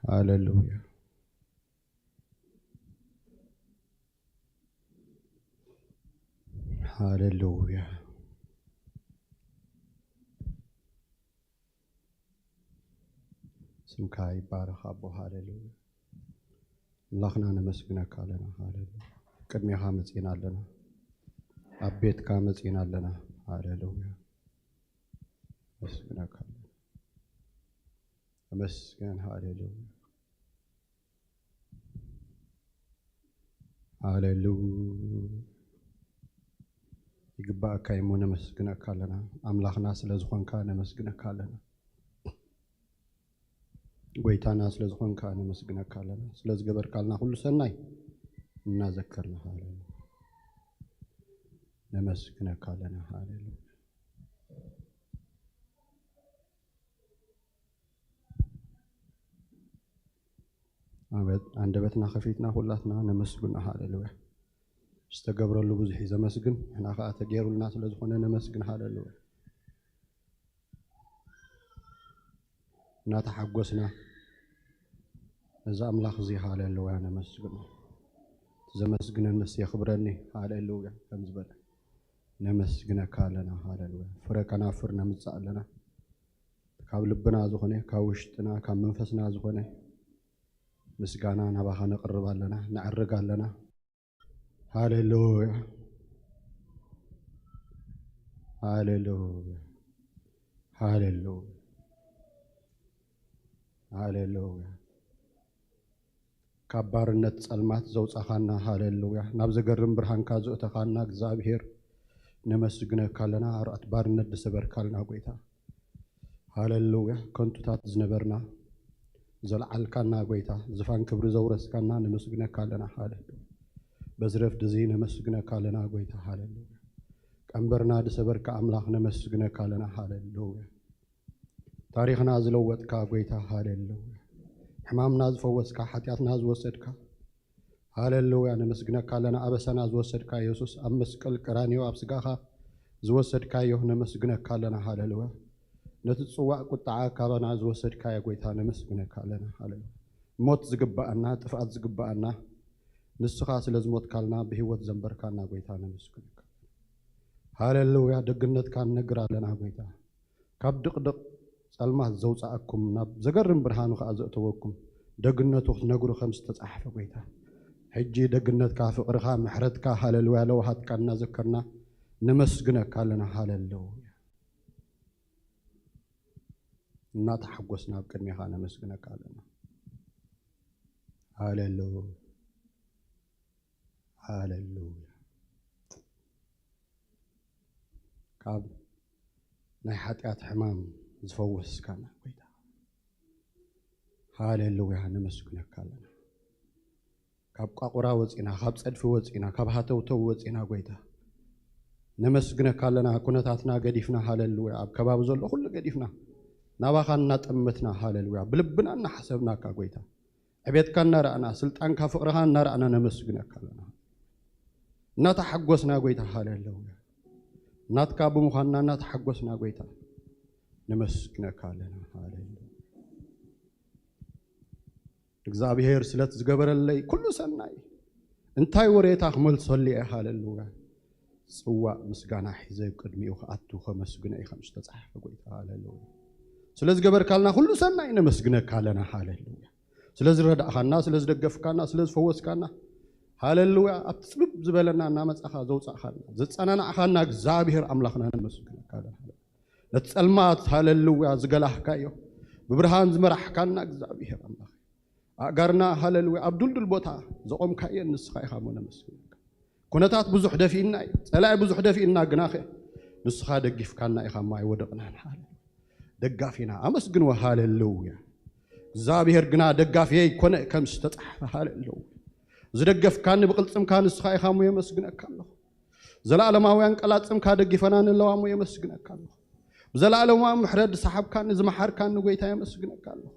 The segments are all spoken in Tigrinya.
ሃሌሉያ። ሃሌሉያ። ስምካ ይባረኽ ኣቦ። ሃሌሉያ። ኣምላኽና ነመስግነካ ኣለና። ሃሌሉያ። ቅድሜኻ መጺና ኣለና። ኣብ ቤትካ መጺና ኣለና። ሃሌሉያ። ነመስግነካ ኣለና። ተመስገን። ሃሌሉያ። ሃሌሉያ። ይግባእካ እሞ ነመስግነካ ኣለና። ኣምላኽና ስለ ዝኾንካ ነመስግነካ ኣለና። ጎይታና ስለ ዝኾንካ ነመስግነካ ኣለና። ስለ ዝገበርካልና ኩሉ ሰናይ እናዘከርና፣ ሃሌሉያ፣ ነመስግነካ ኣለና። ሃሌሉያ። ኣበት-፣ ኣንደበትና ከፊትና ኩላትና ነመስግኖ። ሃሌሉያ። ዝተገብረሉ ብዙሕ እዩ ዘመስግን፣ ንሕና ከዓ ተገይሩልና ስለ ዝኾነ ነመስግን። ሃሌሉያ። እናተሓጎስና ነዚ ኣምላኽ እዚ፣ ሃሌሉያ፣ ነመስግኖ። እቲ ዘመስግነንስ የኽብረኒ፣ ሃሌሉያ፣ ከም ዝበለ ነመስግነካ ኣለና። ሃሌሉያ። ፍረ ከናፍር ነምጽእ ኣለና። ካብ ልብና ዝኾነ፣ ካብ ውሽጥና፣ ካብ መንፈስና ዝኾነ ምስጋና ናባኻ ነቕርብ ኣለና፣ ነዕርግ ኣለና። ሃሌሉያ፣ ሃሌሉያ፣ ሃሌሉያ፣ ሃሌሉያ። ካብ ባርነት ጸልማት ዘውጻኻና፣ ሃሌሉያ፣ ናብ ዘገርም ብርሃንካ ዘእተኻና እግዚኣብሔር ነመስግነካ ኣለና። ኣርዑት ባርነት ዝሰበርካልና ጎይታ፣ ሃሌሉያ። ከንቱታት ዝነበርና ዘልዓልካና ጎይታ፣ ዝፋን ክብሪ ዘውረስካና ነመስግነካ ኣለና። ሃሌሉያ። በዚ ረፍዲ እዚ ነመስግነካ ኣለና ጎይታ፣ ሃሌሉያ። ቀንበርና ዝሰበርካ ኣምላኽ ነመስግነካ ኣለና። ሃሌሉያ። ታሪኽና ዝለወጥካ ጎይታ፣ ሃሌሉያ። ሕማምና ዝፈወስካ፣ ሓጢኣትና ዝወሰድካ፣ ሃሌሉያ፣ ነመስግነካ ኣለና። ኣበሳና ዝወሰድካ የሱስ፣ ኣብ መስቀል ቀራንዮ ኣብ ስጋኻ ዝወሰድካዮ ነመስግነካ ኣለና። ሃሌሉያ። ነቲ ጽዋእ ቁጥዓ ካባና ዝወሰድካዮ ጎይታ ነመስግነካ ኣለና። ሃሌሉያ። ሞት ዝግብኣና፣ ጥፍኣት ዝግብኣና ንስኻ ስለ ዝሞትካልና፣ ብህይወት ዘንበርካና ጎይታ ነመስግነካ። ሃሌሉያ። ደግነትካ ንነግር ኣለና ጎይታ። ካብ ድቕድቕ ጸልማት ዘውጻኣኩም፣ ናብ ዘገርም ብርሃኑ ከኣ ዘእተወኩም፣ ደግነቱ ክትነግሩ ከም ዝተጻሕፈ ጎይታ፣ ሕጂ ደግነትካ፣ ፍቕርኻ፣ ምሕረትካ፣ ሃሌሉያ፣ ለውሃትካ እናዘከርና ነመስግነካ ኣለና። ሃሌሉያ። እናተሓጎስና ኣብ ቅድሜኻ ነመስግነካ ኣለና። ሃሌሉያ። ሃሌሉያ። ካብ ናይ ሓጢኣት ሕማም ዝፈወስካና ጎይታ፣ ሃሌሉያ፣ ነመስግነካ ኣለና። ካብ ቋቑራ ወፂና፣ ካብ ፀድፊ ወፂና፣ ካብ ሃተውተው ወፂና ጎይታ፣ ነመስግነካ ኣለና። ኩነታትና ገዲፍና፣ ሃሌሉያ፣ ኣብ ከባቢ ዘሎ ኩሉ ገዲፍና፣ ናባኻ እናጠመትና፣ ሃሌሉያ፣ ብልብና እናሓሰብናካ ጎይታ፣ ዕቤትካ እናረኣና፣ ስልጣንካ፣ ፍቕርኻ እናረኣና ነመስግነካ ኣለና። እናተሓጎስና ጎይታ፣ ሃሌሉያ፣ ናትካ ብምዃንና እናተሓጎስና ጎይታ ነመስግነካ ኣለና። ሃሌሉያ። እግዚኣብሔር ስለቲ ዝገበረለይ ኩሉ ሰናይ እንታይ ወሬታ ክመልሰሉ እየ? ሃሌሉያ። ጽዋእ ምስጋና ሒዘ ቅድሚኡ ክኣቱ ከመስግኖ እዩ ከም ዝተጻሕፈ ጎይታ። ሃሌሉያ። ስለ ዝገበርካልና ኩሉ ሰናይ ነመስግነካ ኣለና። ሃሌሉያ። ስለ ዝረዳእኻና፣ ስለ ዝደገፍካና፣ ስለ ዝፈወስካና፣ ሃሌሉያ፣ ኣብቲ ጽብብ ዝበለና እናመጻኻ ዘውጻእኻና፣ ዘጸናናዕኻና እግዚኣብሔር ኣምላኽና ነመስግነካ ኣለና። ነቲ ጸልማት፣ ሃሌሉያ፣ ዝገላህካዮ፣ ብብርሃን ዝመራሕካና እግዚኣብሔር ኣምላኽ፣ ኣእጋርና፣ ሃሌሉያ፣ ኣብ ድልዱል ቦታ ዘቖምካየን ንስኻ ኢኻ እሞ ነመስግነካ። ኩነታት ብዙሕ ደፊእና እዩ፣ ጸላኢ ብዙሕ ደፊእና፣ ግናኸ ንስኻ ደጊፍካና ኢኻ እሞ ኣይወደቕናን። ሃሌሉያ። ደጋፊና፣ ኣመስግንዎ። ሃሌሉያ። እግዚኣብሔር ግና ደጋፊየይ ኮነ ከም ዝተጻሕፈ። ሃሌሉያ። ዝደገፍካኒ ብቕልጽምካ ንስኻ ኢኻ እሞ የመስግነካ ኣለኹ። ዘለኣለማውያን ቀላጽምካ ደጊፈና ንለዋ እሞ የመስግነካ ኣለኹ። ብዘለኣለማዊ ምሕረት ዝሰሓብካኒ ዝመሓርካኒ ጎይታ የመስግነካ ኣለኹ።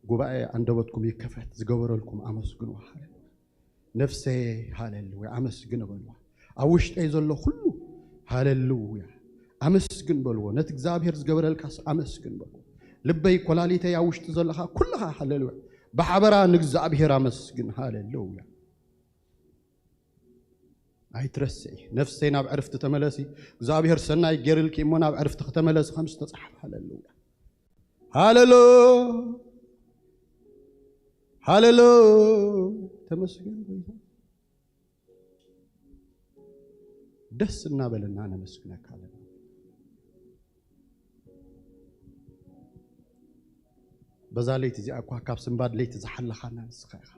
ጉባኤ፣ ኣንደበትኩም ይከፈት፣ ዝገበረልኩም ኣመስግኑ። ሃሌሉያ። ነፍሰይ ሃሌሉያ ኣመስግን በልዋ። ኣብ ውሽጠይ ዘሎ ኩሉ ሃሌሉያ ኣመስግን በልዎ። ነቲ እግዚኣብሔር ዝገበረልካስ ኣመስግን በልዎ። ልበይ፣ ኮላሊተይ፣ ኣብ ውሽጢ ዘለኻ ኩልኻ ሃሌሉያ። ብሓበራ ንእግዚኣብሔር ኣመስግን። ሃሌሉያ። ኣይትረስዒ። ነፍሰይ ናብ ዕርፍቲ ተመለሲ። እግዚኣብሔር ሰናይ ገይርልኪ እሞ ናብ ዕርፍቲ ክተመለሲ ከም ዝተጻሕፈ። ሃሌሉያ። ሃሌሉ-፣ ሃሌሉ-፣ ተመስገን ጎይታ። ደስ እናበለና ነመስግነካ ኣለና። በዛ ለይቲ እዚኣ እኳ ካብ ስንባድ ለይቲ ዝሓለኻና ንስኻ ኢኻ።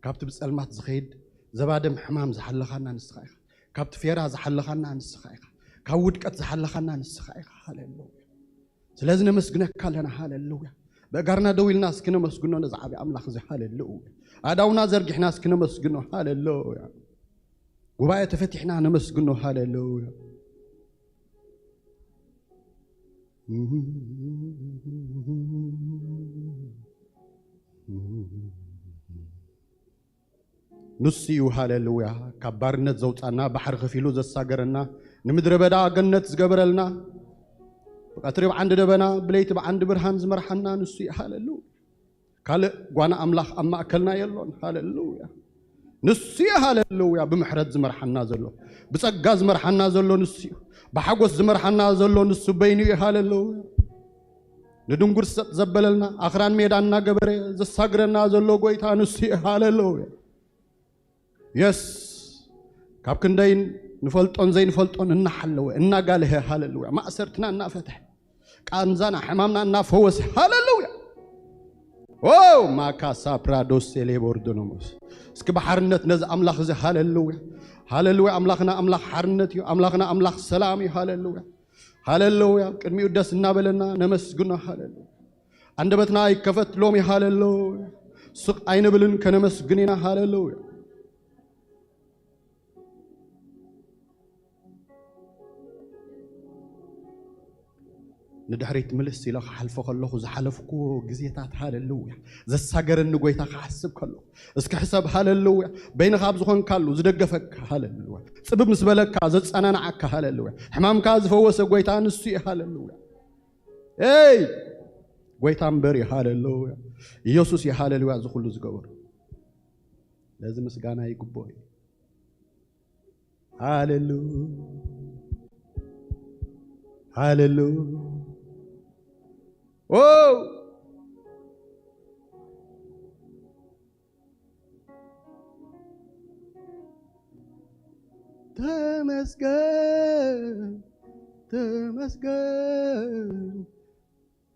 ካብቲ ብጸልማት ዝኸይድ ዘባደም ሕማም ዝሓለኻና ንስኻ ኢኻ። ካብቲ ፌራ ዝሓለኻና ንስኻ ኢኻ። ካብ ውድቀት ዝሓለኻና ንስኻ ኢኻ። ሃሌሉያ። ስለዚ ነመስግነካ ኣለና። ሃሌሉያ። ብእጋርና ደው ኢልና እስኪ ነመስግኖ ነዚ ዓቢ ኣምላኽ እዚ። ሃሌሉያ። ኣእዳውና ዘርጊሕና እስኪ ነመስግኖ። ሃሌሉያ። ጉባኤ ተፈቲሕና ነመስግኖ። ሃሌሉያ። ንሱ እዩ። ሃሌሉያ። ካብ ባርነት ዘውጻና፣ ባሕሪ ከፊሉ ዘሳገረና፣ ንምድረ በዳ ገነት ዝገበረልና፣ ብቀትሪ ብዓንዲ ደበና፣ ብለይቲ ብዓንዲ ብርሃን ዝመርሓና ንሱ እዩ። ሃሌሉያ። ካልእ ጓና ኣምላኽ ኣብ ማእከልና የሎን። ሃሌሉያ። ንሱ እዩ። ሃሌሉያ። ብምሕረት ዝመርሓና ዘሎ፣ ብጸጋ ዝመርሓና ዘሎ ንሱ እዩ። ብሓጎስ ዝመርሓና ዘሎ ንሱ በይኑ እዩ። ሃሌሉያ። ንድንጉር ሰጥ ዘበለልና፣ ኣኽራን ሜዳ እናገበረ ዘሳግረና ዘሎ ጎይታ ንሱ እዩ። ሃሌሉያ። የስ፣ ካብ ክንደይ ንፈልጦን ዘይንፈልጦን እናሓለወ፣ እናጋልሀ፣ ሃሌሉያ፣ ማእሰርትና እናፈትሐ፣ ቃንዛና ሕማምና እናፈወሰ፣ ሃሌሉያ። ኦ ማካሳ ፕራዶስ ሴሌቦርዶኖሞስ። እስኪ ብሓርነት ነዚ ኣምላኽ እዚ። ሃሌሉያ። ሃሌሉያ። ኣምላኽና ኣምላኽ ሓርነት እዩ። ኣምላኽና ኣምላኽ ሰላም እዩ። ሃሌሉያ። ሃሌሉያ። ቅድሚኡ ደስ እናበለና ነመስግኖ። ሃሌሉያ። ኣንደበትና ይከፈት ሎሚ። ሃሌሉያ። ስቕ ኣይንብልን፣ ከነመስግን ኢና። ሃሌሉያ። ንድሕሪት ምልስ ኢለ ክሓልፎ ከለኹ ዝሓለፍኩዎ ግዜታት፣ ሃሌሉያ፣ ዘሳገረኒ ጎይታ ክሓስብ ከለኹ፣ እስኪ ሕሰብ። ሃሌሉያ። በይንኻ ኣብ ዝኾንካሉ ዝደገፈካ፣ ሃሌሉያ፣ ጽብብ ምስ በለካ ዘጸናንዓካ፣ ሃሌሉያ፣ ሕማምካ ዝፈወሰ ጎይታ ንሱ እዩ። ሃሌሉያ። ኤይ፣ ጎይታ እምበር እዩ። ሃሌሉያ። ኢየሱስ እዩ። ሃሌሉያ። እዚ ኩሉ ዝገበሩ፣ ነዚ ምስጋና ይግብኦ እዩ። ሃሌሉ-፣ ሃሌሉ-፣ ኦ፣ ተመስገን፣ ተመስገን፣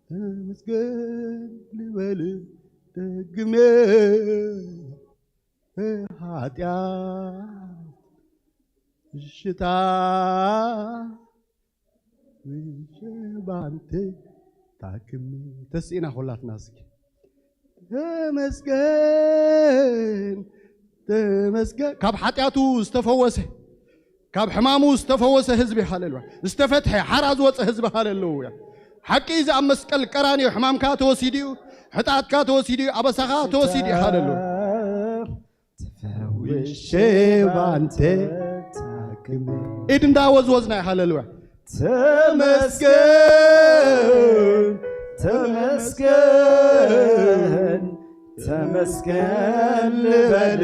ተመስገን ልበል ደግሜ። ኃጢአት እሽታ ባንተ ታክሜ። ተስኢና ሁላትና እስኪ። ተመስገን፣ ተመስገን። ካብ ኃጢአቱ ዝተፈወሰ፣ ካብ ሕማሙ ዝተፈወሰ ህዝቢ፣ ሃሌሉያ። ዝተፈትሐ፣ ሓራ ዝወፀ ህዝቢ፣ ሃሌሉያ። ሓቂ እዚ ኣብ መስቀል ቀራንዮ ሕማምካ ተወሲዱ እዩ፣ ሕጣትካ ተወሲዱ እዩ፣ ኣበሳኻ ተወሲዱ እዩ፣ ሃሌሉያ። ተፈውሼ ባንተ ታክሜ። ኢድ እንዳወዝወዝና፣ ሃሌሉያ። ተመስገን፣ ተመስገን፣ ተመስገን ልበል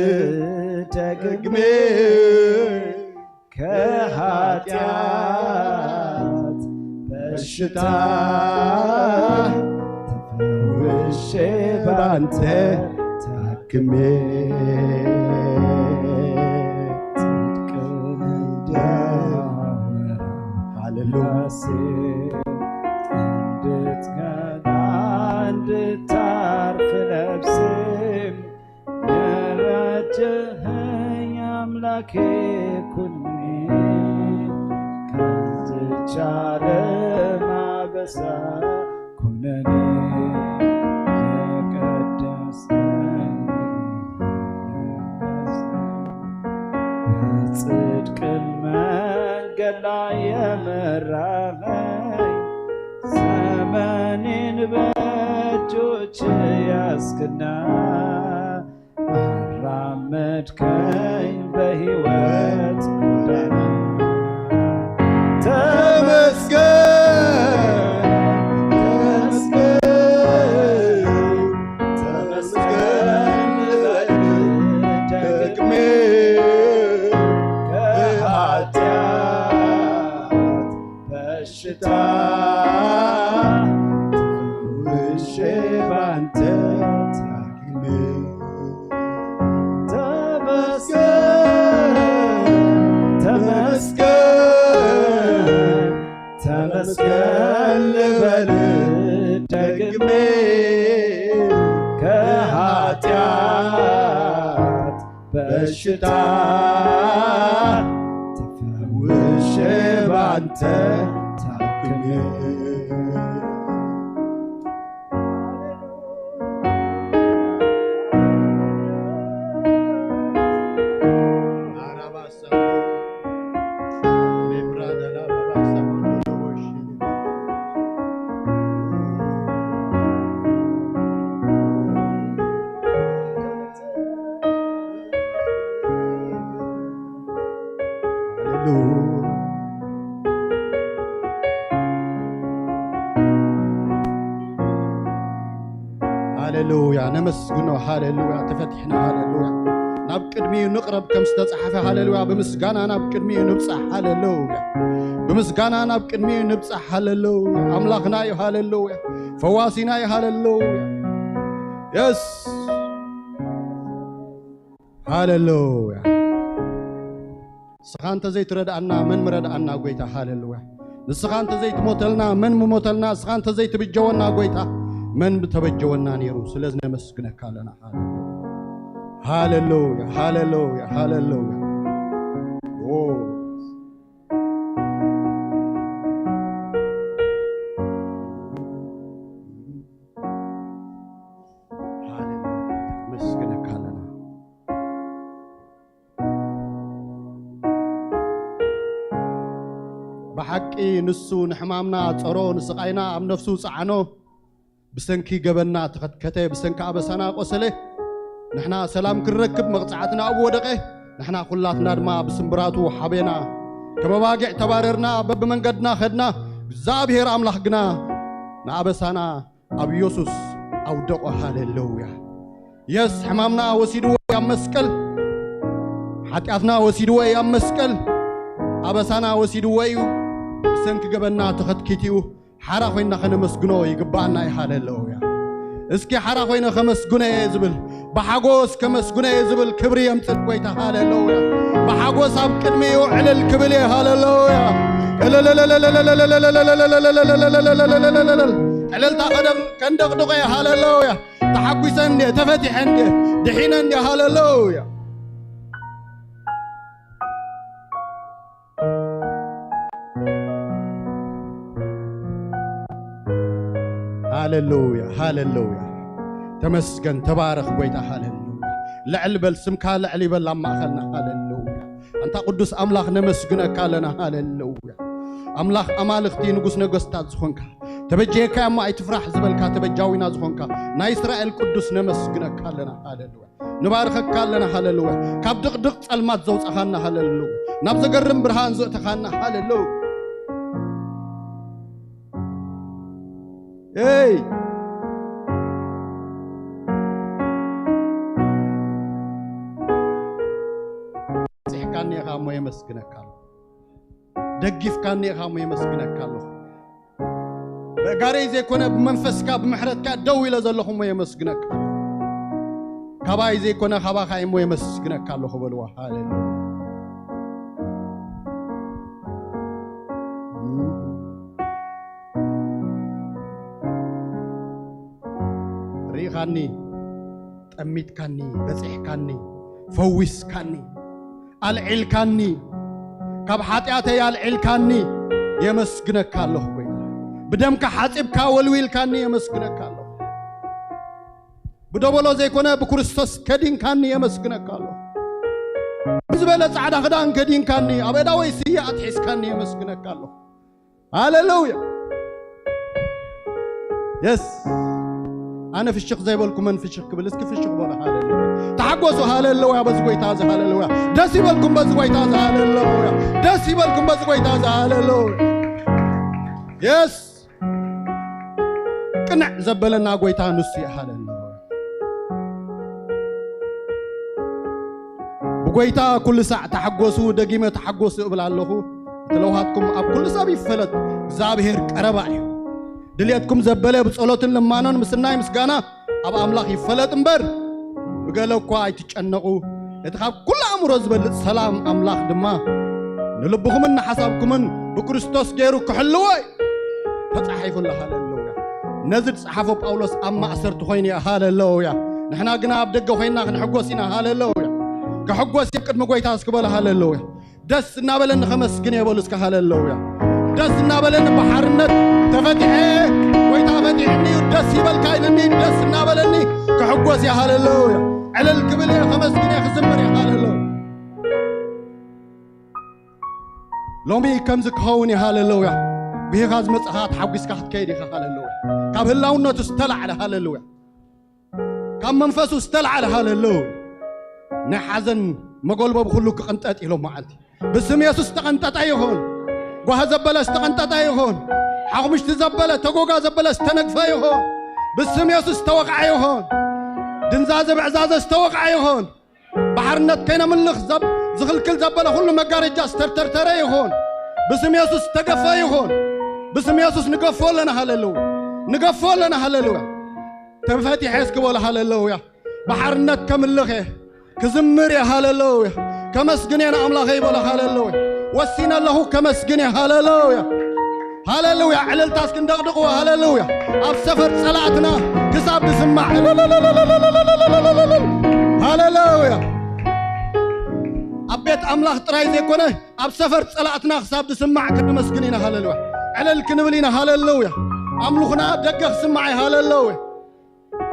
ደግሜ። ከኃጢአት በሽታ ተፈውሼ ባንተ ታክሜ። ጽድቅን እንዳወራ ሃሌሉያ። ራሴን እንድትገዛ እንድታርፍ ነፍሴም የረጀኸኝ አምላኬ ኩኔ። ከዚች ዓለም አበሳ ኩነኔ። የቀደስከኝ ጽድቅን መንገድ ላይ የመራኸኝ፣ ዘመኔን በእጆች ያስክና አራመድከኝ በሕይወት ጎዳና። ተመስገን፣ ተመስገን፣ ተመስገን ልበል ደግሜ ከኃጢአት በሽታ ተፈውሼ ባንተ ታክሜ። ተመስገን፣ ተመስገን፣ ተመስገን ልበል ደግሜ ከኃጢአት በሽታ ተፈውሼ ባንተ ታክሜ። ሃሌሉያ፣ ነመስግኖ። ሃሌሉያ፣ ተፈቲሕና። ሃሌሉያ፣ ናብ ቅድሚኡ ንቕረብ ከም ዝተጻሕፈ። ሃሌሉያ፣ ብምስጋና ናብ ቅድሚኡ ንብጻሕ። ሃሌሉያ፣ ብምስጋና ናብ ቅድሚኡ ንብጻሕ። ሃሌሉያ፣ ኣምላኽና እዩ። ሃሌሉያ፣ ፈዋሲና እዩ። ሃሌሉያ፣ የስ፣ ሃሌሉያ። ንስኻ እንተ ዘይትረድኣና መን ምረድኣና ጎይታ? ሃሌሉያ። ንስኻ እንተ ዘይትሞተልና መን ምሞተልና? ንስኻ እንተ ዘይትብጀወና ጎይታ መን ምተበጀወና ነይሩ? ስለዚ ነመስግነካ ኣለና። ሃሌሉያ፣ ሃሌሉያ፣ ሃሌሉያ፣ ሃሌሉያ። ኦ፣ ሃሌሉያ፣ ነመስግነካ ኣለና። ብሓቂ ንሱ ንሕማምና ጸሮ፣ ንስቓይና ኣብ ነፍሱ ጸዓኖ። ብሰንኪ ገበንና ተኸትከተ፣ ብሰንኪ ኣበሳና ቆሰለ። ንሕና ሰላም ክንረክብ መቕጻዕትና ኣብኡ ወደቐ። ንሕና ኩላትና ድማ ብስምብራቱ ሓቤና። ከም ኣባጊዕ ተባረርና፣ በብመንገድና ኸድና። እግዚኣብሔር ኣምላኽ ግና ንኣበሳና ኣብ ኢየሱስ ኣውደቖ። ሃሌሉያ። የስ፣ ሕማምና ወሲድዎ እዩ ኣብ መስቀል። ሓጢኣትና ወሲድዎ እዩ ኣብ መስቀል። ኣበሳና ወሲድዎ እዩ። ብሰንኪ ገበንና ተኸትኪቱ እዩ። ሓራ ኮይንና ከነመስግኖ ይግባኣና እዩ። ሃሌሉያ። እስኪ ሓራ ኮይነ ከመስግኖ እየ ዝብል፣ ብሓጎስ ከመስግኖ እየ ዝብል ክብሪ የምጽእ ጎይታ። ሃሌሉያ። ብሓጎስ ኣብ ቅድሚኡ ዕልል ክብል እየ። ሃሌሉያ። ዕልልታ ከደም-፣ ከንደቕድቆ እየ። ሃሌሉያ። ተሓጒሰ እንድየ፣ ተፈቲሐ እንድየ፣ ድሒነ እንድየ። ሃሌሉያ። ሃሌሉያ፣ ሃሌሉያ። ተመስገን፣ ተባረኽ ጎይታ። ሃሌሉያ። ልዕል በል፣ ስምካ ልዕል ይበል ኣብ ማእኸልና። ሃሌሉያ። ኣንታ ቅዱስ ኣምላኽ ነመስግነካ ኣለና። ሃሌሉያ። ኣምላኽ ኣማልኽቲ፣ ንጉስ ነገስታት ዝኾንካ፣ ተበጀየካ እሞ ኣይትፍራሕ ዝበልካ ተበጃዊና ዝኾንካ ናይ እስራኤል ቅዱስ ነመስግነካ ኣለና። ሃሌሉያ። ንባርኸካ ኣለና። ሃሌሉያ። ካብ ድቕድቕ ጸልማት ዘውጻኻና። ሃሌሉያ። ናብ ዘገርም ብርሃን ዘእተኻና። ሃሌሉያ። ኤይ፣ ጽሕካኒ ኢኻ እሞ የመስግነካ ኣለኹ። ደጊፍካኒ ኢኻ እሞ የመስግነካ ኣለኹ። በእጋረይ ዘይኮነ ብመንፈስካ ብምሕረትካ ደው ኢለ ዘለኹ እሞ የመስግነካ ኣለኹ። ካባይ ዘይኮነ ካባኻ እሞ የመስግነካ ኣለኹ በልዋ። ሃሌሉያ። ርኢኻኒ፣ ጠሚትካኒ፣ በጺሕካኒ፣ ፈዊስካኒ፣ ኣልዒልካኒ፣ ካብ ሓጢኣተይ ኣልዒልካኒ፣ የመስግነካ ኣለኹ ጎይታ። ብደምካ ሓጺብካ ወልዊልካኒ፣ የመስግነካ ኣለኹ። ብደበሎ ዘይኮነ ብክርስቶስ ከዲንካኒ፣ የመስግነካ ኣለኹ። ዝበለ ጻዕዳ ክዳን ከዲንካኒ፣ ኣብ ኣእዳወይ ስየ ኣትሒዝካኒ፣ የመስግነካ ኣለኹ። ሃሌሉያ። የስ። ኣነ ፍሽኽ ዘይበልኩ መን ፍሽኽ ክብል? እስኪ ፍሽኽ በሉ። ሃሌሉያ። ተሓጎሱ። ሃሌሉያ። በዚ ጎይታ እዚ ሃሌሉያ። ደስ ይበልኩም በዚ ጎይታ እዚ ሃሌሉያ። ደስ ይበልኩም በዚ ጎይታ እዚ ሃሌሉያ። የስ። ቅንዕ ዘበለና ጎይታ ንሱ እዩ። ሃሌሉያ። ብጎይታ ኩሉ ሳዕ ተሓጎሱ፣ ደጊመ ተሓጎሱ እብል ኣለኹ። እቲ ለውሃትኩም ኣብ ኩሉ ሰብ ይፈለጥ፣ እግዚኣብሔር ቀረባ እዩ። ድልየትኩም ዘበለ ብጸሎትን ልማኖን ምስናይ ምስጋና ኣብ ኣምላኽ ይፈለጥ እምበር፣ ብገለ እኳ ኣይትጨነቑ። እቲ ካብ ኩሉ ኣእምሮ ዝበልጽ ሰላም ኣምላኽ ድማ ንልብኹምን ንሓሳብኩምን ብክርስቶስ ገይሩ ክሕልዎ እዩ። ተጻሒፉ ኣሎ። ሃሌሉያ። ነዚ ዝጸሓፎ ጳውሎስ ኣብ ማእሰርቲ ኮይኑ እዩ። ሃሌሉያ። ንሕና ግና ኣብ ደገ ኮይና ክንሕጎስ ኢና። ሃሌሉያ። ክሕጎስ እዩ ቅድሚ ጎይታ እስኪ በሉ። ሃሌሉያ። ደስ እናበለኒ ከመስግን እየ በሉ እስኪ። ሃሌሉያ። ደስ እናበለኒ ብሓርነት ተፈቲሐ፣ ጎይታ ፈቲሕኒ እዩ፣ ደስ ይበልካ ኢልኒ፣ ደስ እናበለኒ ክሕጎስ እየ። ሃሌሉያ። ዕልል ክብል እየ፣ ከመስግን እየ፣ ክዝምር እየ። ሃሌሉያ። ሎሚ ከምዚ ክኸውን እዩ። ሃሌሉያ። ብሂኻ ዝመጽኻ ተሓጒስካ ክትከይድ ኢኻ። ሃሌሉያ። ካብ ህላውነቱ ዝተላዕለ። ሃሌሉያ። ካብ መንፈሱ ዝተላዕለ። ሃሌሉያ። ናይ ሓዘን መጎልበቢ ኩሉ ክቕንጠጥ ኢሎም መዓልቲ። ብስም የሱስ ዝተቐንጠጠ ይኹን። ጓህ ዘበለ ዝተቐንጠጠ ይኹን። ሓኹምሽቲ ዘበለ፣ ተጎጋ ዘበለ ዝተነግፈ ይኹን። ብስም የሱስ ዝተወቕዐ ይኹን። ድንዛዘ ብዕዛዘ ዝተወቕዐ ይኹን። ባሕርነት ከይነምልኽ ዘብ-፣ ዝኽልክል ዘበለ ኩሉ መጋረጃ ዝተርተርተረ ይኹን። ብስም የሱስ ዝተገፈ ይኹን። ብስም የሱስ ንገፎ ኣለና። ሃሌሉያ። ንገፎ ኣለና። ሃሌሉያ። ተፈቲሐ እስኪ በሉ። ሃሌሉያ። ባሕርነት ከምልኽ እየ። ክዝምር እየ። ሃሌሉያ። ከመስግን እየ ንኣምላኸይ በሉ። ሃሌሉያ። ወሲነ ኣለኹ ከመስግን እየ። ሃሌሉያ። ሃሌሉያ። ዕልልታ እስኪ እንደቕድቕዎ። ሃሌሉያ። ኣብ ሰፈር ጸላእትና ክሳብ ዝስማዕ። ሃሌሉያ። ኣብ ቤት ኣምላኽ ጥራይ ዘይኮነ ኣብ ሰፈር ጸላእትና ክሳብ ዝስማዕ ክነመስግን ኢና። ሃሌሉያ። ዕልል ክንብል ኢና። ሃሌሉያ። ኣምልኹና ኣብ ደገ ክስማዕ እዩ። ሃሌሉያ።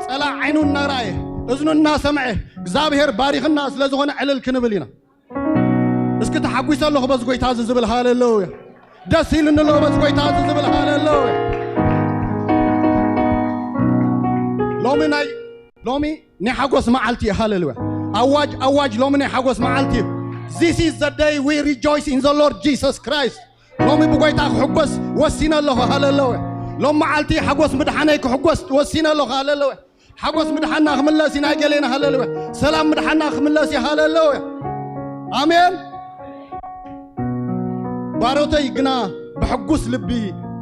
ጸላእ ዓይኑ እናረኣየ እዝኑ እናሰምዐ እግዚኣብሔር ባሪኽና ስለ ዝኾነ ዕልል ክንብል ኢና። እስኪ ተሓጒሰ ኣለኹ በዚ ጎይታ እዚ ዝብል ሃሌሉያ። ደስ ኢሉኒ ኣለኹ በዚ ጎይታ እዚ ዝብል ሃሌሉያ። ሎሚ ናይ፣ ሎሚ ናይ ሓጎስ መዓልቲ እዩ። ሃሌሉያ። ኣዋጅ፣ ኣዋጅ፣ ሎሚ ናይ ሓጎስ መዓልቲ እዩ። This is the day we rejoice in the Lord Jesus Christ። ሎሚ ብጎይታ ክሕጎስ ወሲነ ኣለኹ። ሃሌሉያ። ሎም መዓልቲ ሓጎስ ምድሓነይ ክሕጎስ ወሲነ ኣለኹ። ሃሌሉያ። ሓጎስ ምድሓና ክምለስ እዩ ናይ ገሌና። ሃሌሉያ። ሰላም ምድሓና ክምለስ እዩ። ሃሌሉያ። ኣሜን። ባሮተይ ግና ብሕጉስ ልቢ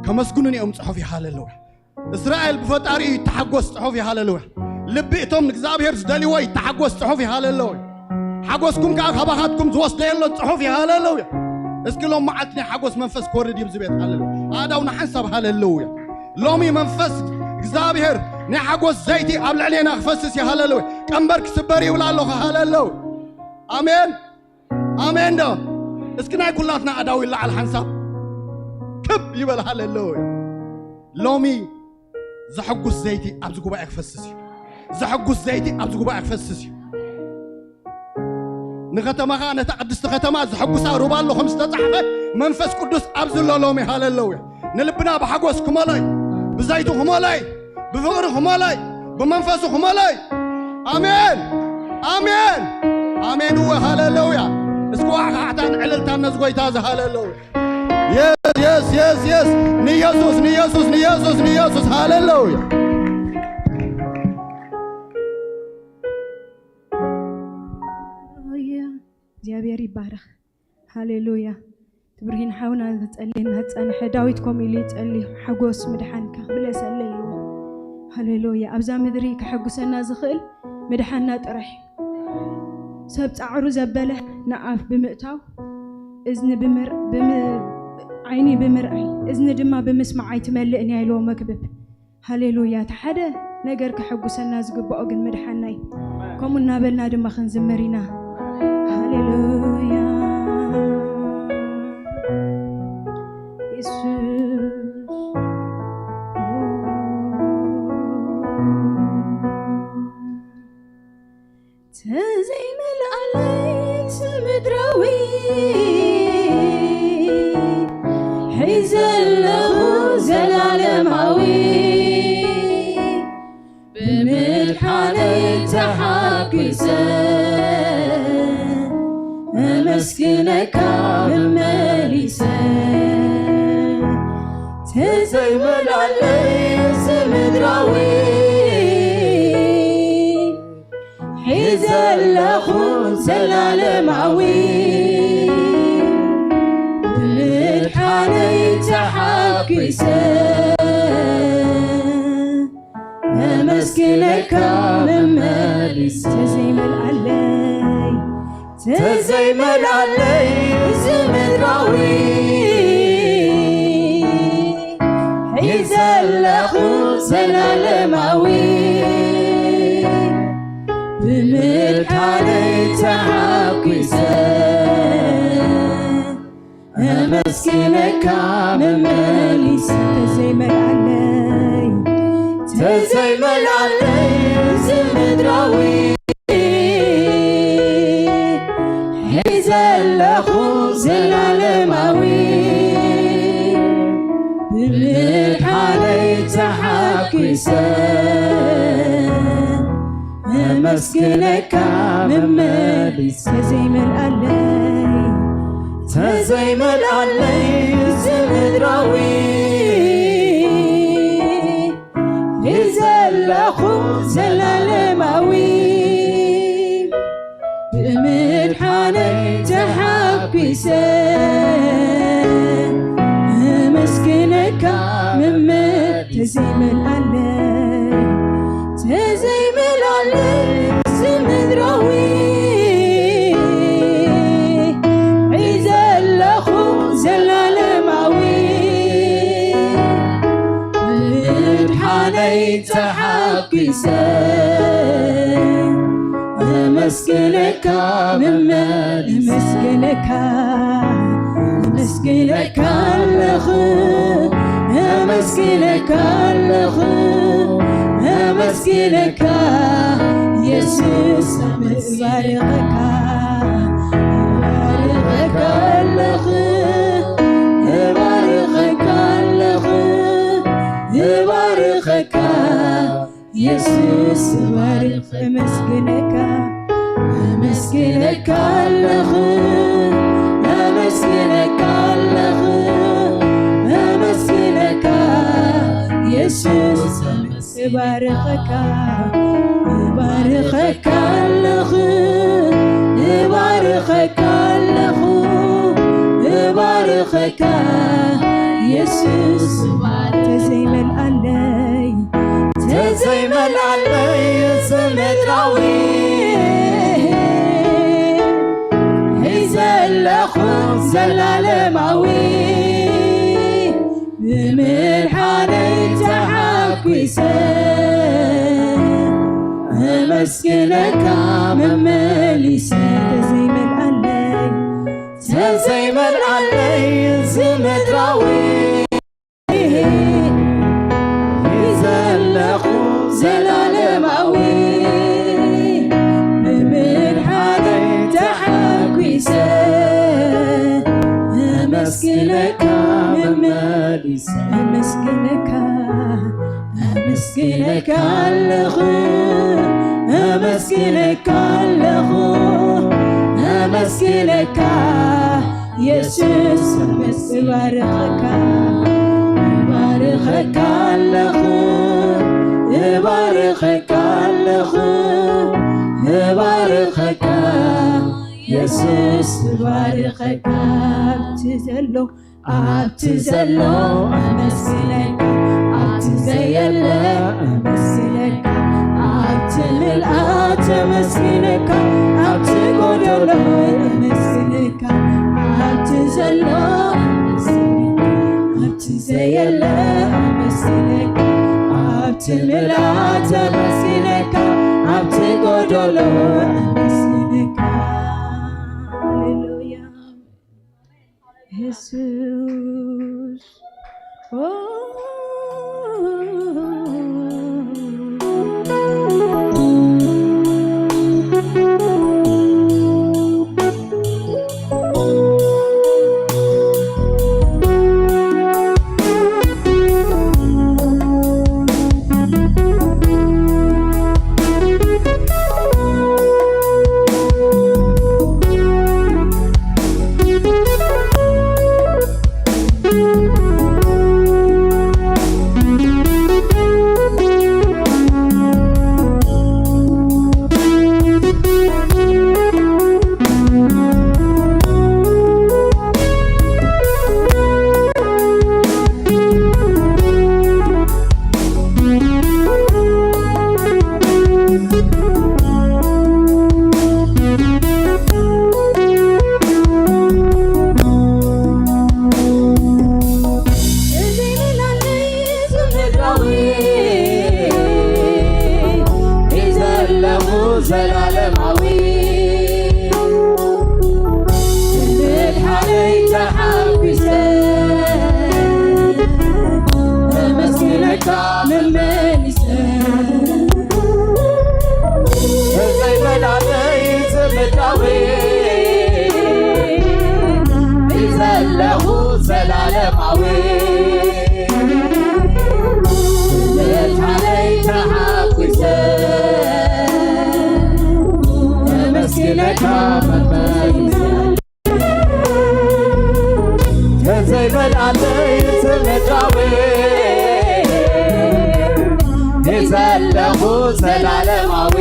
ከመስግኑን እዮም ጽሑፍ እዩ። ሃሌሉያ። እስራኤል ብፈጣሪኡ ይተሓጎስ ጽሑፍ እዩ። ሃሌሉያ። ልቢ እቶም ንእግዚኣብሔር ዝደልይዎ ይተሓጎስ ጽሑፍ እዩ። ሃሌሉያ። ሓጎስኩም ከኣ ካባኻትኩም ዝወስዶ የሎን ጽሑፍ እዩ። ሃሌሉያ። እስኪ ሎም መዓልቲ ናይ ሓጎስ መንፈስ ክወርድ እዩ ኣብዚ ቤት። ሃሌሉያ። ኣእዳው ንሓንሳብ። ሃሌሉያ። ሎሚ መንፈስ እግዚኣብሔር ናይ ሓጎስ ዘይቲ ኣብ ልዕሌና ክፈስስ እዩ። ሃሌሉያ። ቀንበር ክስበር ይብል ኣለኹ። ሃሌሉያ። ኣሜን። ኣሜን ዶ? እስኪ ናይ ኩላትና ኣእዳው ይለዓል ሓንሳብ ክብ ይበል። ሃሌሉያ። ሎሚ ዘሐጉስ ዘይቲ ኣብዚ ጉባኤ ክፈስስ እዩ። ዘሐጉስ ዘይቲ ኣብዚ ጉባኤ ክፈስስ እዩ። ንከተማኻ፣ ነታ ቅድስቲ ከተማ ዘሐጉሳ ሩባ ኣሎ ከም ዝተጻሕፈ መንፈስ ቅዱስ ኣብዚ ኣሎ ሎሚ። ሃሌሉያ። ንልብና ብሓጎስ ክመሎይ፣ ብዘይቱ ክመሎይ፣ ብፍቕሪ ክመሎይ፣ ብመንፈሱ ክመሎይ። ኣሜን። ኣሜን። ኣሜን። እወ ሃሌሉያ። እስኪ ዋዕኻዕታን ዕልልታን ነዚ ጎይታ እዚ ሃሌሉያ። የስ፣ የስ፣ የስ፣ የስ። ንየሱስ፣ ንየሱስ፣ ንየሱስ፣ ንየሱስ። ሃሌሉያ። ሃሌሉያ። እግዚኣብሔር ይባረኽ። ሃሌሉያ። እቲ ብርሂን ሓውና ዝጸልየና ዝጸንሐ ዳዊት ከምኡ ኢሉ ይጸልዩ፣ ሓጎስ ምድሓንካ ምለሰለይ ኢልዎ። ሃሌሉያ። ኣብዛ ምድሪ ከሐጉሰና ዝኽእል ምድሓንና ጥራሕ እዩ። ሰብ ጻዕሩ ዘበለ ንኣፍ ብምእታው፣ እዝኒ ብምር-፣ ብም-፣ ዓይኒ ብምርኣይ፣ እዝኒ ድማ ብምስማዕ ኣይትመልእን እያ ኢልዎ መክብብ። ሃሌሉያ። እቲ ሓደ ነገር ከሐጉሰና ዝግባኦ ግን ምድሓንና እዩ። ከምኡ እናበልና ድማ ክንዝምር ኢና። ሃሌሉያ። የሱስ ተዘይመልኣለይ ምድራዊ ሒዘ ኣለኹ ዘላለማዊ ብምድሓነይ ተሓጒሰ እመስግነካ መመሊሰ ተዘይመላለይ እዚ ምድራዊ ሒዘ ኣለኹ ዘላለማዊ ብምድሓነይ ተሓጒሰ እመስግነካ መመሊሰ ተዘይመልኣለይ ተዘይመልኣለይ እዚ ምድራዊ ሒዘ ኣለኹ ዘላለማዊ ብምድሓነይ ተሓጒሰ እመስግነካ መመሊሰ ተዘይመልኣለይ ተዘይመልኣለይ እዚ ምድራዊ ሒዘ ኣለኹ ዘላለማዊ ብምድሓነይ ተሓጒሰ እመስግነካ መመሊሰ ተዘይመልኣለይ ተዘይመልኣለይ እዚ ምድራዊ ሒዘ ኣለኹ ዘላለማዊ ብምድሓነይ ተሓጒሰ እመስግነካ መመሊሰ ተዘይመልኣለይ ተዘይመልኣለይ እዚ ምድራዊ ሒዘ ኣለኹ ዘላለማዊ ምድሓነይ ተሓጒሰ እመስግነካ መመሊሰ እመስግነካ እመስግነካ ኣለኹ እመስግነካ ኣለኹ እመስግነካ የሱስ እባርኸካ እባርኸካ ኣለኹ እባርኸካ ኣለኹ እባርኸካ የሱስ እባርኽ እመስግነካ እመስግነካ ኣለኹ እመስግነካ ኣለኹ እመስግነካ የሱስ እባርኸካ እባርኸካ ኣለኹ እባርኸካ ኣለኹ እባርኸካ የሱስ ተዘይመልኣለይ ተዘይመልኣለይ እዚ ምድራዊ ሒዘ ኣለኹ ዘላለማዊ ብምድሓነይ ተሓጒሰ እመስግነካ መመሊሰ ተዘይመልኣለይ ተዘይመልኣለይ እዚ ምድራዊ ሒዘ ኣለኹ ዘላለማዊ ብምድሓነይ ተሓጒሰ እመስግነካ መመሊሰ እመስግነካ እመስግነካ ኣለኹ እመስግነካ ኣለኹ እመስግነካ የሱስ እባርኸካ እባርኸካ ኣለኹ እባርኸካ ኣለኹ እባርኸካ የሱስ እባርኸካ ኣብቲ ዘሎ ኣብቲ ዘሎ ኣመስግነካ ኣብቲ ዘየለ ኣመስግነካ ኣብቲ ምልኣት ኣመስግነካ ኣብቲ ጎደሎ ኣመስግነካ ኣብቲ ዘሎ ኣመስግነካ ኣብቲ ዘየለ ኣመስግነካ ኣብቲ ምልኣት ኣመስግነካ ኣብቲ ጎደሎ ኣመስግነካ ሃሌሉያ የሱስ ኣዊ ብመድሓነይ ተሓጒሰ ከመስግነካ መመሊሰ። ተዘይመልኣለይ እቲ ምድራዊ ሒዘ ኣለኹ ዘላለማዊ።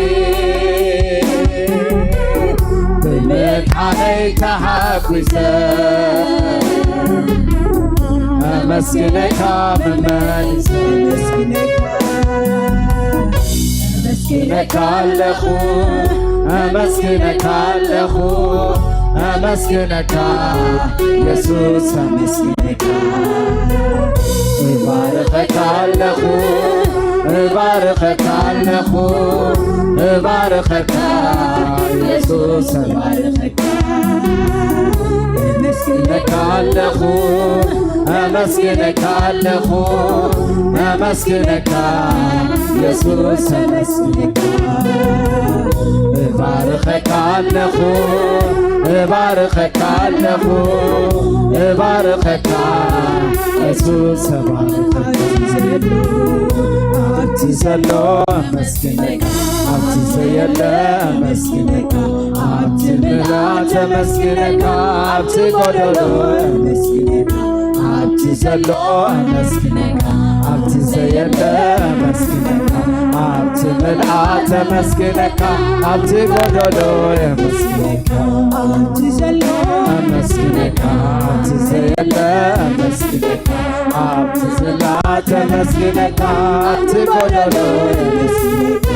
ብምድሓነይ ተሓጒሰ ኣመስግነካ መመሊሰ። ኣመስግነካ ኣለኹ፣ ኣመስግነካ ኣለኹ፣ ኣመስግነካ የሱስ፣ ኣመስግነካ። እባርኸካ ኣለኹ፣ እባርኸካ ኣለኹ፣ እባርኸካ የሱስ፣ እባርኸካ። ኣመስግነካ ኣለኹ፣ ኣመስግነካ ኣለኹ፣ ኣመስግነካ የሱስ፣ ኣመስግነካ። እባርኸካ ኣለኹ፣ እባርኸካ ኣለኹ፣ እባርኸካ የሱስ፣ እባርኸካ። ኣብቲ ዘሎ ኣመስግነካ፣ ኣብቲ ዘየለ ኣመስግነካ፣ ኣብቲ ምልኣት ኣመስግነካ፣ ኣብቲ ጎደሎ ኣመስግነካ፣ ኣብቲ ዘሎ ኣመስግነካ፣ ኣብቲ ዘየለ ኣመስግነካ፣ ኣብቲ ምልኣት ኣመስግነካ፣ ኣብቲ ጎደሎ ኣመስግነካ፣ ኣብቲ ዘሎ ኣመስግነካ፣ ኣብቲ ዘየለ ኣመስግነካ፣ ኣብቲ ዝላ ተመስግነካ፣ ኣብቲ ጎደሎ ተመስግነካ፣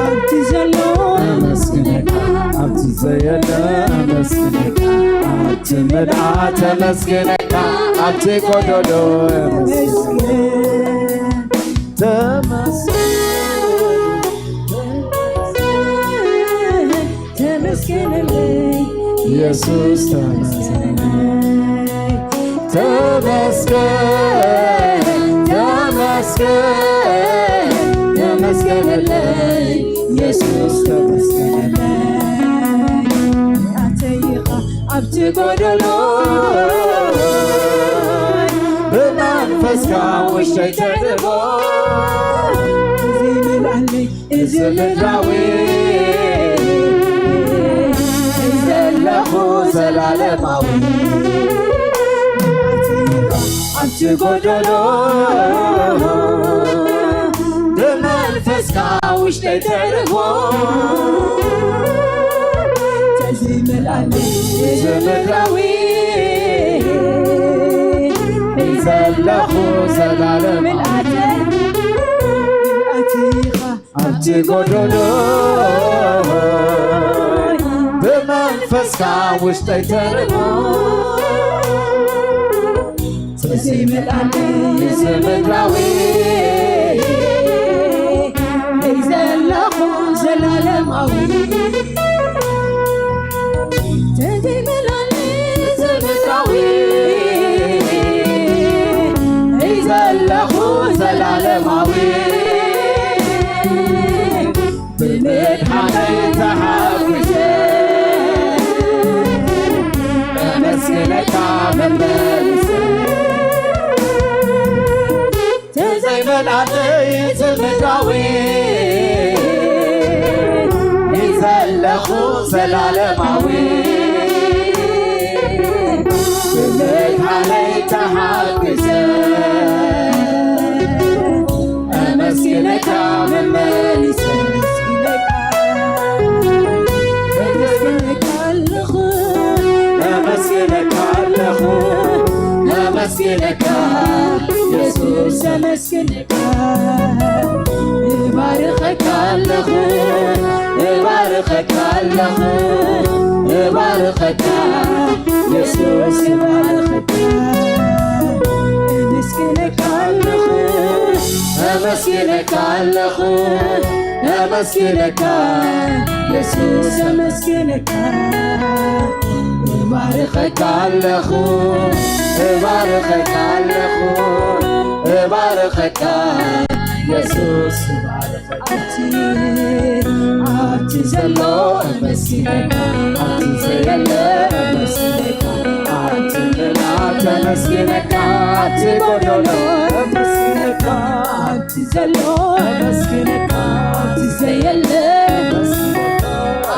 ኣብቲ ዘሎ ተመስግነካ፣ ኣብቲ ዘየለ ተመስግነካ፣ ኣብቲ ምልኣ ተመስግነካ፣ ኣብቲ ጎደሎ ተመስግነካ። ተመስገን፣ ተመስገንለይ የሱስ፣ ተመስገን፣ ተመስገን፣ ተመስገን፣ ተመስገንለይ የሱስ፣ ተመስገንለይ። ኣተይኻ ኣብቲ ጎደሎ ብመንፈስካ ውሽጠይ ተድቦ ዘይመልኣለይ እዚ ምድራዊ ዘለኹ ዘላለማዊ ኣብቲ ጎደሎ ብመንፈስካ ውሽጠይ ተርፎ ተዘይመልኣኒ እዚ ምድራዊ ዘለኹ ዘላለም ምልኣተ ምልኣትኻ ኣብቲ ጎደሎ ብመንፈስካ ውሽጠይ ተርፎ ተዘይመልኣኒ እዚ ምድራዊ ዘለኹ ዘላለማዊ ተዘይመልኣኒ እዚ ምድራዊ ዘለኹ ዘላለማዊ ብምድሓነይ ተሓጒሰ ኣመስግነካ መመሊሰ ተዘይመልኣለይ እዚ ምድራዊ ዘለኹ ዘላለማዊ ብምድሓነይ ተሓጒሰ ኣመስግነካ መመሊሰ ኣመስግነካ ኣለኹ ኣመስግነካ ኣለኹ ኣመስግነካ የሱስ ኣመስግነካ እባርኸካ ኣለኹ እባርኸካ ኣለኹ እባርኸካ የሱስ እባርኸካ ኣመስግነካ ኣለኹ ኣመስግነካ ኣለኹ ኣመስግነካ የሱስ ኣመስግነካ እባርኸካ ኣለኹ እባርኸካ ኣለኹ እባርኸካ የሱስ እባርኸካ ኣብቲ ኣብቲ ዘሎ ኣመስግነካ ኣብቲ ዘየለ ኣመስግነካ ኣብቲ ምልኣት ኣመስግነካ ጎደሎ ኣመስግነካ፣ ኣብቲ ዘሎ ኣመስግነካ፣ ኣብቲ ዘየለ ኣመስግነካ፣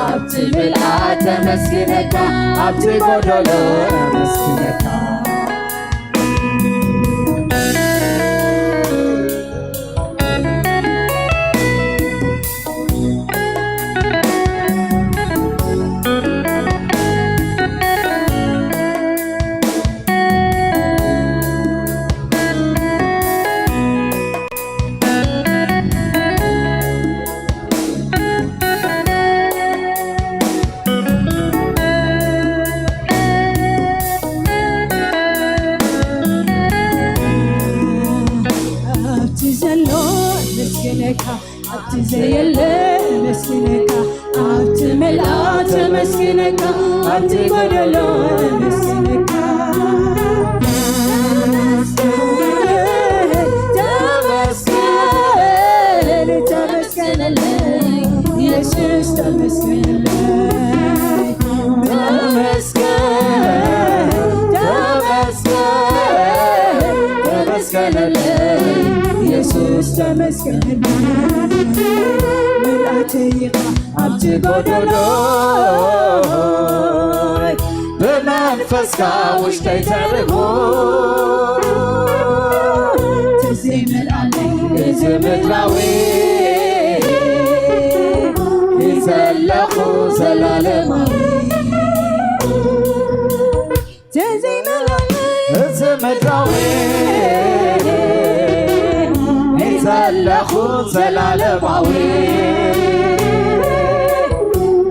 ኣብቲ ምልኣት ኣመስግነካ፣ ኣብቲ ጎደሎ ኣመስግነካ። ኣብቲ ዘሎ ኣመስግነካ፣ ኣብቲ ዘየለ ኣመስግነካ፣ ኣብቲ ምልኣት ኣመስግነካ፣ ኣብቲ ጎደሎ ኣመስግነካ። ተመስገን፣ ተመስገን፣ ተመስገነለይ የሱስ፣ ተመስገነለይ፣ ተመስገን፣ ተመስገን፣ ተመስገነለይ የሱስ፣ ተመስገነለይ። ምልኣተይ ኢኻ ኣብቲ ጎደሎይ፣ ብመንፈስካ ውሽጠይ ተርቦ፣ ተዘይመልኣለይ እዚ ምድራዊ፣ ሒዘለኹ ዘላለማዊ። ተዘይመልኣለይ እዚ ምድራዊ፣ ሒዘለኹ ዘላለማዊ።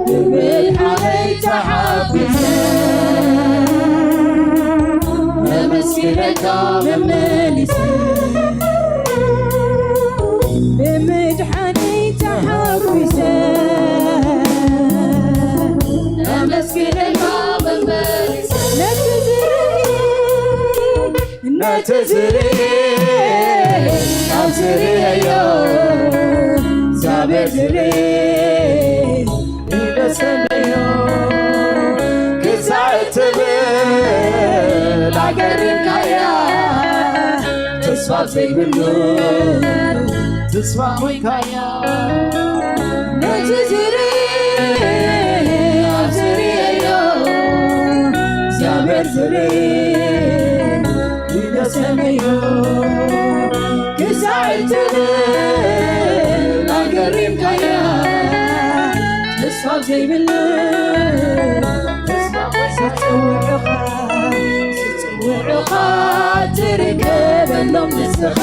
ብምድሓነይ ተሓጒሰ፣ ነመስግነካ መመሊሰ። ብምድሓነይ ተሓጒሰ፣ ነመስግነካ መመሊሰ። ነቲ ዝርኢ፣ ነቲ ዝርኢ፣ ኣብ ዝርእዮ፣ እግዚኣብሔር ዝርኢ፣ ይበሰለዮ። ክሳዕ እትብል ኣገሪምካያ፣ ተስፋ ዘይብሉ ተስፋ ኮይንካያ። ነቲ ዝርኢ፣ ኣብ ዝርእዮ፣ እግዚኣብሔር ዝርኢ፣ ይበሰለዮ። ክሳዕ እትብል ኣገሪምካያ፣ ተስፋ ዘይብሉ ተስፋ ዝጽውዑኻ፣ ዝጽውዑኻ ትርከበሎም ንስኻ።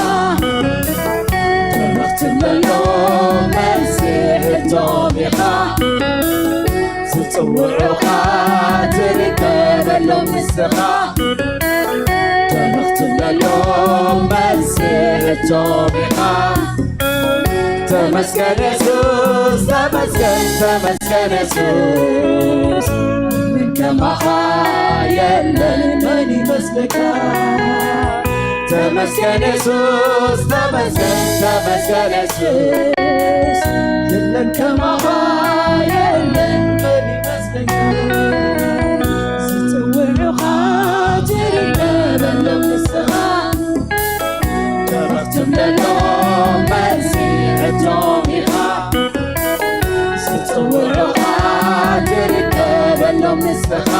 ተመኽትለሎም መልሲ ሕቶም ኢኻ። ዝጽውዑኻ ትርከበሎም ንስኻ። ተመኽትለሎም መልሲ ሕቶም ኢኻ። ተመስገን የሱስ፣ ተመስገን፣ ተመስገን የሱስ። ምን ከማኻ የለን፣ መን ይመስለካ? ተመስገን የሱስ፣ ተመስገን፣ ተመስገን የሱስ። የለን ከማኻ የለን፣ መን ይመስለካ? ዝጽውዑኻ ትርከበሎም ንስኻ። ተረኽትም ለሎም መልሲ ሕቶም ኢኻ። ዝጽውዑኻ ትርከበሎም ንስኻ።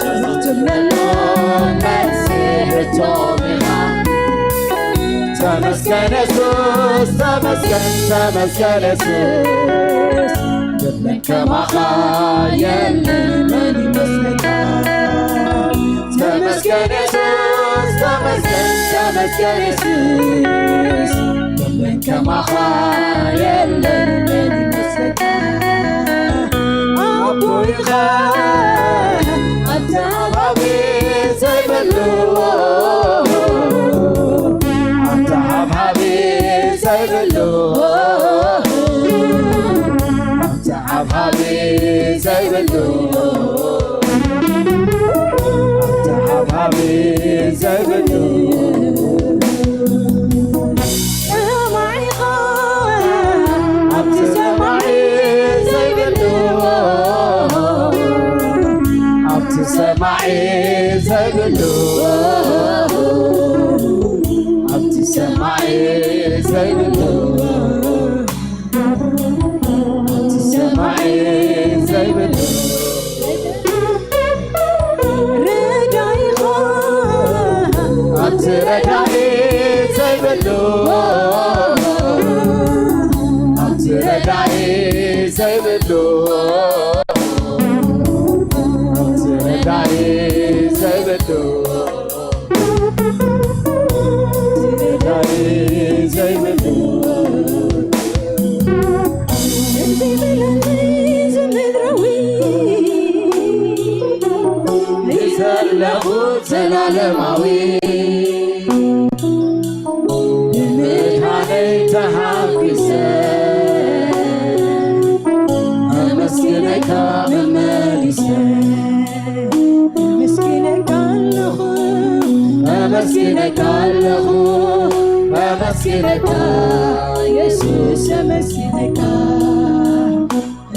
ተረኽትም ለሎም መልሲ ሕቶም ኢኻ። ተመስገን የሱስ፣ ተመስገን፣ ተመስገን የሱስ። የለን ከማኻ የለን፣ መን ይመስለካ? ተመስገን የሱስ፣ ተመስገን፣ ተመስገን የሱስ። የለን ከማኻ የለን፣ መን ይመስለካ? ኣቦ ኢኻ ኣተሓባቢ ዘይብሉ፣ ኣተሓብሓቢ ዘይብሉ፣ ኣተሓብሓቢ ዘይብሉ፣ ኣተሓብሓቢ ዘይብሉ። ሰማዒኻ ኣብቲ ሰማዒ ዘይብሉ፣ ኣብቲ ሰማዒ ዘይብሉ፣ ረዳኢ ዘይብሉ፣ ኣብቲ ረዳኢ ዘይብሉ፣ ኣብቲ ረዳኢ ዘይብሉ፣ ረዳኢ ዘይብሉ። ዘይብለለይ ዘምድራዊ፣ ዘለኹ ዘላለማዊ፣ ብምድሓነይ ተሓጒሰ፣ ኣመስግነካ መመሊሰ። ኣመስግነካ ኣለኹ፣ ኣመስግነካ ኣለኹ፣ ኣመስግነካ የሱስ፣ ኣመስግነካ።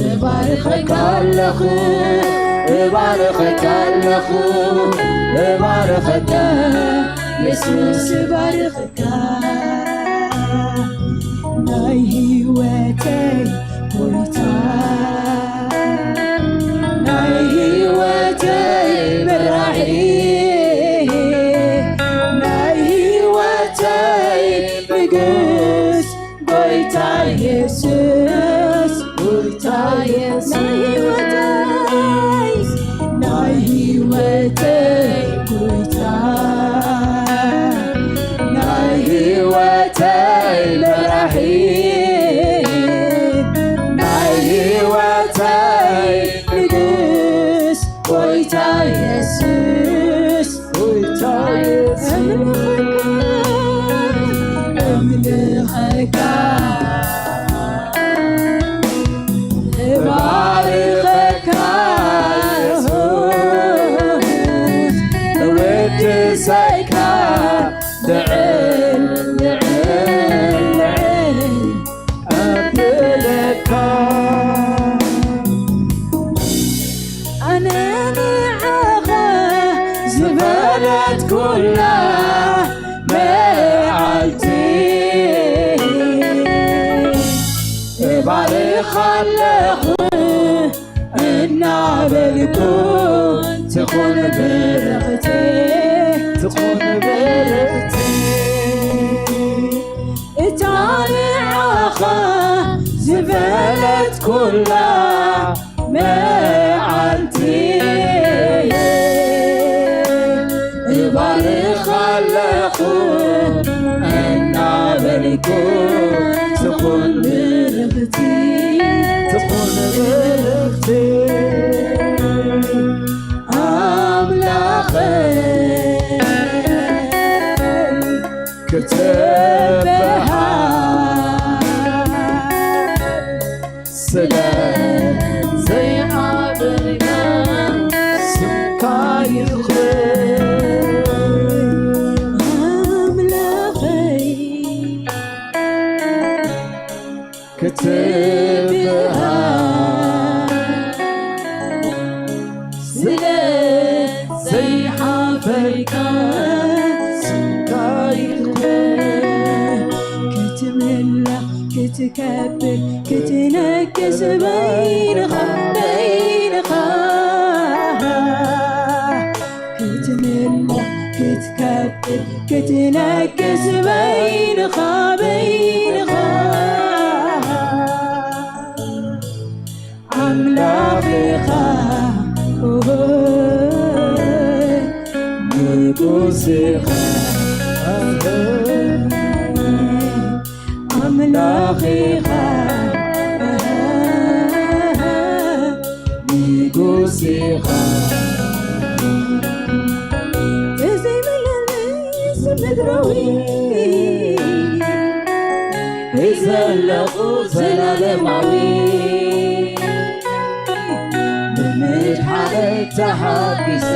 እባርኸካ ኣለኹ፣ እባርኸካ ኣለኹ፣ እባርኸካ የሱስ፣ እባርኸካ። ናይ ህይወተይ ጎይታ፣ ናይ ህይወተይ መራሒ፣ ናይ ህይወተይ ንጉስ፣ ጎይታ የሱስ፣ ጎይታ የሱስ፣ ናይ ህይወተይ፣ ናይ ህይወተይ ጎይታ፣ ናይ ህይወተይ መራሒ፣ ናይ ህይወተይ ንጉስ፣ ጎይታ የሱስ፣ ጎይታ የሱስ፣ እምልኸካ፣ እምልኸካ፣ እባርኸካ፣ እወድሰካ፣ ልዕል፣ ልዕል፣ ልዕል ኣብለካ። ኣነ ንዓኻ ዝበለት ኩላ መዓልቲ እባርኻ ኣለኹ እናበልኩ ትኹን ብርኽቲ፣ ትኹን ብርኽቲ። እታ ንዓኻ ዝበለት ኩላ መዓልቲ እባርኻ ኣለኹ እናበልኩ ትኹን ብርኽቲ፣ ትኹን ብርኽቲ ኣምላኸይ ክትበሃል ስለ ዘይዓበድካ ስምካ ይኽበር ኣምላኸይ። ክትበሃል ስለ ዘይሓፈርካ ስምካ ይኽበር። ክትምላኽ ክትከብር ክትነግስ በይንኻ በይንኻ ክትምላኽ ክትከብር ክትነግስ በይንኻ በይንኻ ኣምላኽ ኢኻ ንጉስ ኢኻ ኣምላኽ ኢኻ ንጉስ ኢኻ ዘይመላለስ ምድራዊ ሒዘ ኣለኹ ዘላለማዊ ብምድሓነይ ተሓጒሰ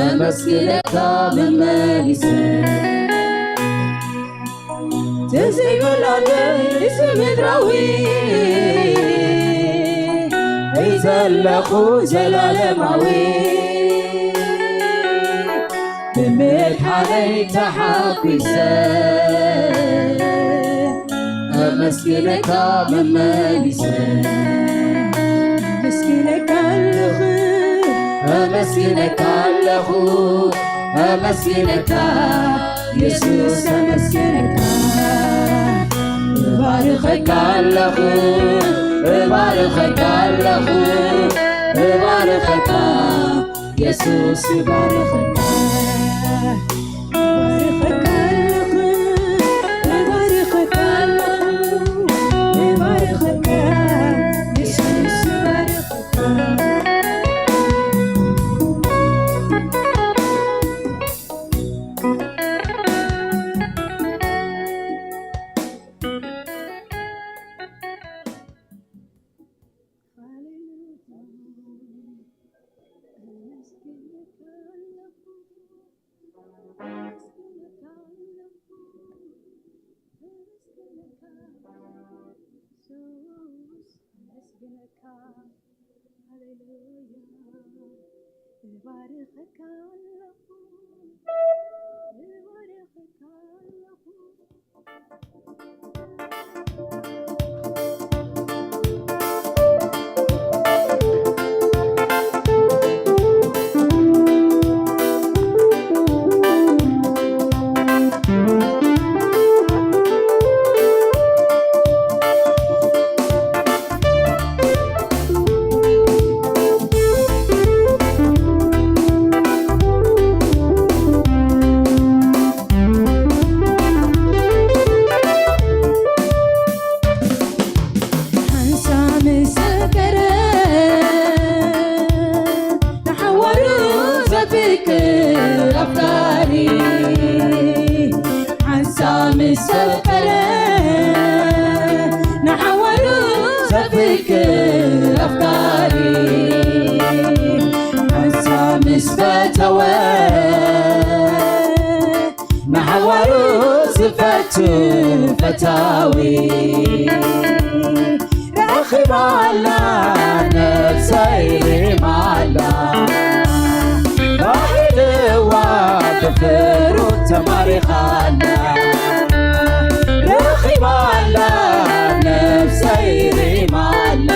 ኣመስግነካ መመሊሰ ተዘይወላደይ እዚ ምድራዊ ሒዘ ኣለኹ ዘላለማዊ ብምድሓነይ ተሓጒሰ ኣመስግነካ መመሊሰ ኣመስግነካ ኣለኹ ኣመስግነካ ኣመስግነካ ኣለኹ፣ ኣመስግነካ የሱስ፣ ኣመስግነካ። እባርኸካ ኣለኹ፣ እባርኸካ ኣለኹ፣ እባርኸካ የሱስ፣ እባርኸካ። እባርኸካ ኣለኹ፣ እባርኸካ ኣለኹ፣ እባርኸካ የሱስ፣ እባርኸካ። ሃሌሉያ፣ እባርኸካ ኣለኹ፣ እባርኸካ ኣለኹ። ሓንሳ ምስ ሰከረ ንሓዋሩ ዘፍቅር ኣፍቃሪ፣ ሓንሳ ምስ ሰከረ ንሓዋሩ ዘፍቅር ኣፍቃሪ፣ ሓንሳ ምስ ፈተወ ንሓዋሩ ዝፈቱ ፈታዊ፣ ረኺባላ ነብሰይ ርኢማላ፣ ባህልዋ ብፍሩ ተማሪኻላ፣ ረኺባላ ነብሰይ ርኢማላ፣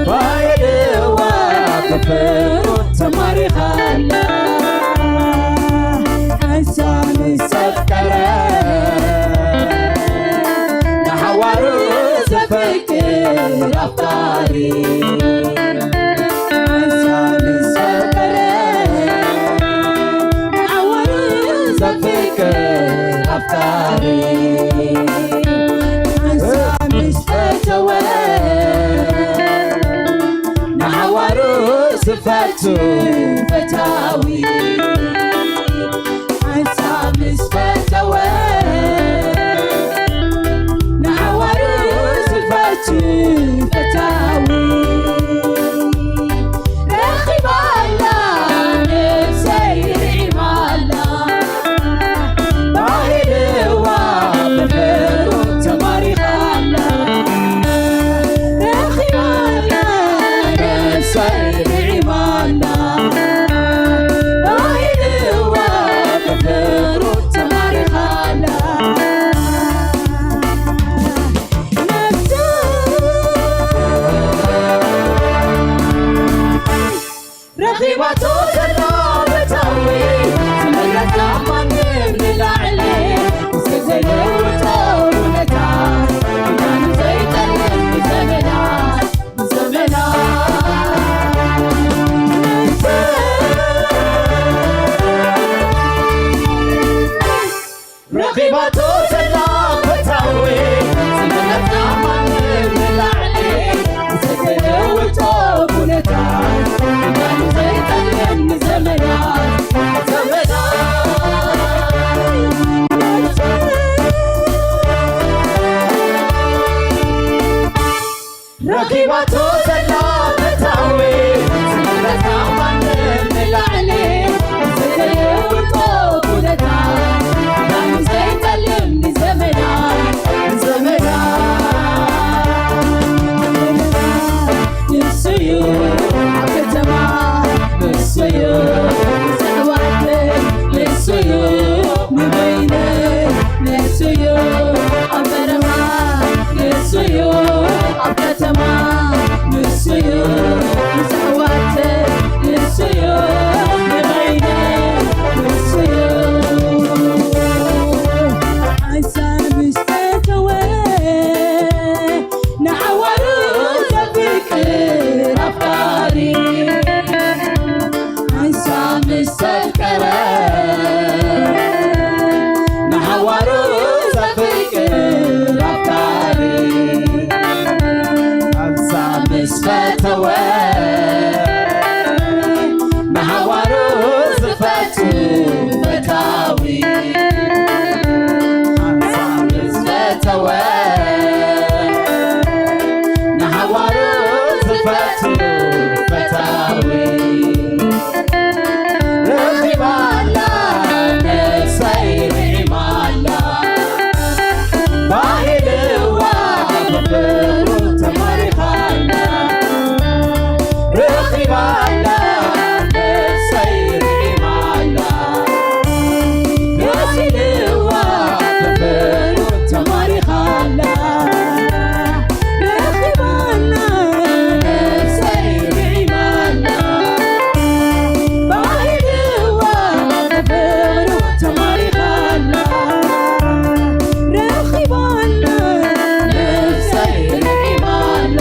ባህልዋ ብፍሩ ተማሪኻላ። ሓንሳ ምስ ሰከረ ንሓዋሩ ዘፍቅር ኣፍቃሪ፣ ሓንሳ ምስ ሰከረ ንሓዋሩ ዘፍቅር ኣፍቃሪ፣ ሓንሳ ምስ ፈተወ ንሓዋሩ ዝፈቱ ፈታዊ፣ ሓንሳ ምስ ፈተወ ንሓዋሩ ዝፈቱ ፈታዊ፣ ረኺባላ ነብሰይ ርኢማላ፣ ባህልዋ ብፍሩ ተማሪኻላ፣ ረኺባላ ነብሰይ ርኢማላ፣ ባህልዋ ብፍሩ ተማሪኻላ። ረኺባቶ ዘላ ፈታዊ፣ ዝምረጻ ማንም ንላዕሊ፣ ዝተዘይለወጠ ውለታ፣ ኪዳኑ ዘይጠልም ንዘመናት፣ ንዘመናት። ረኺባቶ ዘላ ፈታዊ፣ ዝምረጻ ማንም ንላዕሊ፣ ዝተለወጠ ኩነታት፣ ኪዳኑ ዘይጠልም ንዘመናት፣ ዘመናት። ረኺባቶ ዘላ ፈታዊ፣ ዝምረጻ ማንም ንላዕሊ፣ ዝተለወጠ ኩነታት፣ ኪዳኑ ዘይጠልም ንዘመናት፣ ንዘመናት። ንሱዩ ኣብ ከተማ፣ ንሱዩ ምስ ኣሕዋተይ፣ ንሱዩ ንበይነይ፣ ንሱዩ ኣብ በረኻ፣ ንሱዩ ኣብ ከተማ፣ ንሱዩ ምስ ኣሕዋተይ፣ ንሱ ዝፈተወ ንሃዋሩ ዝፈቱ ፈታዊ ሓንሳብ ዝፈተወ ንሃዋሩ ዝፈቱ ፈታዊ ረኺባላ ነብሰይ ርዒማላ ባሂልዋ ብፍቅሩ ተማሪኻላ ረኺባላ ነብሰይ ርዒማላ ባሂልዋ ብፍቅሩ ተማሪኻላ ረኺባላ ነብሰይ ርዒማላ ባሂልዋ ብፍቅሩ ተማሪኻላ ረኺባላ ነብሰይ ርዒማላ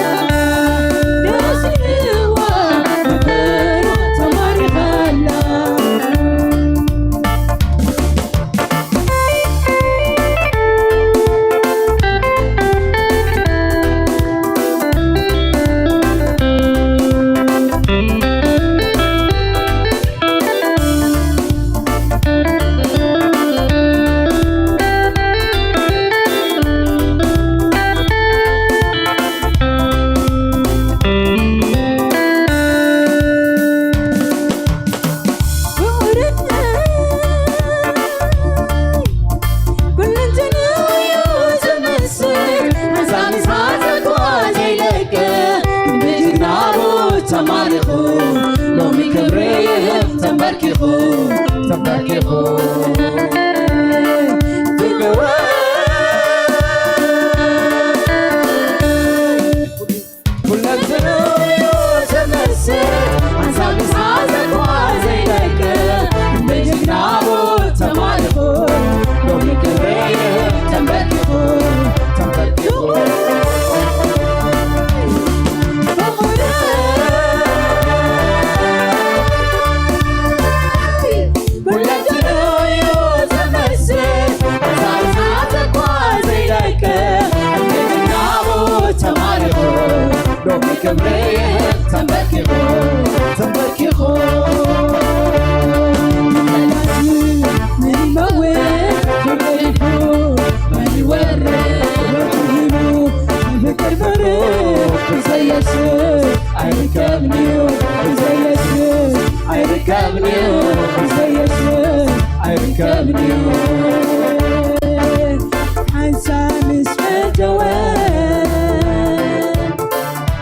ባሂልዋ ብፍቅሩ ተማሪኻላ ተማሪኹ ሎሚ ክብሪ ይህብ ተንበርኪኹ ተንበርኪኹ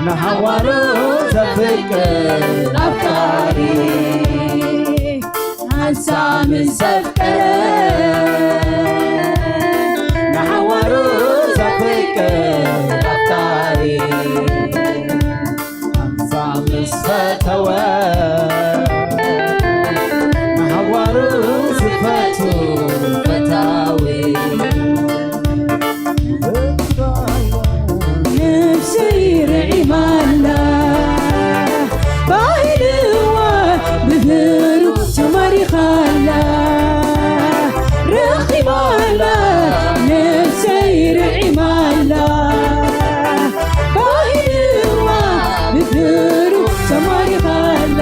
ንሓዋሩ ዘፍቅር ኣፍቃሪ ሓንሳብ ምስ ዘፍቀረ ንሓዋሩ ዘፍቅር ኣፍቃሪ ሓንሳብ ምስ ፈተወ ንሓዋሩ ዝፈቱ ፈታዊ ነብሰይ ርዒማላ ባሂልዋ ብፍቅሩ ተማሪኻላ ረኺባላ ነብሰይ ርዒማላ ባሂልዋ ብፍቅሩ ተማሪኻላ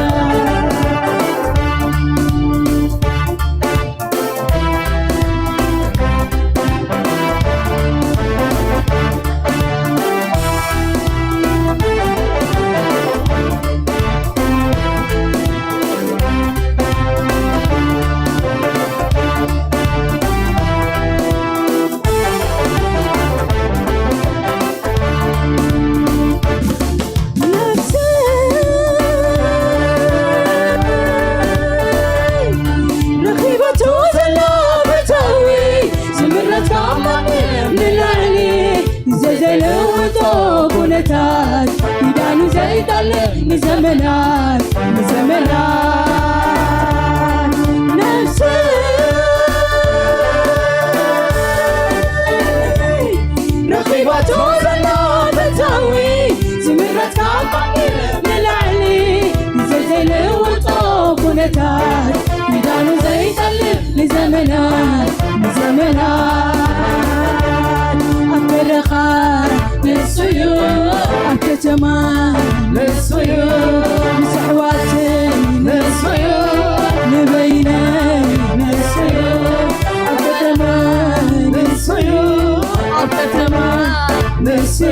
ምስ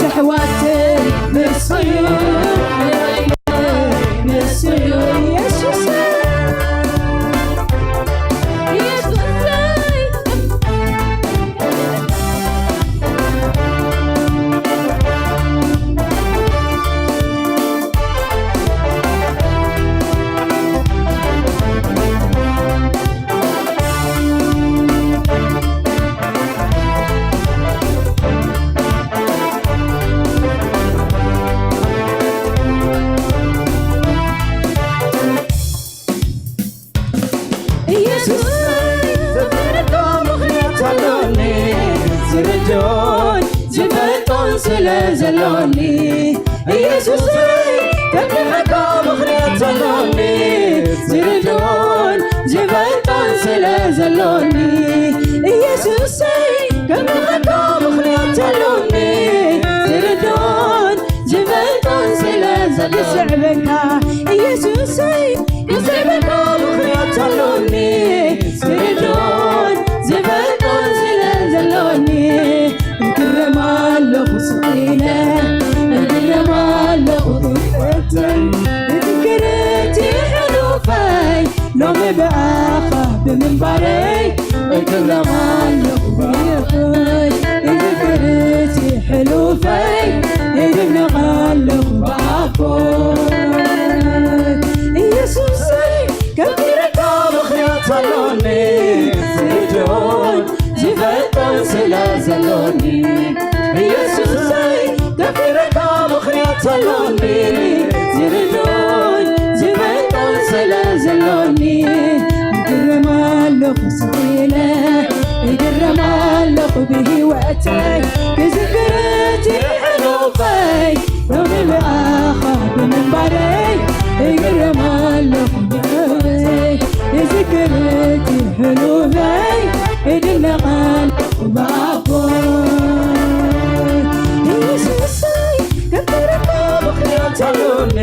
ኣሕዋተይ ምስዩ ምስዩ የሱስ ኢየሱስ ዝፈርዶ ምኽንያት ኣሎኒ ዝርድኦን ዝፈልጦን ስለ ዘሎኒ ኢየሱስ ከብርኸካ ምኽንያት ኣሎኒ ዝርድኦን ዝፈልጦን ስለ ዘሎኒ ኢየሱስ ከብርኸካ ምኽንያት ኣሎኒ ዝርድኦን ዝፈልጦን ስለ ዘሎኒ ይስዕበካ ኢየሱሰይ ይስዕበካ ምኽንያት ኣሎኒ ዝርድኦን ዝፈልጦን ስለ ዘሎኒ እግረም ኣለኹ ስቕ ኢለ እግረም ኣለኹ ክፈተን እትንክርቲ ሕሉፈይ ሎሚ ብኣኻ ብምንባረይ እግረም ኣለኹ ብየኸይ እትንክርቲ ሕሉፈይ እግረም ኣለኹ ብኣቦይ ኢየሱሰይ ከቢረካ ምኽንያት ኣሎኒ ዝርድኦን ዝፈልጦን ስለ ዘሎኒ ኢየሱሰይ ከቢረካ ምኽንያት ኣሎኒ ዝርድኦን ዝፈልጦን ስለ ዘሎኒ እግረም ኣለኹ ስቕ ኢለ እግረም ኣለኹ ብህይወተይ ክዝክር እቲ ሕሉፈይ ሎሚ ብኣኻ ብምንባረይ እግረም ኣለኹ ብህይወተይ ክዝክር እቲ ሕሉፈይ እድነቕ ኣለኹ ብኣቦይ ኢየሱሰይ ከብርኸካ ምኽንያት ኣሎኒ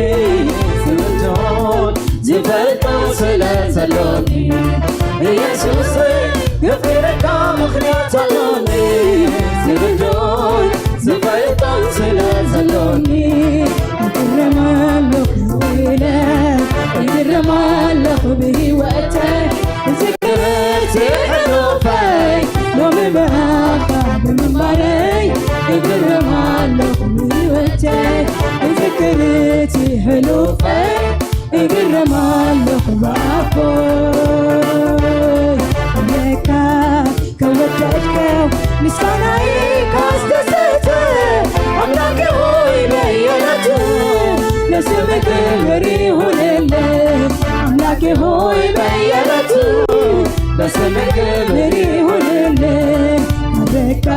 ዝርድኦን ዝፈልጦን ስለ ዘሎኒ ኢየሱሰይ ከብርኸካ ምኽንያት ኣሎኒ ዝርድኦን ዝፈልጦን ስለ ዘሎኒ እግረም ኣለኹ ኢለ እግረም ኣለኹ ብህይወተይ ዝክርት ሕሉፈይ ሎሚ ብኣኻ ብምንባረይ እግረም ኣለኹ ብህይወተይ ዝክርት ሕሉፈይ እግረም ኣለኹ ብኣቦይ ለካ ከወደድከው ምስጋናይ ካስተሰተ ኣምላኬ ሆይ በየለቱ ለስምህ ክብር ይሁንልህ ኣምላኬ ሆይ በየለቱ ለስምህ ክብር ይሁንልህ ለካ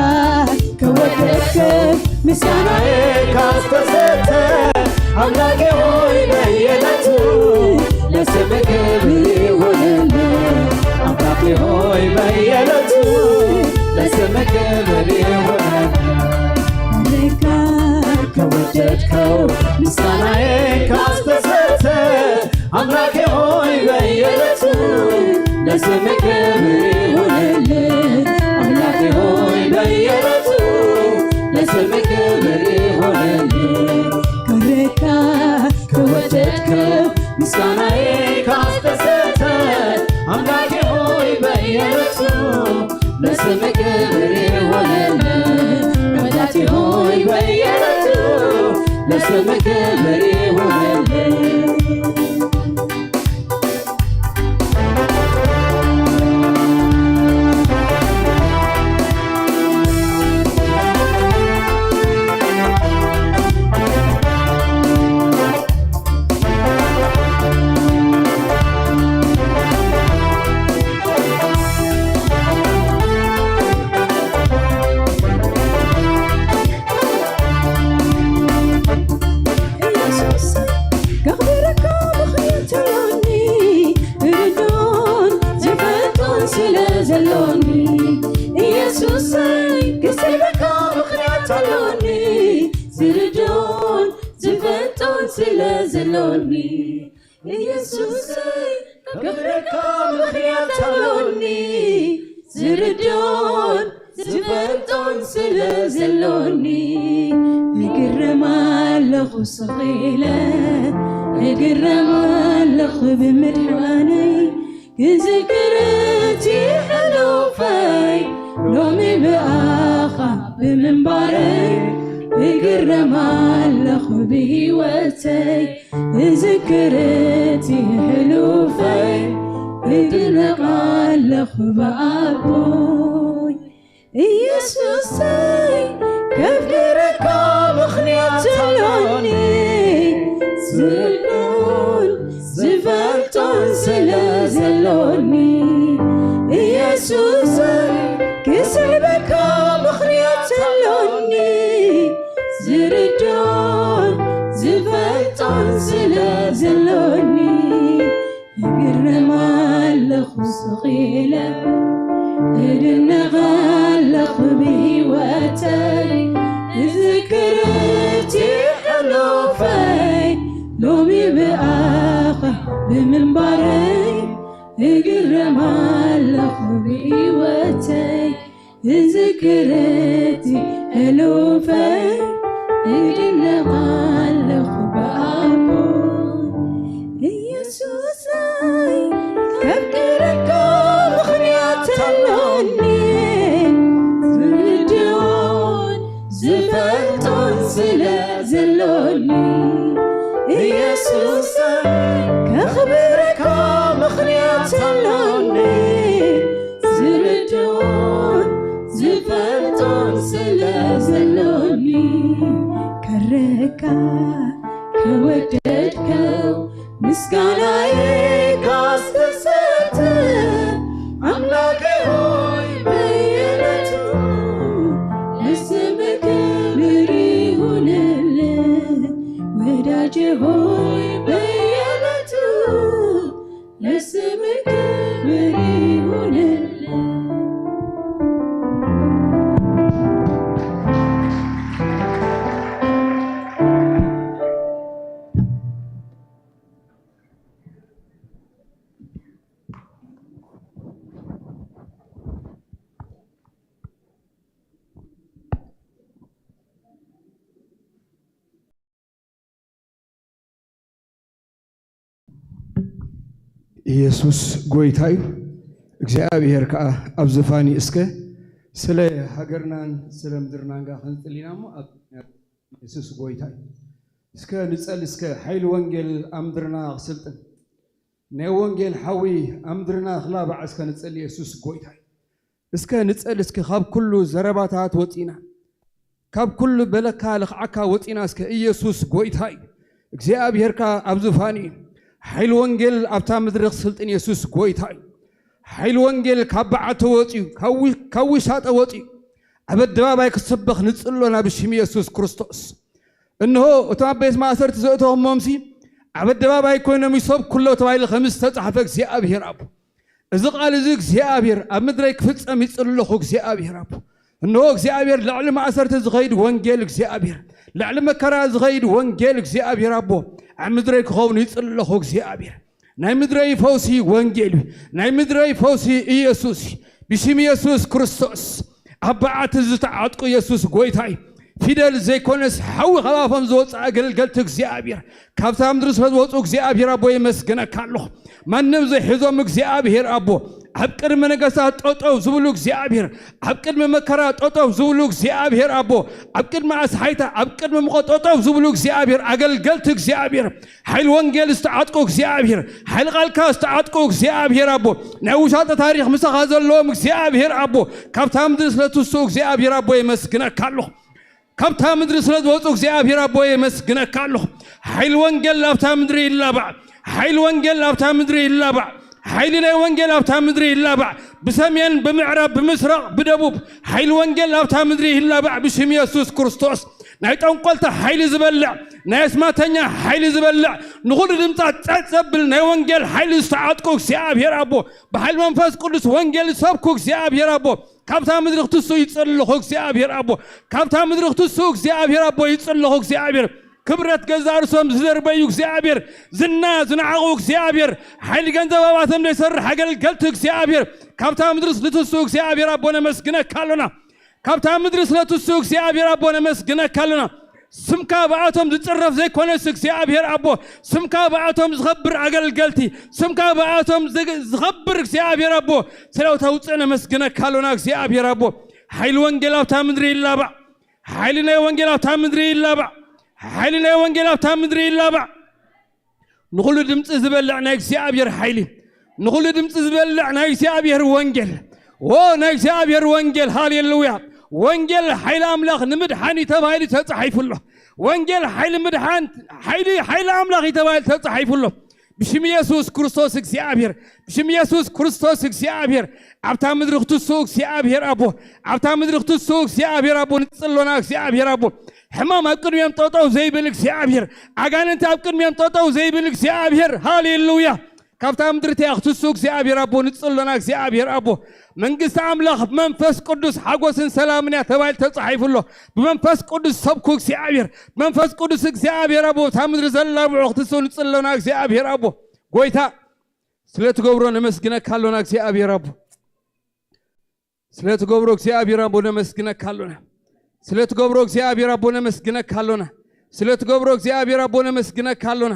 ከወደድከው ምስጋናዬ ካስተሰተ ኣምላኬ ሆይ በየለቱ ለስምህ ክብር ይሁንልህ ኣምላኬ ሆይ በየለቱ ለስምህ ክብር ይሁንልህ ለካ ከወደድከው ምስጋናዬ ካስተሰተ ኣምላኬ ሆይ በየለቱ ለስምህ ክብር ይሁንልህ ኣምላኬ ሆይ በየለቱ ለስምህ ክብር ይሁንልህ ካረካ ከወደድከው ምስጋናዬ ካስተሰተ ኣምላኬ ሆይ በየለቱ ለስምህ ክብር ይሁንልህ ረዳቴ ሆይ በየለቱ ለስምህ ክብር ይሁንልህ ኢየሱስ ከኽብረካ ምኽንያት ኣሎኒ ዝርድኦን ዝፈልጦን ስለ ዘሎኒ ኢየሱሰይ ክስዕበካ ምኽንያት ኣሎኒ ዝርድኦን ዝፈልጦን ስለ ዘሎኒ ኢየሱሰይ ከኽብረካ ምኽንያት ኣሎኒ ዝርድኦን ዝፈ ፈልጦን ስለ ዘሎኒ እግረም ኣለኹ ስኺለ እግረም ኣለኹ ብምድሓነይ ክዝክር እቲ ሕሉፈይ ሎሚ ብኣኻ ብምንባረይ እግረም ኣለኹ ብህይወተይ እዝክር እቲ ሕሉፈይ እድነቕ ኣለኹ ብኣቦይ ኢየሱሰይ ከፍቅረካ ምኽንያት ኣሎኒ ዝብሉን ዝፈልጦን ስለ ዘሎኒ ኢየሱሰይ ክስዕበካ ምኽንያት ኣሎኒ ዝርዳን ዝፈልጦን ስለ ዘሎኒ እግረም ኣለኹ ስኺለ እድነቕ ኣለኹ ብህይወተይ እዝክር እቲ ሕሉፈይ ሎሚ ብኣኻ ብምንባረይ እግረም ኣለኹ ብህይወተይ እዝክር እቲ ሕሉፈይ እድነቕ ኣለኹ ብኣቦይ ኢየሱሰይ ከፍቅረካ ምኽንያት ኣሎኒ ዝርድኦን ዝፈልጦን ስለ ዘሎኒ ኢየሱሰይ ከኽብረካ ምኽንያት ኣሎኒ ዝርድኦን ዝፈልጦን ስለ ዘሎኒ ከረካ ከወደድከው ምስጋናዬ ካስተሰተ ኣምላኬ ሆይ በየዕለቱ ለስምህ ክብር ይሁንልህ ወዳጄ ሆይ በየዕለቱ ለስምህ ክብር ይሁንልህ። ኢየሱስ ጎይታ እዩ። እግዚኣብሔር ከዓ ኣብ ዝፋን እዩ። እስከ ስለ ሃገርናን ስለ ምድርናን ጋር ክንጽል ኢና እሞ ኣብ የሱስ ጎይታ እዩ። እስከ ንጸሊ እስከ ሓይሊ ወንጌል ኣብ ምድርና ክስልጥን ናይ ወንጌል ሓዊ ኣብ ምድርና ክላባዕ እስከ ንጸሊ። የሱስ ጎይታ እዩ። እስከ ንጸሊ እስከ ካብ ኩሉ ዘረባታት ወጺና ካብ ኩሉ በለካ ልኽዓካ ወጺና እስከ ኢየሱስ ጎይታ እዩ። እግዚኣብሔርካ ኣብ ዙፋን እዩ። ሓይሊ ወንጌል ኣብታ ምድሪ ክስልጥን የሱስ ጎይታ እዩ። ሓይሊ ወንጌል ካብ በዓል ተወጺኡ ካብ ውሻጠ ወጺኡ ኣብ ኣደባባይ ክስበኽ ንጽሎ ናብ ሽም የሱስ ክርስቶስ። እንሆ እቶም ኣብ ቤት ማእሰርቲ ዘእተኹሞምሲ ኣብ ኣደባባይ ኮይኖም ይሰብኩ ኣለዉ ተባሂሉ ከም ዝተጻሕፈ እግዚኣብሔር ኣቦ እዚ ቃል እዚ እግዚኣብሔር ኣብ ምድረይ ክፍጸም ይጽለኹ እግዚኣብሔር ኣቦ። እንሆ እግዚኣብሔር ልዕሊ ማእሰርቲ ዝኸይድ ወንጌል እግዚኣብሔር ልዕሊ መከራ ዝኸይድ ወንጌል እግዚኣብሔር ኣቦ ኣብ ምድረይ ክኸውን ይጽለኹ እግዚኣብሔር። ናይ ምድረይ ፈውሲ ወንጌል እዩ። ናይ ምድረይ ፈውሲ ኢየሱስ እዩ። ብሽም ኢየሱስ ክርስቶስ ኣብ በዓቲ ዝተዓጥቁ ኢየሱስ ጎይታ እዩ። ፊደል ዘይኮነስ ሓዊ ካብ ኣፎም ዝወፅእ ኣገልገልቲ እግዚኣብሔር ካብታ ምድሪ ስለ ዝወፁ እግዚኣብሔር ኣቦ የመስግነካ ኣለኹ። ማንም ዘይሕዞም እግዚኣብሔር ኣቦ ኣብ ቅድሚ ነገስታት ጠጠው ዝብሉ እግዚኣብሔር ኣብ ቅድሚ መከራ ጠጠው ዝብሉ እግዚኣብሔር ኣቦ ኣብ ቅድሚ ኣስሓይታ ኣብ ቅድሚ ምቆ ጠጠው ዝብሉ እግዚኣብሔር ኣገልገልቲ እግዚኣብሔር ሓይሊ ወንጌል ዝተዓጥቁ እግዚኣብሔር ሓይሊ ቃልካ ዝተዓጥቁ እግዚኣብሔር ኣቦ ናይ ውሻጠ ታሪኽ ምሳኻ ዘለዎም እግዚኣብሔር ኣቦ ካብታ ምድሪ ስለ ትስኡ እግዚኣብሔር ኣቦ የመስግነካ ኣለኹ። ካብታ ምድሪ ስለ ዝወፁ እግዚኣብሔር ኣቦ የመስግነካ ኣለኹ። ሓይሊ ወንጌል ኣብታ ምድሪ ይላባዕ። ሓይሊ ወንጌል ኣብታ ምድሪ ይላባዕ። ሓይሊ ናይ ወንጌል ኣብታ ምድሪ ይላባዕ። ብሰሜን ብምዕራብ ብምስራቕ ብደቡብ ሓይሊ ወንጌል ኣብታ ምድሪ ይላባዕ ብሽም የሱስ ክርስቶስ። ናይ ጠንቆልታ ሓይሊ ዝበልዕ ናይ ኣስማተኛ ሓይሊ ዝበልዕ ንኹሉ ድምፃ ፀጥ ዘብል ናይ ወንጌል ሓይሊ ዝተዓጥቁ እግዚኣብሔር ኣቦ ብሓይሊ መንፈስ ቅዱስ ወንጌል ዝሰብኩ እግዚኣብሔር ኣቦ ካብታ ምድሪ ክትስኡ ይፅለኹ እግዚኣብሔር ኣቦ ካብታ ምድሪ ክትስኡ እግዚኣብሔር ኣቦ ይፅለኹ እግዚኣብሔር ክብረት ገዛ ርእሶም ዝደርበዩ እግዚኣብሔር ዝና ዝነዓቑ እግዚኣብሔር ሓይሊ ገንዘብ ኣባቶም ዘይሰርሕ ኣገልገልቲ እግዚኣብሔር ካብታ ምድሪ ንትስኡ እግዚኣብሔር ኣቦ ነመስግነካ ኣሎና። ካብታ ምድሪ ስለ ትሱ እግዚኣብሔር ኣቦ ነመስግነካ ኣለና። ስምካ ብኣቶም ዝጽረፍ ዘይኮነስ እግዚኣብሔር ኣቦ፣ ስምካ ብኣቶም ዝኸብር ኣገልገልቲ፣ ስምካ ብኣቶም ዝግ-፣ ዝኸብር እግዚኣብሔር ኣቦ፣ ስለ ተውፅእ ነመስግነካ ኣሎና እግዚኣብሔር ኣቦ። ሓይሊ ወንጌል ኣብታ ምድሪ ይላባዕ፣ ሓይሊ ናይ ወንጌል ኣብታ ምድሪ ይላባዕ፣ ሓይሊ ናይ ወንጌል ኣብታ ምድሪ ይላባዕ። ንኹሉ ድምፂ ዝበልዕ ናይ እግዚኣብሔር ሓይሊ፣ ንኹሉ ድምፂ ዝበልዕ ናይ እግዚኣብሔር ወንጌል። ዎ ናይ እግዚኣብሔር ወንጌል፣ ሃሌሉያ። ወንጌል ሓይሊ ኣምላኽ ንምድሓን እዩ ተባሂሉ ተፃሒፉ ኣሎ። ወንጌል ሓይሊ ምድሓን፣ ሓይሊ፣ ሓይሊ ኣምላኽ እዩ ተባሂሉ ተፃሒፉ ኣሎ። ብሽም ኢየሱስ ክርስቶስ እግዚኣብሔር፣ ብሽም ኢየሱስ ክርስቶስ እግዚኣብሔር፣ ኣብታ ምድሪ ክትስኡ እግዚኣብሔር ኣቦ፣ ኣብታ ምድሪ ክትስኡ እግዚኣብሔር ኣቦ፣ ንጽሎና እግዚኣብሔር ኣቦ፣ ሕማም ኣብ ቅድሚኦም ጠጠው ዘይብል እግዚኣብሔር፣ ኣጋንንቲ ኣብ ቅድሚኦም ጠጠው ዘይብል እግዚኣብሔር፣ ሃሌሉያ። ካብታ ምድሪ እቲኣ ክትስኡ እግዚኣብሔር ኣቦ፣ ንጽሎና እግዚኣብሔር ኣቦ፣ መንግስቲ ኣምላኽ ብመንፈስ ቅዱስ ሓጎስን ሰላምን እያ ተባሂሉ ተጻሒፉ ኣሎ። ብመንፈስ ቅዱስ ሰብኩ እግዚኣብሔር፣ ብመንፈስ ቅዱስ እግዚኣብሔር ኣቦ፣ እታ ምድሪ ዘላብዑ ክትስኡ ንጽሎና እግዚኣብሔር ኣቦ፣ ጎይታ ስለ ትገብሮ ነመስግነካ ኣሎና እግዚኣብሔር ኣቦ። ስለ ትገብሮ እግዚኣብሔር ኣቦ ነመስግነካ ኣሎና። ስለ ትገብሮ እግዚኣብሔር ኣቦ ነመስግነካ ኣሎና። ስለ ትገብሮ እግዚኣብሔር ኣቦ ነመስግነካ ኣሎና።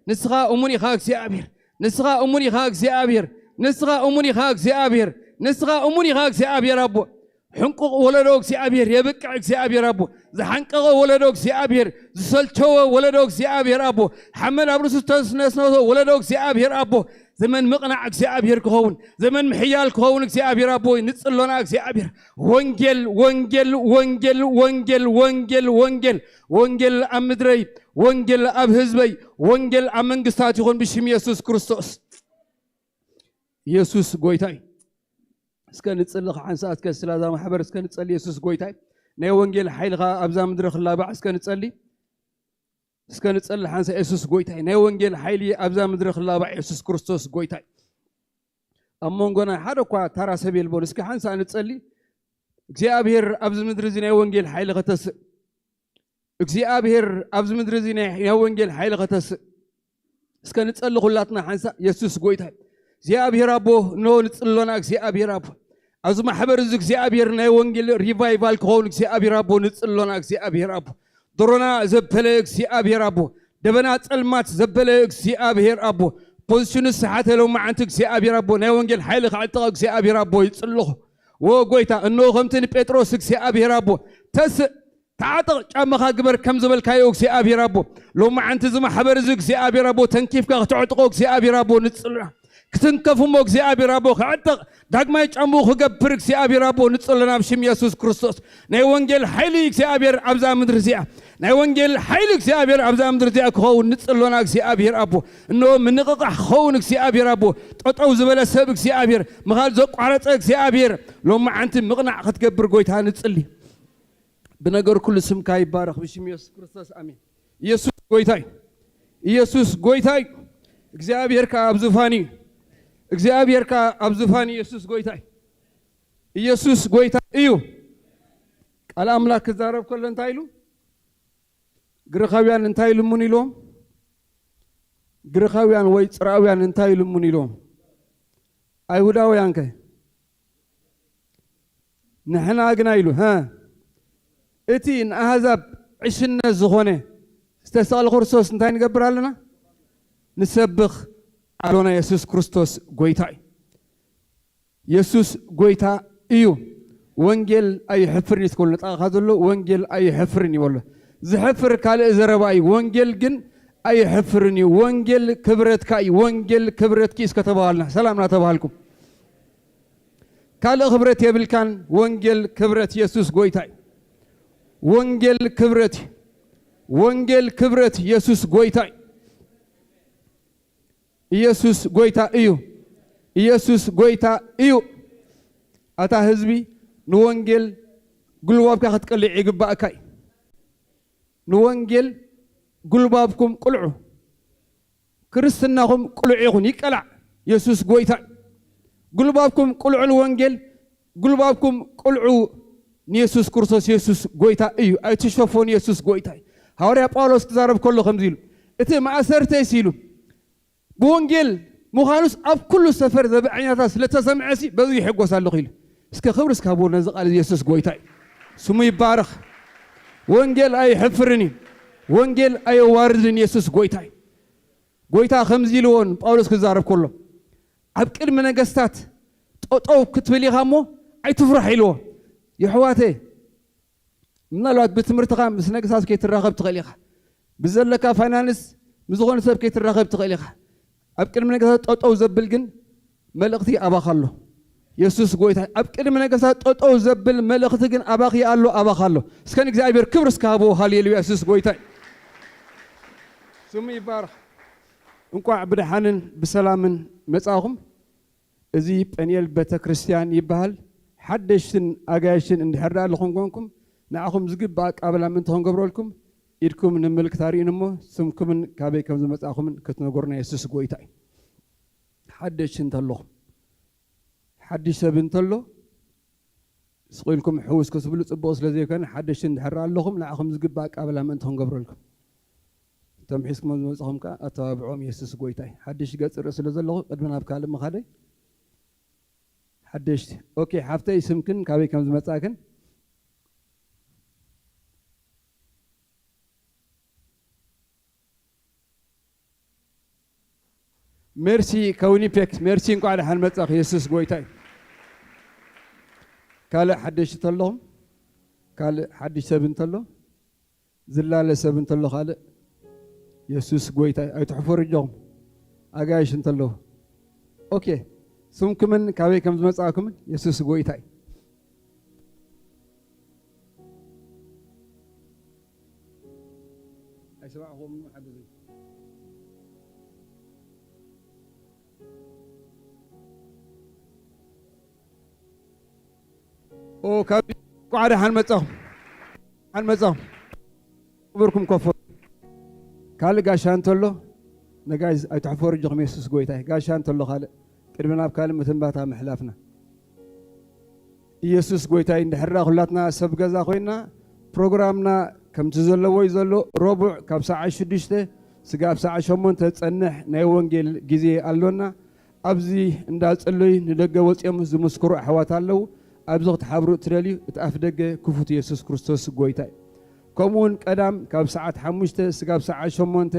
ንስኻ እሙን ኢኻ እግዚኣብሔር። ንስኻ እሙን ኢኻ እግዚኣብሔር። ንስኻ እሙን ኢኻ እግዚኣብሔር። ንስኻ እሙን ኢኻ እግዚኣብሔር ኣቦ። ሕንቁቕ ወለዶ እግዚኣብሔር የብቅዕ እግዚኣብሔር ኣቦ። ዝሓንቀቐ ወለዶ እግዚኣብሔር፣ ዝሰልቸወ ወለዶ እግዚኣብሔር ኣቦ። ሓመድ ኣብ ርእሱ ዝተነስነሶ ወለዶ እግዚኣብሔር ኣቦ። ዘመን ምቕናዕ እግዚኣብሔር ክኸውን፣ ዘመን ምሕያል ክኸውን እግዚኣብሔር ኣቦ ንጽሎና እግዚኣብሔር። ወንጌል፣ ወንጌል፣ ወንጌል፣ ወንጌል፣ ወንጌል፣ ወንጌል፣ ወንጌል ኣብ ምድረይ፣ ወንጌል ኣብ ህዝበይ፣ ወንጌል ኣብ መንግስታት ይኹን ብሽም ኢየሱስ ክርስቶስ። ኢየሱስ ጎይታ እዩ። እስከ ንጽሊ፣ ክሓን ሰዓት ከስላ እዛ ማሕበር እስከ ንጸሊ። ኢየሱስ ጎይታ እዩ። ናይ ወንጌል ሓይልኻ ኣብዛ ምድሪ ክላባዕ እስከ ንጸሊ። እስከ ንጸሊ ሓንሳ። ኢየሱስ ጎይታ እዩ። ናይ ወንጌል ሓይሊ ኣብዛ ምድሪ ክላባዕ። ኢየሱስ ክርስቶስ ጎይታ እዩ። ኣብ መንጎና ሓደ እኳ ታራ ሰብ የልቦን። እስከ ሓንሳ ንጸሊ። እግዚኣብሔር ኣብዚ ምድሪ እዚ ናይ ወንጌል ሓይሊ ከተስእ። እግዚኣብሔር ኣብዚ ምድሪ እዚ ናይ፣ ናይ ወንጌል ሓይሊ ከተስእ። እስከ ንጸሊ ኩላትና ሓንሳ። ኢየሱስ ጎይታ እዩ። እግዚኣብሔር ኣቦ፣ እንሆ ንጽሎና እግዚኣብሔር ኣቦ። ኣብዚ ማሕበር እዚ እግዚኣብሔር ናይ ወንጌል ሪቫይቫል ክኸውን እግዚኣብሔር ኣቦ ንጽሎና እግዚኣብሔር ኣቦ። ድሮና ዘበለ እግዚኣብሔር ኣቦ። ደበና ጸልማት ዘበለ እግዚኣብሔር ኣቦ። ፖዚሽኑ ዝሰሓተ ሎማዓንቲ እግዚኣብሔር ኣቦ። ናይ ወንጌል ሓይሊ ክዕጥቕ እግዚኣብሔር ኣቦ ይጽልኹ። ወ ጎይታ፣ እንሆ ከምቲ ንጴጥሮስ እግዚኣብሔር ኣቦ ተስእ፣ ተዓጠቕ፣ ጫማኻ ግበር ከም ዝበልካዮ እግዚኣብሔር ኣቦ፣ ሎማዓንቲ እዚ ማሕበር እዚ እግዚኣብሔር ኣቦ ተንኪፍካ ክተዕጥቖ እግዚኣብሔር ኣቦ ንጽልና። ክትንከፍ እሞ እግዚኣብሔር ኣቦ ክዕጠቕ፣ ዳግማይ ጫምኡ ክገብር እግዚኣብሔር ኣቦ ንጽልና ብሽም ኢየሱስ ክርስቶስ። ናይ ወንጌል ሓይሊ እግዚኣብሔር ኣብዛ ምድሪ እዚኣ፣ ናይ ወንጌል ሓይሊ እግዚኣብሔር ኣብዛ ምድሪ እዚኣ ክኸውን ንጽሎና እግዚኣብሔር ኣቦ። እንሆ ምንቕቓሕ ክኸውን እግዚኣብሔር ኣቦ፣ ጠጠው ዝበለ ሰብ እግዚኣብሔር፣ ምኻድ ዘቋረጸ እግዚኣብሔር ሎማዓንቲ ምቕናዕ ክትገብር ጎይታ ንጽሊ። ብነገር ኩሉ ስምካ ይባረኽ ብሽም ኢየሱስ ክርስቶስ ኣሜን። ኢየሱስ ጎይታ እዩ። ኢየሱስ ጎይታ እዩ። እግዚኣብሔር ከኣ ኣብ ዙፋን እዩ። እግዚኣብሔር ከኣ ኣብ ዙፋን እዩ። ኢየሱስ ጎይታ እዩ። ኢየሱስ ጎይታ እዩ። ቃል ኣምላኽ ክዛረብ ከሎ እንታይ ኢሉ? ግሪኻውያን እንታይ ይልምኑ ኢልዎም? ግሪኻውያን ወይ ጽርኣውያን እንታይ ይልምኑ ኢልዎም? ኣይሁዳውያን ከ? ንሕና ግና ኢሉ፣ ሀ፣ እቲ ንኣህዛብ ዕሽነት ዝኾነ ዝተሰቕለ ክርስቶስ እንታይ ንገብር ኣለና? ንሰብኽ ኣሎና። የሱስ ክርስቶስ ጎይታ እዩ። የሱስ ጎይታ እዩ። ወንጌል ኣይሕፍርን እዩ ትበሉ። ንጣቕኻ ዘሎ ወንጌል ኣይሕፍርን እዩ በሎ። ዝሕፍር ካልእ ዘረባ እዩ። ወንጌል ግን ኣይሕፍርን እዩ። ወንጌል ክብረትካ እዩ። ወንጌል ክብረትኪ እስከ ተባሃልና። ሰላም እናተባሃልኩም። ካልእ ክብረት የብልካን። ወንጌል ክብረት የሱስ ጎይታ እዩ። ወንጌል ክብረት እዩ። ወንጌል ክብረት የሱስ ጎይታ እዩ። ኢየሱስ ጎይታ እዩ። ኢየሱስ ጎይታ እዩ። ኣታ ህዝቢ ንወንጌል ጉልባብካ ክትቀልዕ ይግባእካ እዩ። ንወንጌል ጉልባብኩም ቅልዑ። ክርስትናኹም ቅሉዕ ይኹን፣ ይቀላዕ። የሱስ ጎይታ እዩ። ጉልባብኩም ቅልዑ ንወንጌል፣ ጉልባብኩም ቅልዑ ንየሱስ ክርስቶስ። የሱስ ጎይታ እዩ። ኣይትሸፈኑ፣ የሱስ ጎይታ እዩ። ሃዋርያ ጳውሎስ ክዛረብ ከሎ ከምዚ ኢሉ፣ እቲ ማእሰርተይስ ኢሉ፣ ብወንጌል ምዃኑስ ኣብ ኩሉ ሰፈር ዘብዐኛታት ስለ ተሰምዐሲ በዚ ይሕጎስ ኣለኹ ኢሉ። እስከ ክብሪ እስከ ሃብዎ ነዚ ቃል እዚ። የሱስ ጎይታ እዩ። ስሙ ይባረኽ። ወንጌል ኣይሕፍርን እዩ። ወንጌል ኣየዋርድን። የሱስ ጎይታ እዩ። ጎይታ ከምዚ ኢልዎ ንጳውሎስ ክዛረብ ከሎ፣ ኣብ ቅድሚ ነገስታት ጠጠው ክትብል ኢኻ እሞ ኣይትፍራሕ ኢልዎ። የሕዋተ፣ ምናልባት ብትምህርትኻ ምስ ነገስታት ከይትራኸብ ትኽእል ኢኻ። ብዘለካ ፋይናንስ ምስ ዝኾነ ሰብ ከይትራኸብ ትኽእል ኢኻ። ኣብ ቅድሚ ነገስታት ጠጠው ዘብል ግን መልእኽቲ ኣባኻ ኣሎ። የሱስ ጎይታ። ኣብ ቅድሚ ነገስታት ጠጠው ዘብል መልእኽቲ ግን ኣባኺ ኣሎ፣ ኣባኻ ኣሎ። እስከ ንእግዚኣብሔር ክብሪ እስከ ሃብዎ። ሃሌሉያ። የሱስ ጎይታ እዩ። ስሙ ይባረኽ። እንቋዕ ብደሓንን ብሰላምን መጻኹም። እዚ ጴንኤል ቤተ ክርስቲያን ይበሃል። ሓደሽትን ኣጋይሽን እንድሕር ደኣ ኣለኹም ኮንኩም፣ ንዓኹም ዝግባእ ኣቃብላ ምእንቲ ክንገብረልኩም፣ ኢድኩም ንምልክት ኣርእዩኒ እሞ፣ ስምኩምን ካበይ ከም ዝመጻእኩምን ክትነገሩና። የሱስ ጎይታ እዩ። ሓደሽቲ እንተለኹም፣ ሓድሽ ሰብ እንተሎ፣ ስቕ ኢልኩም ሕውስ ክትብሉ ጽቡቕ ስለ ዘይኮነ፣ ሓደሽቲ እንድሕር ኣለኹም፣ ንዓኹም ዝግባእ ኣቃብላ ምእንቲ ክንገብረልኩም። እቶም ሒዝኩሞም ዝመጻኹም ከኣ ኣተባብዕዎም። የሱስ ጎይታ እዩ። ሓድሽ ገጽ ርኢ ስለ ዘለኹ፣ ቅድሚ ናብ ካልእ ምኻደይ፣ ሓደሽቲ። ኦኬ፣ ሓፍተይ፣ ስምክን ካበይ ከም ዝመጻእክን? ሜርሲ ከዊኒፔክ፣ ሜርሲ፣ እንቋዕ ደሓን መጻእኺ። የሱስ ጎይታ እዩ። ካልእ ሓደሽቲ እንተለኹም፣ ካልእ ሓድሽ ሰብ እንተሎ፣ ዝላለ ሰብ እንተሎ፣ ካልእ፣ የሱስ ጎይታ እዩ። ኣይትሕፈሩ እጆኹም። ኣጋይሽ እንተለዉ። ኦኬ፣ ስምኩምን ካበይ ከም ዝመጻእኩምን። የሱስ ጎይታ እዩ። ኣይሰማዕኹምን፣ ሓግዙ። ኦ፣ ካብ እንኳዕ ደሓን መጻኹም። ደሓን መጻኹም። ክብርኩም ኮፎ። ካልእ ጋሻ እንተሎ፣ ነጋይ ኣይትሕፈሩ፣ እጆኹም። የሱስ ጎይታ እዩ። ጋሻ እንተሎ ካልእ፣ ቅድሚ ናብ ካልእ ምትንባታ ምሕላፍና። ኢየሱስ ጎይታ እዩ። እንድሕር ደኣ ኩላትና ሰብ ገዛ ኮይና፣ ፕሮግራምና ከምቲ ዘለዎ እዩ ዘሎ። ረቡዕ ካብ ሰዓት ሽዱሽተ ስጋብ ሰዓት ሸሞንተ ዝጸንሕ ናይ ወንጌል ግዜ ኣሎና። ኣብዚ እንዳጸለዩ ንደገ ወጺኦም ዝምስክሩ ኣሕዋት ኣለዉ። ኣብዚ ክትሓብሩ እትደልዩ፣ እቲ ኣፍ ደገ ክፉት፣ የሱስ ክርስቶስ ጎይታ እዩ። ከምኡ እውን ቀዳም ካብ ሰዓት ሓሙሽተ ስጋብ ሰዓት ሸሞንተ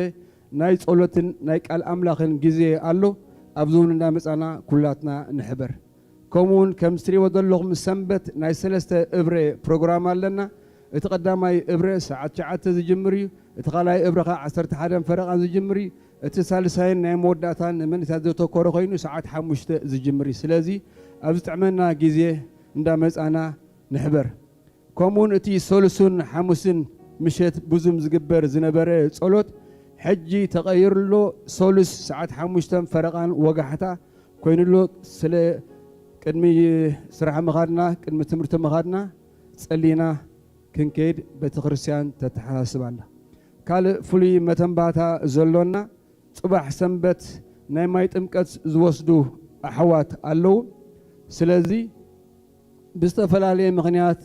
ናይ ጸሎትን ናይ ቃል ኣምላኽን ግዜ ኣሎ። ኣብዚ እውን እንዳመጻና ኩላትና ንሕበር። ከምኡ እውን ከም እትሪእዎ ዘለኹም ሰንበት ናይ ሰለስተ እብረ ፕሮግራም ኣለና። እቲ ቀዳማይ እብረ ሰዓት ትሽዓተ ዝጅምር እዩ። እቲ ካልኣይ እብረ ኸዓ ዓሰርተ ሓደን ፈረቓን ዝጅምር እዩ። እቲ ሳልሳይን ናይ መወዳእታን ንመንእሰያት ዘተኮረ ኮይኑ ሰዓት ሓሙሽተ ዝጅምር እዩ። ስለዚ ኣብ ዝጥዕመና ግዜ እንዳመጻና ንሕበር። ከምኡውን እቲ ሰሉስን ሓሙስን ምሸት ብዙም ዝግበር ዝነበረ ጸሎት ሕጂ ተቐይሩሎ። ሰሉስ ሰዓት ሓሙሽተን ፈረቓን ወጋሕታ ኮይኑሎ። ስለ ቅድሚ ስራሕ ምኻድና፣ ቅድሚ ትምህርቲ ምኻድና ጸሊና ክንከይድ ቤተ ክርስቲያን ተተሓሳስብ ኣላ። ካልእ ፍሉይ መተንባታ ዘሎና፣ ጽባሕ ሰንበት ናይ ማይ ጥምቀት ዝወስዱ ኣሕዋት ኣለዉ። ስለዚ ብዝተፈላለየ ምኽንያት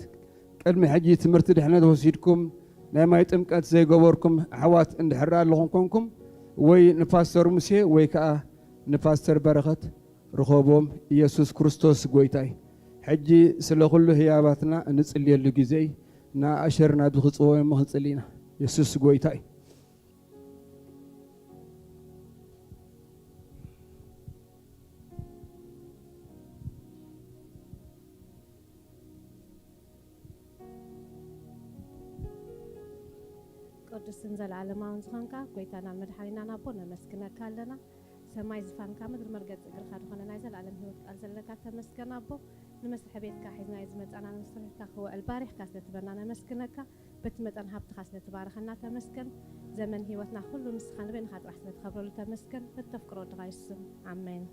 ቅድሚ ሕጂ ትምህርቲ ድሕነት ወሲድኩም ናይ ማይ ጥምቀት ዘይገበርኩም ኣሕዋት እንድሕር ኣለኹም ኮንኩም፣ ወይ ንፓስተር ሙሴ ወይ ከኣ ንፓስተር በረኸት ርኸቦም። ኢየሱስ ክርስቶስ ጎይታ እዩ። ሕጂ ስለ ኩሉ ህያባትና እንጽልየሉ ግዜ እዩ። ንኣሸር ናብዚ ክጽውዖ እሞ ክንጽሊ ኢና። የሱስ ጎይታ እዩ። ቅዱስን ዘለዓለማውን ዝኾንካ ጎይታናን መድሓኒናን ኣቦ፣ ነመስግነካ ኣለና። ሰማይ ዝፋንካ፣ ምድሪ መርገጺ እግርኻ ዝኾነ ናይ ዘለኣለም ህይወት ቃል ዘለካ ተመስገን ኣቦ። ንመስርሒ ቤትካ ሒዝናዮ ዝመጻና ንመስርሕካ ክውዕል ባሪኽካ ስለ ትበና ነመስግነካ። በቲ መጠን ሃብትኻ ስለ ትባርኸና ተመስገን። ዘመን ህይወትና ኩሉ ንስኻ ንበይንኻ ጥራሕ ስለ ትኸብረሉ ተመስገን። በተፍቅሮ ወድኻ የሱስ ስም፣ ኣሜን።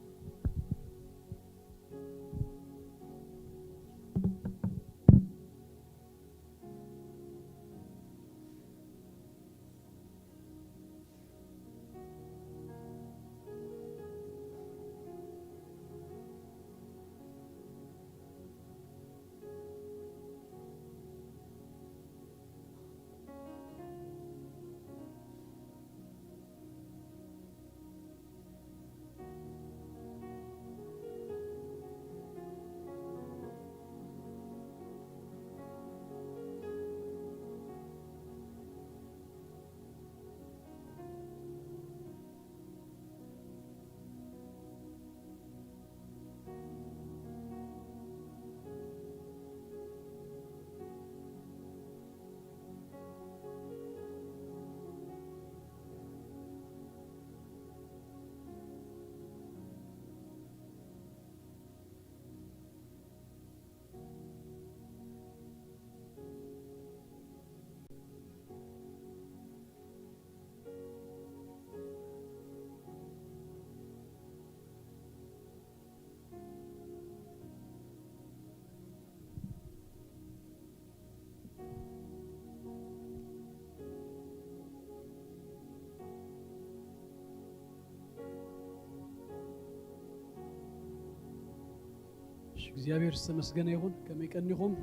እግዚኣብሔር ዝተመስገነ ይኹን። ከመይ ቀኒኹም?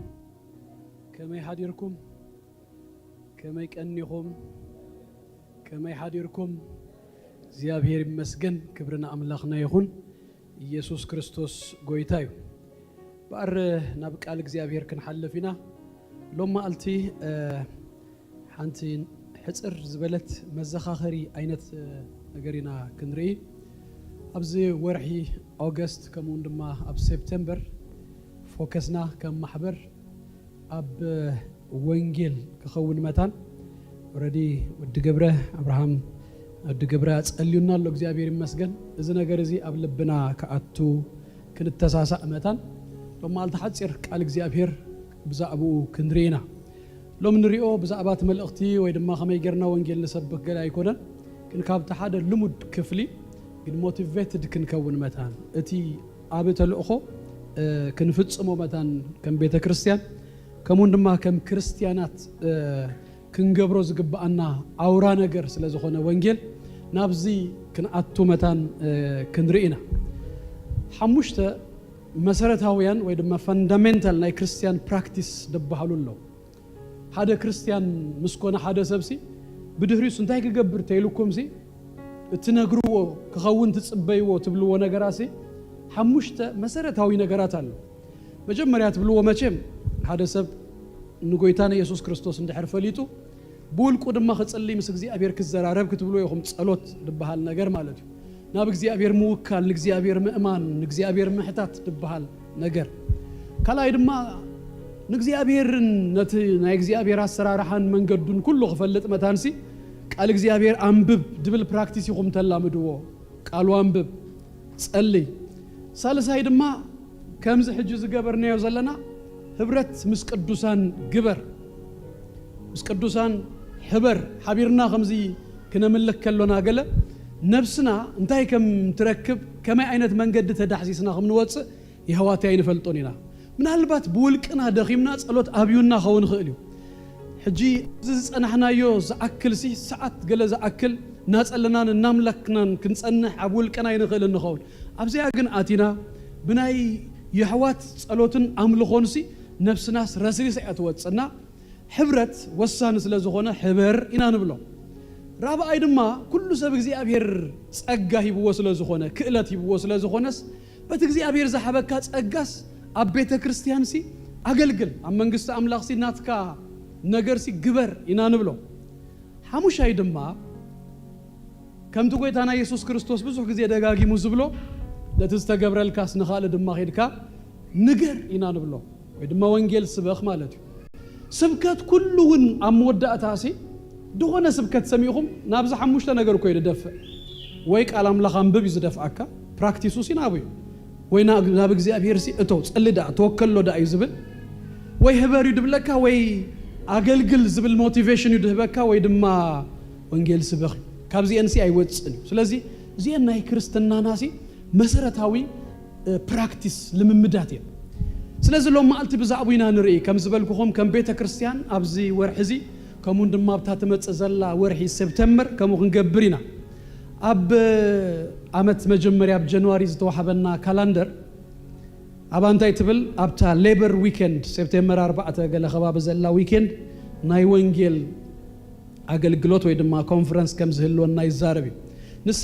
ከመይ ሓዲርኩም? ከመይ ቀኒኹም? ከመይ ሓዲርኩም? እግዚኣብሔር ይመስገን። ክብሪ ንኣምላኽና ይኹን። ኢየሱስ ክርስቶስ ጎይታ እዩ። በኣር ናብ ቃል እግዚኣብሔር ክንሓልፍ ኢና። ሎም መዓልቲ ሓንቲ ሕፅር ዝበለት መዘኻኸሪ ዓይነት ነገር ኢና ክንርኢ። ኣብዚ ወርሒ ኦገስት ከምኡውን ድማ ኣብ ሴፕተምበር ፎከስና ከም ማሕበር ኣብ ወንጌል ክኸውን መታን ረዲ ወዲ ገብረ ኣብርሃም ወዲ ገብረ ኣጸልዩና ኣሎ። እግዚኣብሔር ይመስገን። እዚ ነገር እዚ ኣብ ልብና ክኣቱ ክንተሳሳእ መታን ሎም መዓልቲ ሓፂር ቃል እግዚኣብሔር ብዛዕባኡ ክንርኢ ኢና። ሎም ንሪኦ ብዛዕባ እቲ መልእኽቲ ወይ ድማ ከመይ ጌርና ወንጌል ንሰብክ ገለ ኣይኮነን፣ ግን ካብቲ ሓደ ልሙድ ክፍሊ ግን ሞቲቬትድ ክንከውን መታን እቲ ኣብ ተልእኾ ክንፍጽሞ መታን ከም ቤተ ክርስቲያን ከምኡን ድማ ከም ክርስቲያናት ክንገብሮ ዝግብኣና ኣውራ ነገር ስለ ዝኾነ ወንጌል ናብዚ ክንኣቱ መታን ክንርኢ ኢና። ሓሙሽተ መሰረታውያን ወይ ድማ ፈንዳሜንታል ናይ ክርስቲያን ፕራክቲስ ዝበሃሉ ኣለዉ። ሓደ ክርስቲያን ምስ ኮነ ሓደ ሰብሲ ብድሕሪኡስ እንታይ ክገብር ተይልኩምሲ እትነግርዎ ክኸውን ትጽበይዎ ትብልዎ ነገራሲ ሓሙሽተ መሰረታዊ ነገራት ኣሎ። መጀመርያ ትብልዎ መቸም ሓደ ሰብ ንጎይታ ንኢየሱስ ክርስቶስ እንድሕር ፈሊጡ ብውልቁ ድማ ክጽሊ ምስ እግዚኣብሔር ክዘራረብ ክትብልዎ ኢኹም። ጸሎት ዝበሃል ነገር ማለት እዩ። ናብ እግዚኣብሔር ምውካል፣ ንእግዚኣብሔር ምእማን፣ ንእግዚኣብሔር ምሕታት ዝበሃል ነገር። ካልኣይ ድማ ንእግዚኣብሔርን ነቲ ናይ እግዚኣብሔር ኣሰራርሓን መንገዱን ኩሉ ክፈልጥ መታንሲ ቃል እግዚኣብሔር ኣንብብ ድብል ፕራክቲስ ኢኹም ተላምድዎ። ቃሉ ኣንብብ፣ ጸልይ። ሳልሳይ ድማ ከምዚ ሕጂ ዝገበርናዮ ዘለና ህብረት ምስ ቅዱሳን ግበር፣ ምስ ቅዱሳን ሕበር ሓቢርና ከምዚ ክነምልክ ከሎና ገለ ነብስና እንታይ ከም ትረክብ ከመይ ዓይነት መንገዲ ተዳሕሲስና ከም ንወፅእ የሕዋት ኣይንፈልጦን ኢና። ምናልባት ብውልቅና ደኺምና ጸሎት ኣብዩና ኸውን ይኽእል እዩ። ሕጂ እዚ ዝጸናሕናዮ ዝኣክል ሲ ሰዓት ገለ ዝኣክል እናጸለናን እናምለክናን ክንጸንሕ ኣብ ውልቅና ኣይንኽእልን ንኸውን። ኣብዚኣ ግን ኣቲና ብናይ የሕዋት ጸሎትን ኣምልኾን ሲ ነብስናስ ረስሪሳ እያ ትወጽና። ሕብረት ወሳኒ ስለ ዝኾነ ሕበር ኢና ንብሎ። ራብኣይ ድማ ኩሉ ሰብ እግዚኣብሔር ጸጋ ሂብዎ ስለ ዝኾነ ክእለት ሂብዎ ስለ ዝኾነስ በቲ እግዚኣብሔር ዝሃበካ ጸጋስ ኣብ ቤተ ክርስቲያን ሲ ኣገልግል ኣብ መንግስቲ ኣምላኽ ሲ ናትካ ነገር ሲ ግበር ኢና ንብሎ። ሓሙሻይ ድማ ከምቲ ጎይታና የሱስ ክርስቶስ ብዙሕ ግዜ ደጋጊሙ ዝብሎ ነቲ ዝተገብረልካስ ንኻልእ ድማ ኸድካ ንገር ኢና ንብሎ ወይ ድማ ወንጌል ስበኽ ማለት እዩ። ስብከት ኩሉ እውን ኣብ መወዳእታ ሲ ዝኾነ ስብከት ሰሚዕኹም ናብዚ ሓሙሽተ ነገር እኮ እዩ ዝደፍእ። ወይ ቃል ኣምላኽ ኣንብብ እዩ ዝደፍኣካ፣ ፕራክቲሱ ሲ ናቡ እዩ። ወይ ናብ እግዚኣብሔር ሲ እቶ ጸሊ ደኣ ተወከሎ ደኣ እዩ ዝብል። ወይ ህበር እዩ ድብለካ ወይ ኣገልግል ዝብል ሞቲቬሽን እዩ ድህበካ ወይ ድማ ወንጌል ስበኽ እዩ። ካብዚአን ሲ ኣይወፅን እዩ። ስለዚ እዚአን ናይ ክርስትናና ሲ መሰረታዊ ፕራክቲስ ልምምዳት እየን። ስለዚ ሎም መዓልቲ ብዛዕቡ ኢና ንርኢ ከም ዝበልኩኹም ከም ቤተ ክርስቲያን ኣብዚ ወርሒ እዚ ከምኡን ድማ ኣብታ ትመፅእ ዘላ ወርሒ ሴፕተምበር ከምኡ ክንገብር ኢና። ኣብ ዓመት መጀመርያ ኣብ ጀንዋሪ ዝተዋህበና ካላንደር ኣብኣ እንታይ ትብል ኣብታ ሌበር ዊኬንድ ሴፕቴምበር ኣርባዕተ ገለ ከባቢ ዘላ ዊኬንድ ናይ ወንጌል ኣገልግሎት ወይ ድማ ኮንፈረንስ ከም ዝህልወና ይዛረብ እዩ። ንሳ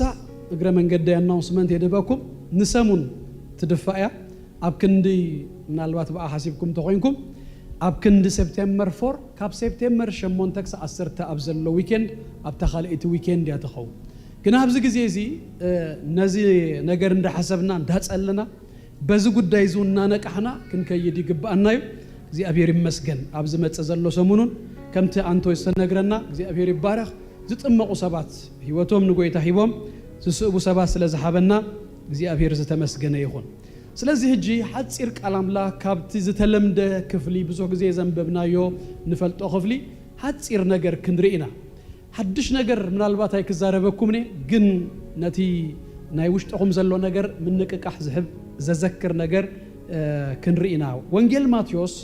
እግረ መንገዲ ኣናውንስመንት የድህበኩም ንሰሙን ትድፋእ እያ። ኣብ ክንዲ ምናልባት ብኣ ሓሲብኩም ተኾይንኩም ኣብ ክንዲ ሴፕቴምበር ፎር ካብ ሴፕቴምበር ሸሞንተ ክሳብ ዓሰርተ ኣብ ዘሎ ዊኬንድ ኣብታ ካልኣይቲ ዊኬንድ እያ ትኸውን። ግን ኣብዚ ግዜ እዚ ነዚ ነገር እንዳሓሰብና እንዳጸለና በዚ ጉዳይ እዚ እናነቃሕና ክንከይድ ይግብኣና እዩ። እግዚኣብሔር ይመስገን ኣብ ዝመጽእ ዘሎ ሰሙኑን ከምቲ ኣንቶይ ዝተነግረና እግዚኣብሔር ይባረኽ። ዝጥመቑ ሰባት ህይወቶም ንጎይታ ሂቦም ዝስእቡ ሰባት ስለ ዝሃበና እግዚኣብሔር ዝተመስገነ ይኹን። ስለዚ ሕጂ ሓፂር ቃል ኣምላኽ ካብቲ ዝተለምደ ክፍሊ ብዙሕ ግዜ ዘንበብናዮ ንፈልጦ ክፍሊ ሓፂር ነገር ክንርኢ ኢና። ሓድሽ ነገር ምናልባት ኣይክዛረበኩምኒ ግን ነቲ ናይ ውሽጥኹም ዘሎ ነገር ምንቅቃሕ ዝህብ ዘዘክር ነገር ክንርኢ ኢና። ወንጌል ማቴዎስ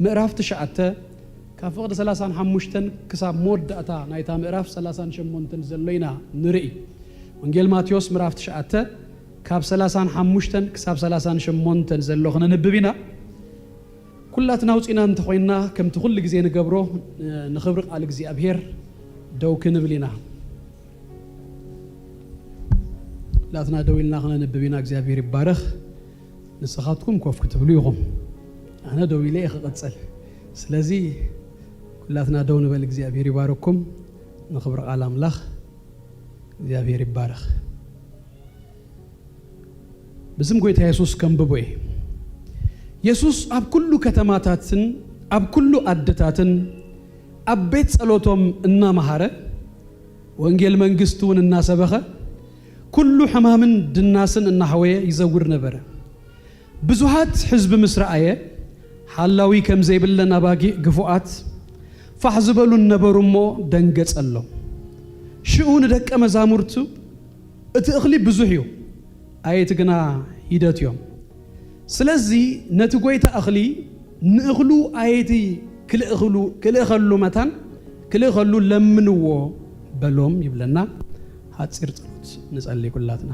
ምዕራፍ ትሽዓተ ካብ ፍቕዲ ሰላሳን ሓሙሽተን ክሳብ መወዳእታ ናይታ ምዕራፍ ሰላሳን ሸሞንተን ዘሎ ኢና ንርኢ። ወንጌል ማቴዎስ ምዕራፍ ትሽዓተ ካብ ሰላሳን ሓሙሽተን ክሳብ ሰላሳን ሸሞንተን ዘሎ ክነንብብ ኢና። ኩላትና ውፂና እንተኾይንና፣ ከምቲ ኩሉ ግዜ ንገብሮ፣ ንኽብሪ ቃል እግዚኣብሔር ደው ክንብል ኢና። ኩላትና ደው ኢልና ክነንብብ ኢና። እግዚኣብሔር ይባረኽ። ንስኻትኩም ኮፍ ክትብሉ ኢኹም። ኣነ ደው ኢለ እየ ክቕጽል። ስለዚ ኩላትና ደው ንበል። እግዚኣብሔር ይባርኩም። ንኽብሪ ቃል ኣምላኽ እግዚኣብሔር ይባረኽ። ብስም ጎይታ የሱስ ከንብቦ እየ። የሱስ ኣብ ኩሉ ከተማታትን ኣብ ኩሉ ኣድታትን ኣብ ቤት ጸሎቶም እናመሃረ፣ ወንጌል መንግስቲ እውን እናሰበኸ፣ ኩሉ ሕማምን ድናስን እናሕወየ ይዘውር ነበረ። ብዙሃት ሕዝቢ ምስ ረኣየ፣ ሓላዊ ከም ዘይብለን ኣባጊዕ ግፉኣት ፋሕ ዝበሉ ነበሩ እሞ ደንገጸሎም። ሽኡ ንደቀ መዛሙርቱ፣ "እቲ እኽሊ ብዙሕ እዩ፣ ኣየቲ ግና ሂደት እዮም። ስለዚ ነቲ ጎይታ እኽሊ ንእኽሉ ኣየቲ ክልእኽሉ-፣ ክልእኸሉ መታን ክልእኸሉ ለምንዎ" በሎም ይብለና። ሓጺር ጸሎት ንጸሊ ኩላትና።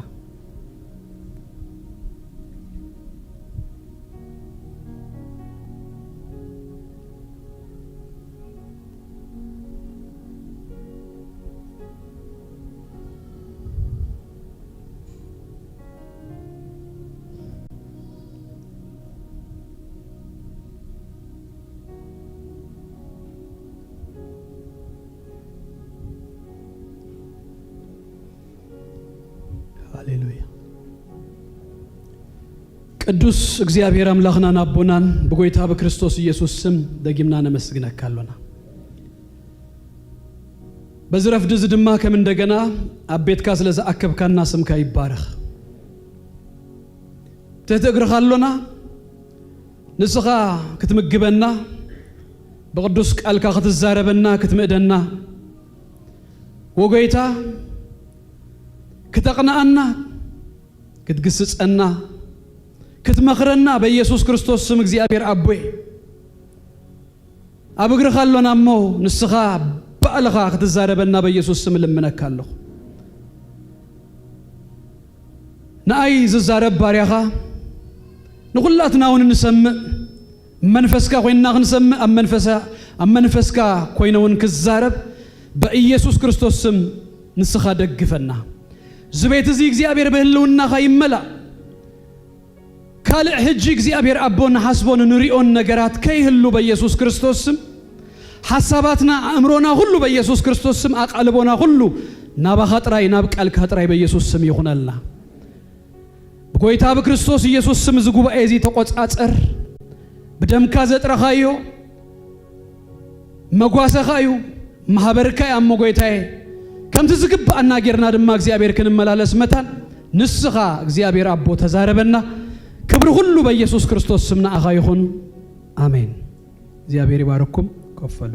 ሃሌሉያ። ቅዱስ እግዚኣብሔር ኣምላኽናን ኣቦናን፣ ብጎይታ ብክርስቶስ ኢየሱስ ስም ደጊምና ነመስግነካ ኣሎና። በዚ ረፍዲ እዚ ድማ ከም እንደገና ኣብ ቤትካ ስለ ዝኣከብካና ስምካ ይባረኽ። ትሕቲ እግርኻ ኣሎና። ንስኻ ክትምግበና፣ ብቅዱስ ቃልካ ክትዛረበና፣ ክትምእደና፣ ወጎይታ ክተቕንኣና፣ ክትግስጸና፣ ክትመኽረና በኢየሱስ ክርስቶስ ስም እግዚኣብሔር ኣቦይ ኣብ እግርኻ ኣሎና እሞ ንስኻ ባዕልኻ ክትዛረበና በኢየሱስ ስም እልምነካ ኣለኹ። ንኣይ ዝዛረብ ባርያኻ ንኹላትና እውን እንሰምዕ፣ መንፈስካ ኮይንና ክንሰምዕ፣ ኣብ መንፈሳ-፣ ኣብ መንፈስካ ኮይነ እውን ክዛረብ በኢየሱስ ክርስቶስ ስም ንስኻ ደግፈና። እዚ ቤት እዚ እግዚኣብሔር ብህልውናኻ ይመላእ። ካልእ ሕጂ እግዚኣብሔር ኣቦ ንሓስቦን ንሪኦን ነገራት ከይህሉ በኢየሱስ ክርስቶስ ስም፣ ሓሳባትና፣ ኣእምሮና ኩሉ በኢየሱስ ክርስቶስ ስም፣ ኣቓልቦና ኩሉ ናባኻ ጥራይ፣ ናብ ቃልካ ጥራይ በኢየሱስ ስም ይኹነልና። ብጎይታ ብክርስቶስ ኢየሱስ ስም እዚ ጉባኤ እዚ ተቆጻጸር። ብደምካ ዘጥረኻዮ መጓሰኻ እዩ፣ ማህበርካ እዩ እሞ ጎይታዬ። ከምቲ ዝግባኣና ጌርና ድማ እግዚኣብሔር ክንመላለስ መታን ንስኻ እግዚኣብሔር ኣቦ ተዛረበና። ክብሪ ኩሉ በኢየሱስ ክርስቶስ ስም ንኣኻ ይኹን። ኣሜን። እግዚኣብሔር ይባርኩም። ኮፍ በሉ።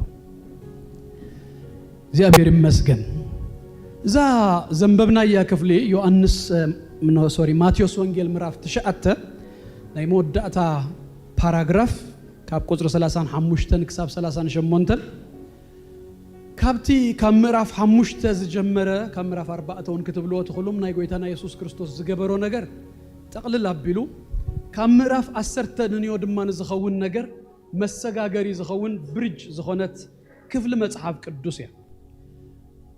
እግዚኣብሔር ይመስገን። እዛ ዘንበብናያ ክፍሊ ዮሐንስ፣ እ፣ ኖ፣ ሶሪ፣ ማቴዎስ ወንጌል ምዕራፍ ትሽዓተ ናይ መወዳእታ ፓራግራፍ ካብ ቁጽሪ ሰላሳን ሓሙሽተን ክሳብ ሰላሳን ሸሞንተን፣ ካብቲ ካብ ምዕራፍ ሓሙሽተ ዝጀመረ፣ ካብ ምዕራፍ ኣርባዕተ እውን ክትብልዎ ትኽእሉም፣ ናይ ጎይታና የሱስ ክርስቶስ ዝገበሮ ነገር ጠቕልል ኣቢሉ፣ ካብ ምዕራፍ ዓሰርተ ንንዮ ድማ ንዝኸውን ነገር መሰጋገሪ ዝኸውን ብሪጅ ዝኾነት ክፍሊ መጽሓፍ ቅዱስ እያ።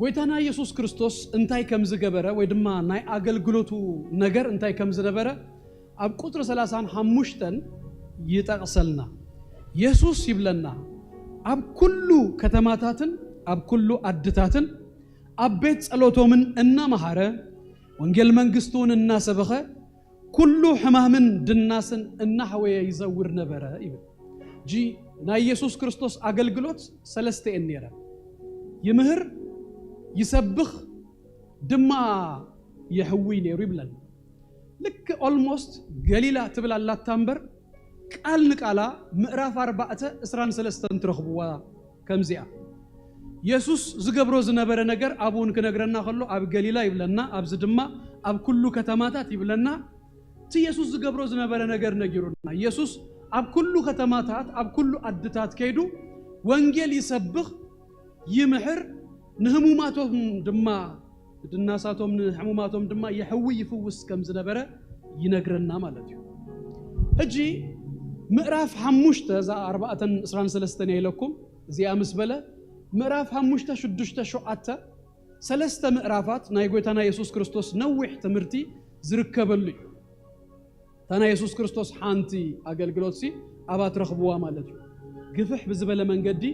ጎይታና የሱስ ክርስቶስ እንታይ ከም ዝገበረ ወይ ድማ ናይ ኣገልግሎቱ ነገር እንታይ ከም ዝነበረ ኣብ ቁጽሪ ሰላሳን ሓሙሽተን ይጠቕሰልና። የሱስ ይብለና፣ ኣብ ኩሉ ከተማታትን ኣብ ኩሉ ኣድታትን ኣብ ቤት ጸሎቶምን እናመሃረ፣ ወንጌል መንግስቲ እውን እናሰበኸ፣ ኩሉ ሕማምን ድናስን እናሕወየ ይዘውር ነበረ ይብል። እጂ ናይ የሱስ ክርስቶስ ኣገልግሎት ሰለስተ እየን ነይረን። ይምህር፣ ይሰብኽ፣ ድማ የሕውይ ነይሩ ይብለና። ልክ ኦልሞስት ገሊላ ትብል ኣላታ እምበር፣ ቃል ንቃላ ምዕራፍ ኣርባዕተ ዕስራን ሰለስተን ትረኽብዋ ከምዚኣ። የሱስ ዝገብሮ ዝነበረ ነገር ኣብኡ እውን ክነግረና ከሎ፣ ኣብ ገሊላ ይብለና፣ ኣብዚ ድማ ኣብ ኩሉ ከተማታት ይብለና። እቲ የሱስ ዝገብሮ ዝነበረ ነገር ነጊሩና። የሱስ ኣብ ኩሉ ከተማታት፣ ኣብ ኩሉ ኣድታት ከይዱ ወንጌል ይሰብኽ፣ ይምሕር፣ ንህሙማቶም ድማ ድናሳቶም ንሕሙማቶም ድማ የሕዊ ይፍውስ ከም ዝነበረ ይነግረና ማለት እዩ። ሕጂ ምዕራፍ ሓሙሽተ፣ እዛ ኣርባዕተን ዕስራን ሰለስተን እያ ኢለኩም፣ እዚኣ ምስ በለ፣ ምዕራፍ ሓሙሽተ፣ ሽዱሽተ፣ ሸውዓተ፣ ሰለስተ ምዕራፋት ናይ ጎይታና የሱስ ክርስቶስ ነዊሕ ትምህርቲ ዝርከበሉ እዩ። እታ ናይ የሱስ ክርስቶስ ሓንቲ ኣገልግሎት ሲ ኣብኣ ትረኽብዋ ማለት እዩ። ግፍሕ ብዝበለ መንገዲ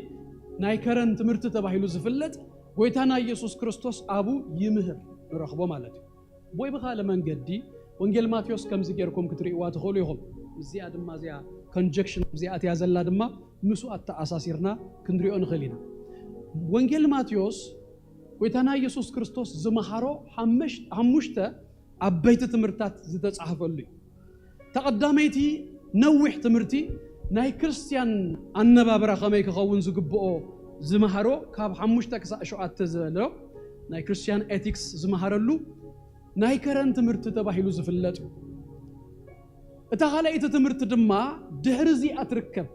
ናይ ከረን ትምህርቲ ተባሂሉ ዝፍለጥ ጎይታና የሱስ ክርስቶስ ኣብኡ ይምህር ንረኽቦ ማለት እዩ። ወይ ብኻልእ መንገዲ ወንጌል ማቴዎስ ከምዚ ጌርኩም ክትርእይዋ ትኽእሉ ኢኹም። እዚኣ ድማ እዚኣ ኮንጀክሽን እዚኣ እቲያ ዘላ ድማ ምስኡ ኣተኣሳሲርና ክንሪኦ ንኽእል ኢና። ወንጌል ማቴዎስ ጎይታና የሱስ ክርስቶስ ዝመሃሮ ሓመሽ-፣ ሓሙሽተ ዓበይቲ ትምህርትታት ዝተጻሕፈሉ እዩ። ተቐዳመይቲ ነዊሕ ትምህርቲ ናይ ክርስትያን ኣነባብራ ከመይ ክኸውን ዝግብኦ ዝመሃሮ ካብ ሓሙሽተ ክሳዕ ሸውዓተ ዝበሎ ናይ ክርስትያን ኤቲክስ ዝመሃረሉ ናይ ከረን ትምህርቲ ተባሂሉ ዝፍለጥ እዩ። እታ ካልኣይቲ ትምህርቲ ድማ ድሕሪ እዚኣ ትርከብ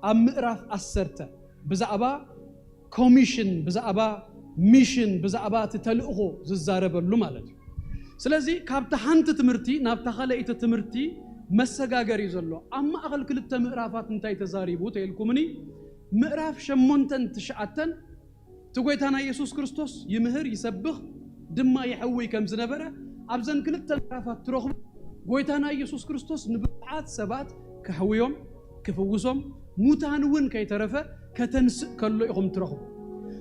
ኣብ ምዕራፍ ዓሰርተ ብዛዕባ ኮሚሽን፣ ብዛዕባ ሚሽን፣ ብዛዕባ እቲ ተልእኾ ዝዛረበሉ ማለት እዩ። ስለዚ ካብቲ ሓንቲ ትምህርቲ ናብታ ካልኣይቲ ትምህርቲ መሰጋገር እዩ ዘሎ። ኣብ ማእኸል ክልተ ምዕራፋት እንታይ ተዛሪቡ ተኢልኩምኒ? ምዕራፍ ሸሞንተን ትሽዓተን እቲ ጎይታና የሱስ ክርስቶስ ይምህር፣ ይሰብኽ፣ ድማ ይሕውይ ከም ዝነበረ ኣብዘን ክልተ ምዕራፋት ትረኽቡ። ጎይታና የሱስ ክርስቶስ ንብዙሓት ሰባት ከሕውዮም፣ ክፍውሶም፣ ሙታን እውን ከይተረፈ ከተንስእ ከሎ ኢኹም ትረኽቡ።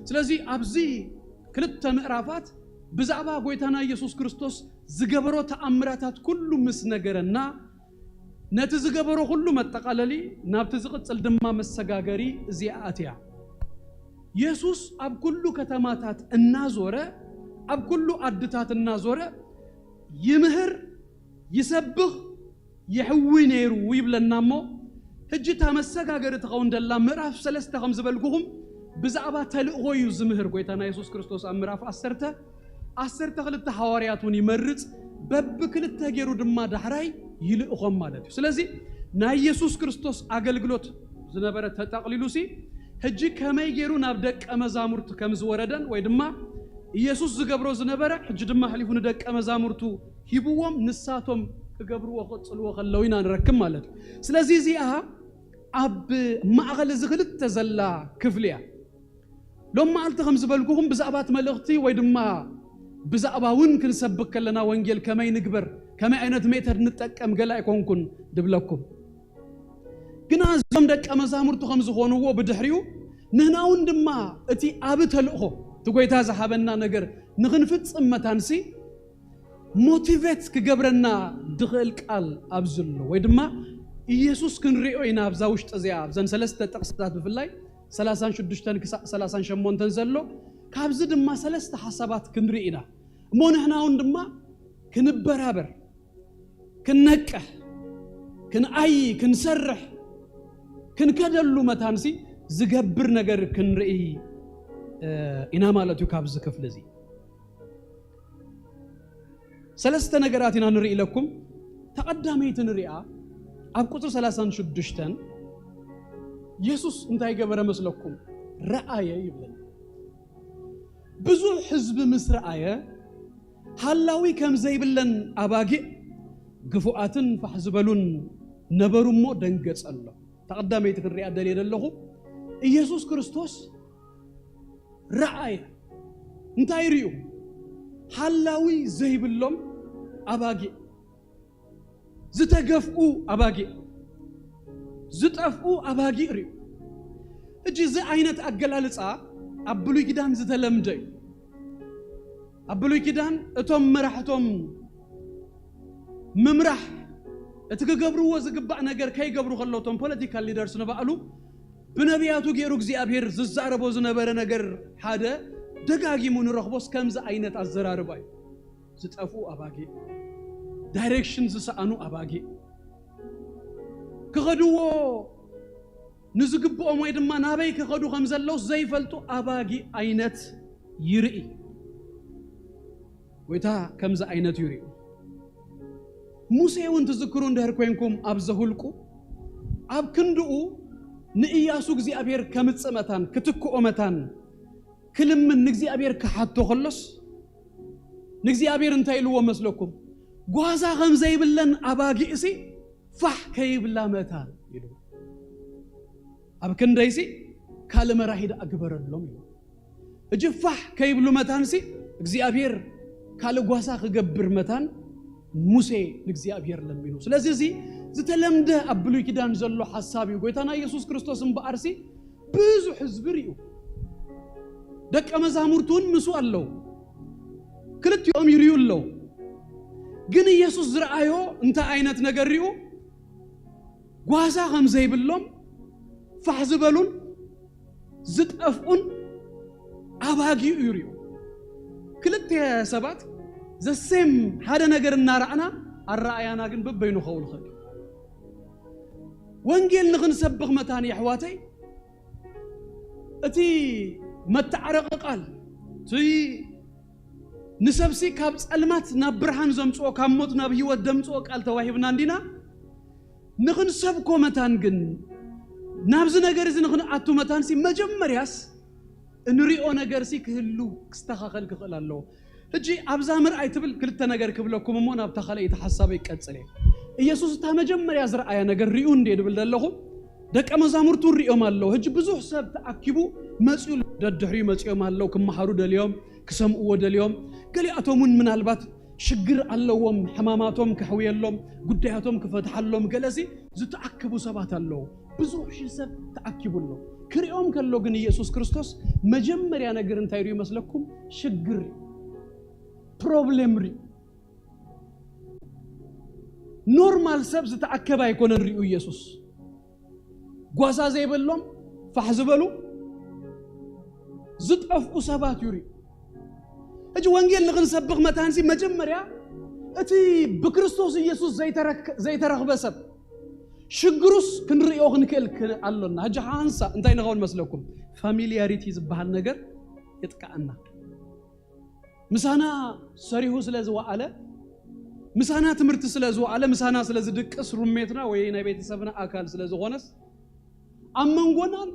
ስለዚ ኣብዚ ክልተ ምዕራፋት ብዛዕባ ጎይታና የሱስ ክርስቶስ ዝገበሮ ተኣምራታት ኩሉ ምስ ነገረና፣ ነቲ ዝገበሮ ኩሉ መጠቓለሊ፣ ናብቲ ዝቕጽል ድማ መሰጋገሪ እዚኣ ኣትያ። የሱስ ኣብ ኩሉ ከተማታት እናዞረ፣ ኣብ ኩሉ ዓድታት እናዞረ ይምህር፣ ይሰብኽ፣ የሕዊ ነይሩ ይብለና። እሞ ሕጂ እታ መሰጋገሪ ትኸውን ደላ ምዕራፍ ሰለስተ ከም ዝበልኩኹም ብዛዕባ ተልእኾ እዩ ዝምህር ጎይታና የሱስ ክርስቶስ ኣብ ምዕራፍ ዓሰርተ። ዓሰርተ ክልተ ሃዋርያት እውን ይመርጽ፣ በብክልተ ገይሩ ድማ ዳሕራይ ይልእኾም ማለት እዩ። ስለዚ ናይ የሱስ ክርስቶስ ኣገልግሎት ዝነበረ ተጠቕሊሉ ሲ ሕጂ ከመይ ገይሩ ናብ ደቀ መዛሙርቱ ከም ዝወረደን ወይ ድማ ኢየሱስ ዝገብሮ ዝነበረ ሕጂ ድማ ኣሕሊፉ ንደቀ መዛሙርቱ ሂብዎም ንሳቶም ክገብርዎ ክቕጽልዎ ከለዉ ኢና ንረክብ ማለት እዩ። ስለዚ እዚኣ ኣብ ማእኸል እዚ ክልተ ዘላ ክፍሊ እያ። ሎም መዓልቲ ከም ዝበልኩኹም ብዛዕባ እቲ መልእኽቲ ወይ ድማ ብዛዕባ እውን ክንሰብክ ከለና ወንጌል ከመይ ንግበር፣ ከመይ ዓይነት ሜተድ ንጠቀም ገለ ኣይኮንኩን ድብለኩም። ግና እዞም ደቀ መዛሙርቱ ከም ዝኾንዎ ብድሕሪኡ ንህና እውን ድማ እቲ ኣብ ተልእኾ እቲ ጎይታ ዝሃበና ነገር ንኽንፍጽም መታንሲ ሞቲቬት ክገብረና ድኽእል ቃል ኣብዚ ኣሎ። ወይ ድማ ኢየሱስ ክንሪኦ ኢና ኣብዛ ውሽጢ እዚኣ ኣብዘን ሰለስተ ጥቕስታት ብፍላይ ሰላሳን ሽዱሽተን ክሳዕ ሰላሳን ሸሞንተን ዘሎ። ካብዚ ድማ ሰለስተ ሓሳባት ክንርኢ ኢና። እሞ ንሕና እውን ድማ ክንበራበር፣ ክንነቅሕ፣ ክንዓዪ፣ ክንሰርሕ፣ ክንከደሉ መታንሲ ዝገብር ነገር ክንርኢ፣ እ፣ ኢና ማለት እዩ። ካብዚ ክፍሊ እዚ ሰለስተ ነገራት ኢና ንርኢ ኢለኩም። ተቐዳመይቲ ንሪኣ ኣብ ቁጽሪ ሰላሳን ሽዱሽተን የሱስ እንታይ ገበረ መስለኩም? ረኣየ ይብለና። ብዙሕ ህዝቢ ምስ ረኣየ፣ ሃላዊ ከም ዘይብለን ኣባጊዕ ግፉኣትን ፋሕ ዝበሉን ነበሩ እሞ ደንገጸ ኣሎ። ተቐዳመይቲ ክንሪኣ ደልየ ዘለኹ፣ ኢየሱስ ክርስቶስ ረኣየ። እንታይ ርእዩ? ሃላዊ ዘይብሎም ኣባጊዕ፣ ዝተገፍኡ ኣባጊዕ፣ ዝጠፍኡ ኣባጊዕ ርእዩ። ሕጂ እዚ ዓይነት ኣገላልጻ ኣብ ብሉይ ኪዳን ዝተለምደ እዩ። ኣብ ብሉይ ኪዳን እቶም መራሕቶም ምምራሕ፣ እቲ ክገብርዎ ዝግባእ ነገር ከይገብሩ ከለዉ፣ እቶም ፖለቲካል ሊደርስ ንባዕሉ ብነቢያቱ ገይሩ እግዚኣብሔር ዝዛረቦ ዝነበረ ነገር ሓደ ደጋጊሙ ንረኽቦስ ከምዚ ዓይነት ኣዘራርባ እዩ። ዝጠፍኡ ኣባጊዕ፣ ዳይሬክሽን ዝሰኣኑ ኣባጊዕ፣ ክኸድዎ ንዝግብኦም ወይ ድማ ናበይ ክኸዱ ከም ዘለዉ ዘይፈልጡ ኣባጊዕ ዓይነት ይርኢ። ጎይታ ከምዚ ዓይነት ይርኢ። ሙሴ እውን ትዝክሩ እንድሕር ኮይንኩም ኣብ ዘሁልቁ ኣብ ክንድኡ ንኢያሱ እግዚኣብሔር ከምጽእ መታን ክትክኦ መታን ክልምን ንእግዚኣብሔር ክሓቶ ከሎስ ንእግዚኣብሔር እንታይ ኢልዎ መስለኩም? ጓሳ ከም ዘይብለን ኣባጊዕሲ ፋሕ ከይብላ መታን ኢሉ። ኣብ ክንደይሲ ካልእ መራሒ ደኣ ግበረሎም ኢሉ። እጂ ፋሕ ከይብሉ መታንሲ እግዚኣብሔር ካልእ ጓሳ ክገብር መታን ሙሴ ንእግዚኣብሔር ለሚኑ። ስለዚ እዚ ዝተለምደ ኣብ ብሉይ ኪዳን ዘሎ ሓሳብ እዩ። ጎይታና ኢየሱስ ክርስቶስ እምበኣርሲ ብዙሕ ህዝቢ ርእዩ። ደቀ መዛሙርቱ እውን ምስኡ ኣለዉ። ክልቲኦም ይርእዩ ኣለዉ። ግን ኢየሱስ ዝረኣዮ እንታይ ዓይነት ነገር ርእዩ? ጓሳ ከም ዘይብሎም ፋሕ ዝበሉን ዝጠፍኡን ኣባጊኡ ይርእዩ። ክልተ ሰባት ዘሴም ሓደ ነገር እናረኣና ኣረኣያና ግን በበይኑ ክኸውን ይኽእል እዩ። ወንጌል ንኽንሰብኽ መታን የሕዋተይ እቲ መተዓረቂ ቃል እቲ ንሰብሲ ካብ ጸልማት ናብ ብርሃን ዘምጽኦ ካብ ሞት ናብ ህይወት ዘምጽኦ ቃል ተዋሂብና እንዲና ንኽንሰብኮ መታን ግን ናብዚ ነገር እዚ ንኽንኣቱ መታንሲ መጀመርያስ እንሪኦ ነገርሲ ክህሉ ክስተኻኸል ክኽእል ኣለዎ። ሕጂ ኣብዛ ምርኣይ ትብል ክልተ ነገር ክብለኩም እሞ ናብታ ካልኣይቲ ሓሳበይ ይቀጽል እየ። ኢየሱስ እታ መጀመርያ ዝረኣያ ነገር ሪኡ እንዴ ድብል ዘለኹ ደቀ መዛሙርቱ ሪኦም ኣለዉ። ሕጂ ብዙሕ ሰብ ተኣኪቡ መጺኡ ኣሎ። ደድሕሪኡ መጺኦም ኣለዉ። ክመሃሩ ደልዮም፣ ክሰምዕዎ ደልዮም። ገሊኣቶም እውን ምናልባት ሽግር ኣለዎም፣ ሕማማቶም ከሕውየሎም፣ ጉዳያቶም ክፈትሓሎም ገለሲ ዝተኣከቡ ሰባት ኣለዉ። ብዙሕ ሺህ ሰብ ተኣኪቡ ኣሎ። ክሪኦም ከሎ ግን ኢየሱስ ክርስቶስ መጀመርያ ነገር እንታይ ሪኡ መስለኩም? ሽግር ሪኡ። ፕሮብሌም ሪኡ። ኖርማል ሰብ ዝተኣከበ ኣይኮነን ሪኡ ኢየሱስ። ጓሳ ዘይብሎም ፋሕ ዝበሉ ዝጠፍኡ ሰባት እዩ ሪኡ። ሕጂ ወንጌል ንኽንሰብኽ መታንሲ መጀመርያ እቲ ብክርስቶስ ኢየሱስ ዘይተረክ-፣ ዘይተረኽበ ሰብ ሽግሩስ ክንርእዮ ክንክእል ክ-፣ ኣሎና። ሕጂ ሓንሳ እንታይ ንኸውን መስለኩም? ፋሚሊያሪቲ ዝበሃል ነገር የጥቃኣና። ምሳና ሰሪሁ ስለ ዝወዓለ፣ ምሳና ትምህርቲ ስለ ዝወዓለ፣ ምሳና ስለ ዝድቅስ ሩሜትና ወይ ናይ ቤተሰብና ኣካል ስለ ዝኾነስ ኣብ መንጎናን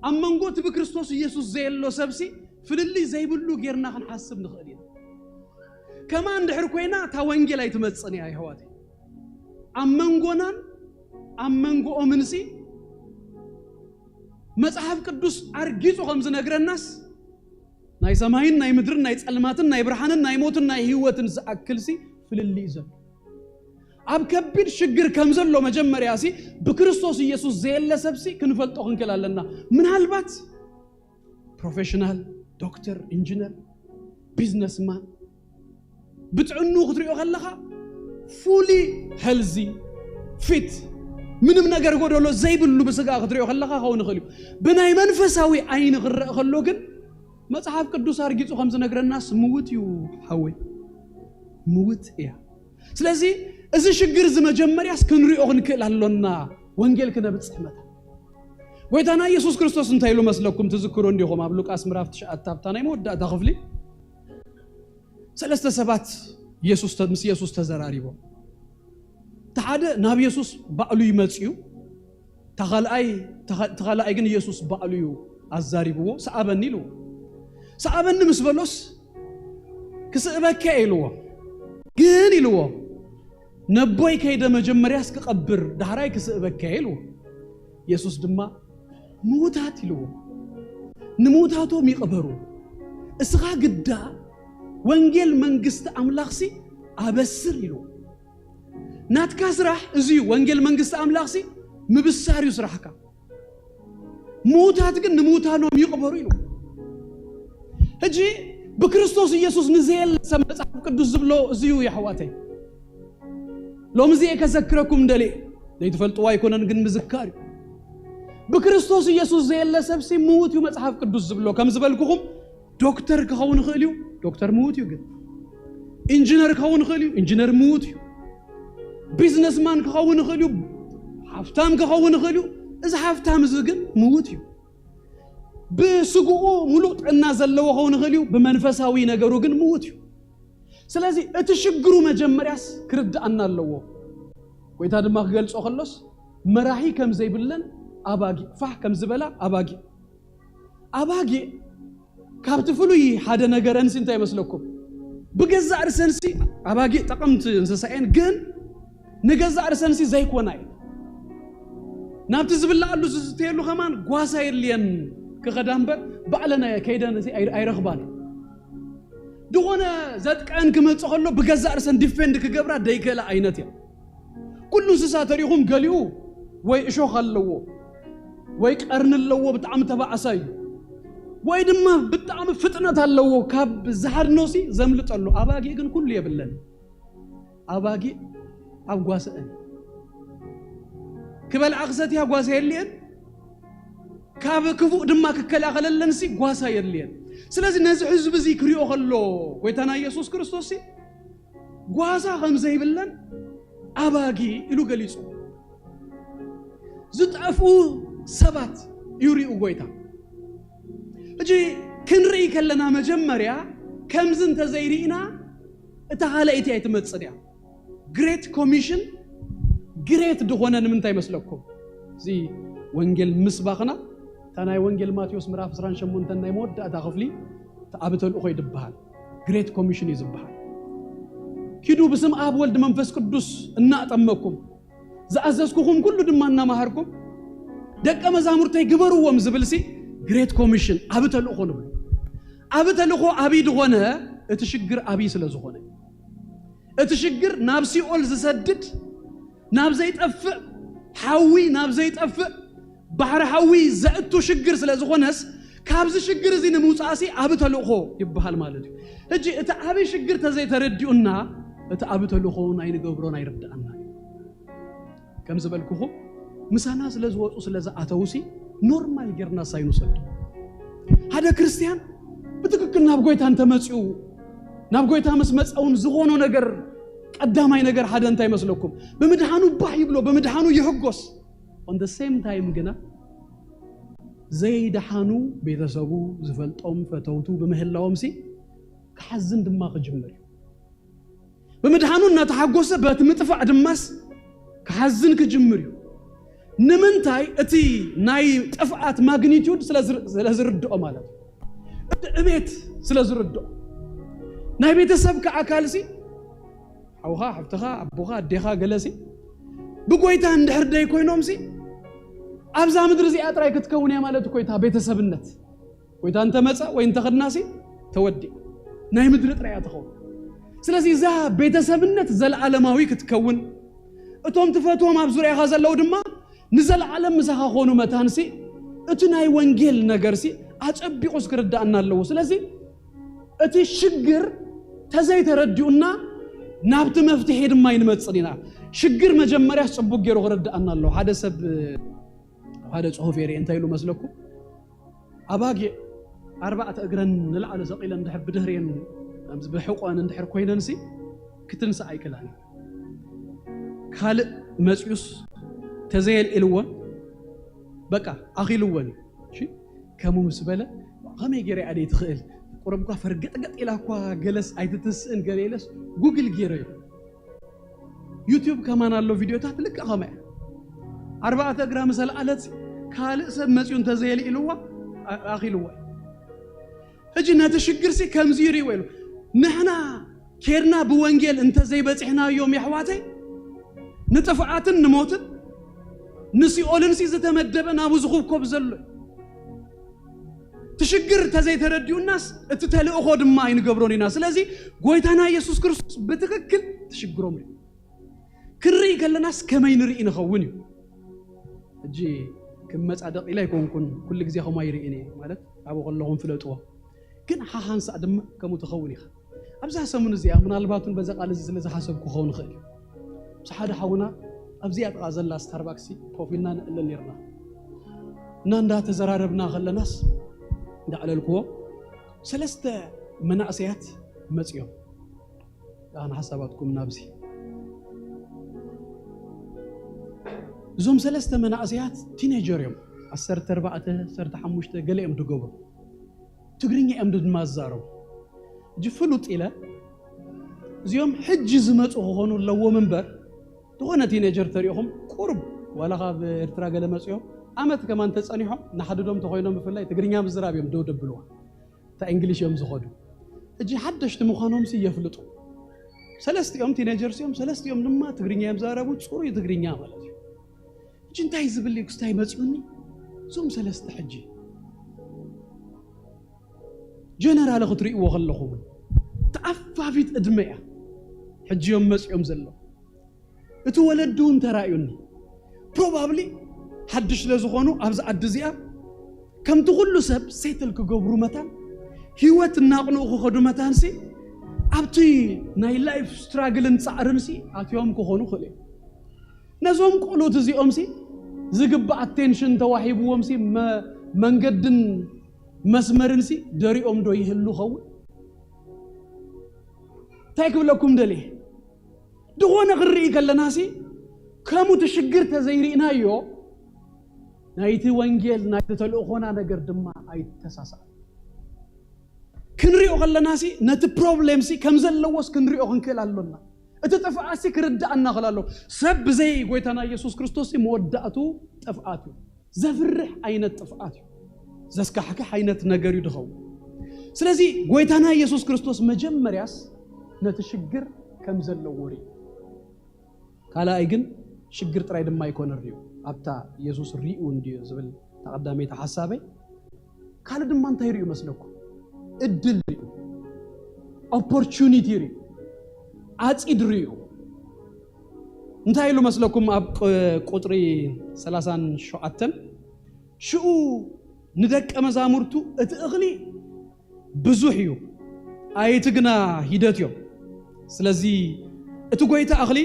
ኣብ መንጎ እቲ ብክርስቶስ ኢየሱስ ዘየሎ ሰብሲ ፍልልይ ዘይብሉ ጌርና ክንሓስብ ንኽእል ኢና። ከማ እንድሕር ኮይና እታ ወንጌል ኣይትመጽእን እያ የሕዋተይ። ኣብ መንጎናን ኣብ መንጎኦምንሲ መጽሓፍ ቅዱስ ኣርጊጹ ከም ዝነግረናስ ናይ ሰማይን ናይ ምድርን ናይ ጸልማትን ናይ ብርሃንን ናይ ሞትን ናይ ህይወትን ዝኣክልሲ ፍልልይ ዘሎ ኣብ ከቢድ ሽግር ከም ዘሎ መጀመርያ ሲ ብክርስቶስ ኢየሱስ ዘየለ ሰብሲ ክንፈልጦ ክንክእል ኣለና። ምናልባት ፕሮፌሽናል ዶክተር፣ ኢንጂነር፣ ቢዝነስማን ብጥዕኑ ክትሪኦ ከለኻ ፉሊ ሄልዚ ፊት ምንም ነገር ጎደሎ ዘይብሉ ብስጋ ክትሪኦ ከለኻ ክኸውን ይኽእል እዩ። ብናይ መንፈሳዊ ዓይኒ ክረአ ከሎ ግን መጽሓፍ ቅዱስ ኣርጊጹ ከም ዝነግረናስ ምውት እዩ ሓወይ፣ ምውት እያ። ስለዚ እዚ ሽግር እዚ መጀመርያስ ክንሪኦ ክንክእል ኣሎና። ወንጌል ክነብጽሕ መታ ጎይታና ኢየሱስ ክርስቶስ እንታይ ኢሉ መስለኩም ትዝክሩ እንዲኹም? ኣብ ሉቃስ ምዕራፍ ትሽዓተ ኣብታ ናይ መወዳእታ ክፍሊ ሰለስተ ሰባት ኢየሱስ ተ-፣ ምስ ኢየሱስ ተዘራሪቦም። እቲ ሓደ ናብ ኢየሱስ ባዕሉ ይመጽእ እዩ። እታ ካልኣይ፣ እታ ኻ-፣ እቲ ካልኣይ ግን ኢየሱስ ባዕሉ እዩ ኣዛሪብዎ፣ "ሰኣበኒ" ኢልዎ። "ሰኣበኒ" ምስ በሎስ፣ "ክስእበካ እየ" ኢልዎ። "ግን" ኢልዎ፣ "ነቦይ ከይደ መጀመርያስ ክቐብር፣ ዳሕራይ ክስእበካ እየ" ኢልዎ። ኢየሱስ ድማ፣ "ምዉታት" ኢልዎ፣ "ንምዉታቶም ይቕበሩ፣ እስኻ ግዳ ወንጌል መንግስቲ ኣምላኽሲ ኣበስር" ኢልዎ። ናትካ ስራሕ እዚ እዩ። ወንጌል መንግስቲ ኣምላኽሲ ምብሳር እዩ ስራሕካ። ምዉታት ግን ንምዉታኖም ይቕበሩ ኢሉ። ሕጂ ብክርስቶስ ኢየሱስ ንዘየለ ሰብ መጽሓፍ ቅዱስ ዝብሎ እዚ እዩ የሕዋተይ። ሎሚ እዚ ከዘክረኩም ደልየ ዘይትፈልጥዎ ኣይኮነን ግን ምዝካር እዩ። ብክርስቶስ ኢየሱስ ዘየለ ሰብሲ ምዉት እዩ መጽሓፍ ቅዱስ ዝብሎ። ከም ዝበልኩኹም ዶክተር ክኸውን ይኽእል እዩ፣ ዶክተር ምዉት እዩ። ግን ኢንጂነር ክኸውን ይኽእል እዩ፣ ኢንጂነር ምዉት እዩ። ቢዝነስማን ክኸውን ይኽእል እዩ፣ ሃፍታም ክኸውን ይኽእል እዩ። እዚ ሃፍታም እዚ ግን ምዉት እዩ። ብስግኡ ሙሉእ ጥዕና ዘለዎ ክኸውን ይኽእል እዩ፣ ብመንፈሳዊ ነገሩ ግን ምዉት እዩ። ስለዚ እቲ ሽግሩ መጀመርያስ ክርድኣና ኣለዎ። ጎይታ ድማ ክገልጾ ከሎስ መራሒ ከም ዘይብለን ኣባጊዕ፣ ፋሕ ከም ዝበላ ኣባጊዕ። ኣባጊዕ ካብቲ ፍሉይ ሓደ ነገረንሲ እንታይ ይመስለኩም? ብገዛእ ርእሰንሲ ኣባጊዕ ጠቐምቲ እንስሳ እየን፣ ግን ንገዛእ ርእሰንሲ ዘይኮና እየን። ናብቲ ዝብልዓሉ ዝስተየሉ ከማን ጓሳ የድልየን ክኸዳ እምበር፣ ባዕለና ከይደን እዚ ኣይ-፣ ኣይረኽባን እየን። ዝኾነ ዘጥቅዐን ክመጽእ ከሎ ብገዛእ ርእሰን ዲፌንድ ክገብራ ደይክእላ ዓይነት እየን። ኩሉ እንስሳ ተሪኹም ገሊኡ ወይ እሾኽ ኣለዎ፣ ወይ ቀርኒ ኣለዎ፣ ብጣዕሚ ተባዕሳ እዩ፣ ወይ ድማ ብጣዕሚ ፍጥነት ኣለዎ። ካብ ዝሃድኖሲ ዘምልጠሉ። ኣባጊዕ ግን ኩሉ የብለን። ኣባጊዕ ኣብ ጓሰአን ክበልዓ ክሰትያ ጓሳ የልየን፣ ካብ ክፉእ ድማ ክከላኸለለንሲ ጓሳ የድልየን። ስለዚ ነዚ ህዝቢ እዚ ክሪኦ ከሎ ጎይታና ኢየሱስ ክርስቶስሲ ጓሳ ከም ዘይብለን ኣባጊዕ ኢሉ ገሊጹ። ዝጠፍኡ ሰባት እዩ ሪኡ ጎይታ። ሕጂ ክንርኢ ከለና መጀመርያ ከምዚ እንተዘይርኢና እታ ካልኣይቲ ኣይትመጽእን እያ። ግሬት ኮሚሽን ግሬት ዝኾነ ንምንታይ ይመስለኩም? እዚ ወንጌል ምስባኽና እታ ናይ ወንጌል ማቴዎስ ምዕራፍ ዕስራን ሸሞንተን ናይ መወዳእታ ክፍሊ እቲ ኣብ ተልእኾ ይድበሃል። ግሬት ኮሚሽን እዩ ዝበሃል። ኪዱ ብስም ኣብ ወልድ መንፈስ ቅዱስ እናጠመኩም ዝኣዘዝኩኹም ኩሉ ድማ እናመሃርኩም ደቀ መዛሙርተይ ግበርዎም ዝብልሲ ግሬት ኮሚሽን ኣብ ተልእኾ ንብሎ። ኣብ ተልእኾ ኣብይ ዝኾነ እቲ ሽግር ኣብይ ስለ ዝኾነ፣ እቲ ሽግር ናብ ሲኦል ዝሰድድ፣ ናብ ዘይጠፍእ ሓዊ፣ ናብ ዘይጠፍእ ባሕሪ ሓዊ ዘእቱ ሽግር ስለ ዝኾነስ፣ ካብዚ ሽግር እዚ ንምውፃእሲ ኣብ ተልእኾ ይበሃል ማለት እዩ። ሕጂ እቲ ዓብይ ሽግር ተዘይተረዲኡና፣ እቲ ኣብ ተልእኾ እውን ኣይንገብሮን ኣይርድኣና። ከም ዝበልኩኹም ምሳና ስለ ዝወፁ ስለ ዝኣተውሲ ኖርማል ጌርና ሳይኑ ሰዱ። ሓደ ክርስቲያን ብትክክል ናብ ጎይታ እንተመፅኡ፣ ናብ ጎይታ ምስ መፀውን ዝኾኖ ነገር፣ ቀዳማይ ነገር ሓደ እንታይ ይመስለኩም? ብምድሓኑ ባህ ይብሎ፣ ብምድሓኑ ይሕጎስ። On the same time ግና ዘይደሓኑ ቤተሰቡ፣ ዝፈልጦም ፈተውቱ ብምህላዎም ሲ ክሓዝን ድማ ክጅምር እዩ። ብምድሓኑ እናተሓጎሰ በቲ ምጥፋእ ድማስ ክሓዝን ክጅምር እዩ። ንምንታይ? እቲ ናይ ጥፍኣት ማግኒቲዩድ ስለ ዝር-፣ ስለ ዝርድኦ ማለት እዩ። እቲ ዕቤት ስለ ዝርድኦ። ናይ ቤተሰብካ ኣካል ሲ ሓውኻ፣ ሓፍትኻ፣ ኣቦኻ፣ ኣዴኻ ገለ ሲ ብጎይታ እንድሕር ደይ ኮይኖም ሲ ኣብዛ ምድሪ እዚኣ ጥራይ ክትከውን እያ ማለት እኮ እታ ቤተሰብነት። ጎይታ እንተመጸ ወይ እንተኸድናሲ ተወዲእ። ናይ ምድሪ ጥራይ እያ ትኸውን። ስለዚ እዛ ቤተሰብነት ዘለዓለማዊ ክትከውን፣ እቶም ትፈትዎም ኣብ ዙርያኻ ዘለዉ ድማ ንዘለዓለም ምሳኻ ኾኑ መታንሲ፣ እቲ ናይ ወንጌል ነገርሲ ኣጸቢቑስ ክርዳእና ኣለዎ። ስለዚ እቲ ሽግር ተዘይተረዲኡና ናብቲ መፍትሒ ድማ ኣይንመጽእን ኢና። ሽግር መጀመርያስ ጽቡቅ ገይሩ ክርዳእና ኣለዎ። ሓደ ሰብ ኣብ ሓደ ጽሑፍ የርኢ እንታይ ኢሉ መስለኩም? ኣባጊዕ ኣርባዕተ እግረን ንላዕሊ ሰቒለን እንድሕር ብድህሪኤን ከምዚ ብሕቆን እንድሕር ኮይነንሲ ክትንስእ ኣይክእላን እዩ። ካልእ መጺኡስ ተዘየልዒልዎን በቃ ኣኺልዎን እዩ። እሺ፣ ከምኡ ምስ በለ ከመይ ገይረ እያ ደይ ትኽእል? ቁሩብ እኳ ፈርገጥገጥ ኢላ እኳ ገለስ ኣይትትንስእን ገለ ኢለስ ጉግል ገይረ እዩ። ዩቲዩብ ከማን ኣሎ ቪድዮታት ልክዕ ከመ እያ። ኣርባዕተ እግራ ምስ ኣልዓለት ካልእ ሰብ መጺኡ እንተዘየልዒልዋ ኣ-፣ ኣኺልዋ እዩ። ሕጂ ነቲ ሽግርሲ ከምዚ ይርእይዎ ኢሉ። ንሕና ኬድና ብወንጌል እንተዘይበጺሕናዮም የሕዋተይ፣ ንጥፍዓትን ንሞትን ንሲኦልንሲ ዝተመደበ ናብኡ ዝኹብኮብ ዘሎ እዩ። እቲ ሽግር እንተዘይተረዲኡናስ እቲ ተልእኾ ድማ ኣይንገብሮን ኢና። ስለዚ ጎይታና ኢየሱስ ክርስቶስ ብትኽክል ትሽግሮም እዩ። ክንርኢ ከለናስ ከመይ ንርኢ ንኸውን እዩ። ሕጂ ክመጻደቕ ኢለ ኣይኮንኩን፣ ኩሉ ግዜ ከምኡ ኣይርእን እየ ማለት ኣብኡ ከለኹም ፍለጥዎ። ግን ሓሓንሳእ ድማ ከምኡ ትኸውን ኢኻ። ኣብዛ ሰሙን እዚኣ ምናልባት እውን በዛ ቃል እዚ ስለ ዝሓሰብኩ ክኸውን ይኽእል እዩ። ምስ ሓደ ሓውና ኣብዚኣ ጥቓ ዘላ ስታርባክሲ ኮፍ ኢልና ንዕለል ነርና እና እንዳተዘራረብና ከለናስ እንዳዕለልክዎ ሰለስተ መናእሰያት መጺኦም። ኣነ ሓሳባትኩም ናብዚ። እዞም ሰለስተ መናእሰያት ቲኔጀር እዮም። ዓሰርተ ኣርባዕተ፣ ዓሰርተ ሓሙሽተ ገለ እዮም ድገብሩ። ትግርኛ እዮም ድማ ዝዛረቡ። ሕጂ ፍሉጥ ኢለ እዚኦም ሕጂ ዝመጹ ክኾኑ ኣለዎም እምበር፣ ዝኾነ ቲኔጀር ተሪእኹም ቁሩብ ዋላ ካብ ኤርትራ ገለ መጺኦም ዓመት ከማን ተጸኒሖም ንሓድዶም ተኾይኖም ብፍላይ ትግርኛ ምዝራብ እዮም ደው ደብልዋ። እታ እንግሊሽ እዮም ዝኸዱ። ሕጂ ሓደሽቲ ምዃኖምሲ የፍልጡ። ሰለስቲኦም ቲኔጀርስ እዮም፣ ሰለስቲኦም ድማ ትግርኛ እዮም ዝዛረቡ፣ ፅሩይ ትግርኛ ማለት እዩ። ሕጂ እንታይ ዝብል እዩ ክስታይ መፅኡኒ? እዞም ሰለስተ ሕጂ ጀነራል ክትርእይዎ ከለኹም እውን ተኣፋፊት ዕድመ እያ ሕጂ እዮም መፅኦም ዘለዉ። እቲ ወለዲ እውን ተራእዩኒ። ፕሮባብሊ ሓድሽ ስለ ዝኾኑ ኣብዚ ዓዲ እዚኣ ከምቲ ኩሉ ሰብ ሴትል ክገብሩ መታን፣ ህይወት እናቕንኡ ክኸዱ መታንሲ፣ ኣብቲ ናይ ላይፍ ስትራግልን ጻዕርንሲ ኣትዮም ክኾኑ ክእሉ እዮም። ነዞም ቆልኡት እዚኦምሲ ዝግባእ ኣቴንሽን ተዋሂብዎምሲ መ-፣ መንገድን መስመርንሲ ደሪኦም ዶ ይህሉ ኸውን? እንታይ ክብለኩም ደልየ? ዝኾነ ክንርኢ ከለናሲ፣ ከምኡ እቲ ሽግር ተዘይርኢናዮ፣ ናይቲ ወንጌል፣ ናይቲ ተልእኾና ነገር ድማ ኣይተሳሳእ። ክንሪኦ ከለናሲ፣ ነቲ ፕሮብሌምሲ ከም ዘለዎስ ክንሪኦ ክንክእል ኣሎና። እቲ ጥፍኣትሲ ክርዳእና ክእል ኣሎ። ሰብ ብዘይ ጎይታና ኢየሱስ ክርስቶስሲ መወዳእቱ ጥፍኣት እዩ። ዘፍርሕ ዓይነት ጥፍኣት እዩ። ዘስካሕክሕ ዓይነት ነገር እዩ ድኸውን። ስለዚ ጎይታና ኢየሱስ ክርስቶስ መጀመርያስ ነቲ ሽግር ከም ዘለዎ ርእዩ። ካልኣይ ግን ሽግር ጥራይ ድማ ኣይኮነ ርእዩ። ኣብታ ኢየሱስ ርእዩ እንድዩ ዝብል እታ ቀዳመይቲ ሓሳበይ። ካልእ ድማ እንታይ ርእዩ መስለኩም? እድል ርእዩ። ኦፖርቹኒቲ ርእዩ። ኣጺድ ርእዩ። እንታይ ኢሉ መስለኩም? ኣብ ቁ-፣ ቁጥሪ ሰላሳን ሸውዓተን፣ ሽኡ ንደቀ መዛሙርቱ፣ "እቲ እኽሊ ብዙሕ እዩ፣ ኣየይቲ ግና ሂደት እዮም። ስለዚ እቲ ጎይታ እኽሊ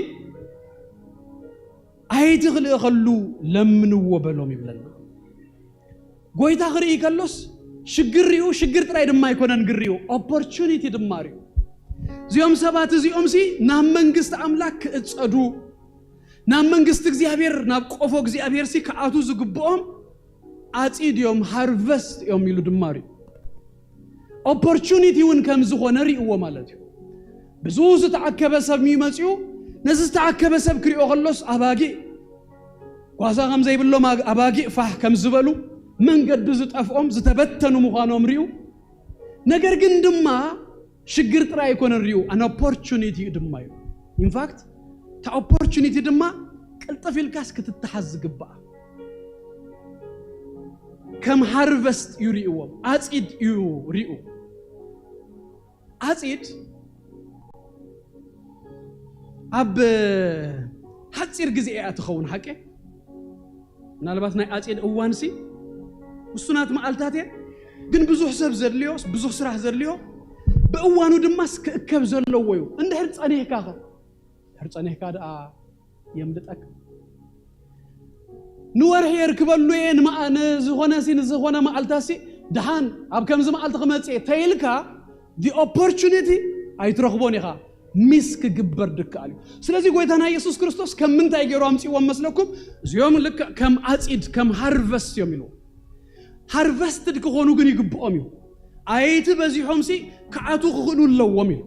ኣየይቲ ክልእኸሉ ለምንዎ" በሎም ይብለና። ጎይታ ክርኢ ከሎስ ሽግር ሪኡ፣ ሽግር ጥራይ ድማ ኣይኮነን ግን ሪኡ፣ ኦፖርቹኒቲ ድማ ሪኡ። እዚኦም ሰባት እዚኦምሲ ናብ መንግስቲ ኣምላክ ክእጸዱ፣ ናብ መንግስቲ እግዚኣብሔር፣ ናብ ቆፎ እግዚኣብሔርሲ ክኣቱ ዝግብኦም ኣጺድ እዮም፣ ሃርቨስት እዮም ኢሉ ድማ ሪኡ። ኦፖርቹኒቲ እውን ከም ዝኾነ ሪእዎ ማለት እዩ። ብዙ ዝተኣከበ ሰብ ይመጽኡ፣ ነዚ ዝተኣከበ ሰብ ክሪኦ ከሎስ ኣባጊዕ ጓዛ ከም ዘይብሎም፣ ኣግ-፣ ኣባጊዕ ፋሕ ከም ዝበሉ፣ መንገዲ ዝጠፍኦም ዝተበተኑ ምዃኖም ሪኡ። ነገር ግን ድማ ሽግር ጥራይ ኣይኮነን ሪኡ፣ ኣን ኦፖርቹኒቲ እዩ ድማ እዩ። ኢንፋክት እታ ኦፖርቹኒቲ ድማ ቅልጥፍ ኢልካስ ክትተሓዝ ዝግባኣ፣ ከም ሃርቨስት እዩ ሪእዎም፣ ኣጺድ እዩ ሪኡ። ኣጺድ ኣብ ሓጺር ግዜ እያ ትኸውን፣ ሓቂ? ምናልባት ናይ ኣጺድ እዋንሲ ውሱናት መዓልታት እየ፣ ግን ብዙሕ ሰብ ዘድልዮ፣ ብዙሕ ስራሕ ዘድልዮ፣ ብእዋኑ ድማስ ክእከብ ዘለዎ እዩ። እንድሕር ጸኒሕካ ኸ? እንድሕር ጸኒሕካ ደኣ የምልጠካ። ንወርሒ የርክበሉ እየ፣ ንመዓ-፣ ንዝኾነ ሲ፣ ንዝኾነ መዓልታ ሲ፣ ደሓን ኣብ ከምዚ መዓልቲ ክመጽእ እየ ተይልካ፣ the opportunity ኣይትረኽቦን ኢኻ፣ ሚስ ክግበር ድከኣል እዩ። ስለዚ ጎይታና ኢየሱስ ክርስቶስ ከም ምንታይ ገይሩ ኣምጽእዎም መስለኩም? እዚኦም ልክዕ ከም ኣጺድ፣ ከም ሃርቨስት እዮም ኢሉ። ሃርቨስትድ ክኾኑ ግን ይግብኦም እዩ። ኣየይቲ በዚሖም ሲ ክኣቱ ክኽእሉ ኣለዎም ኢሉ።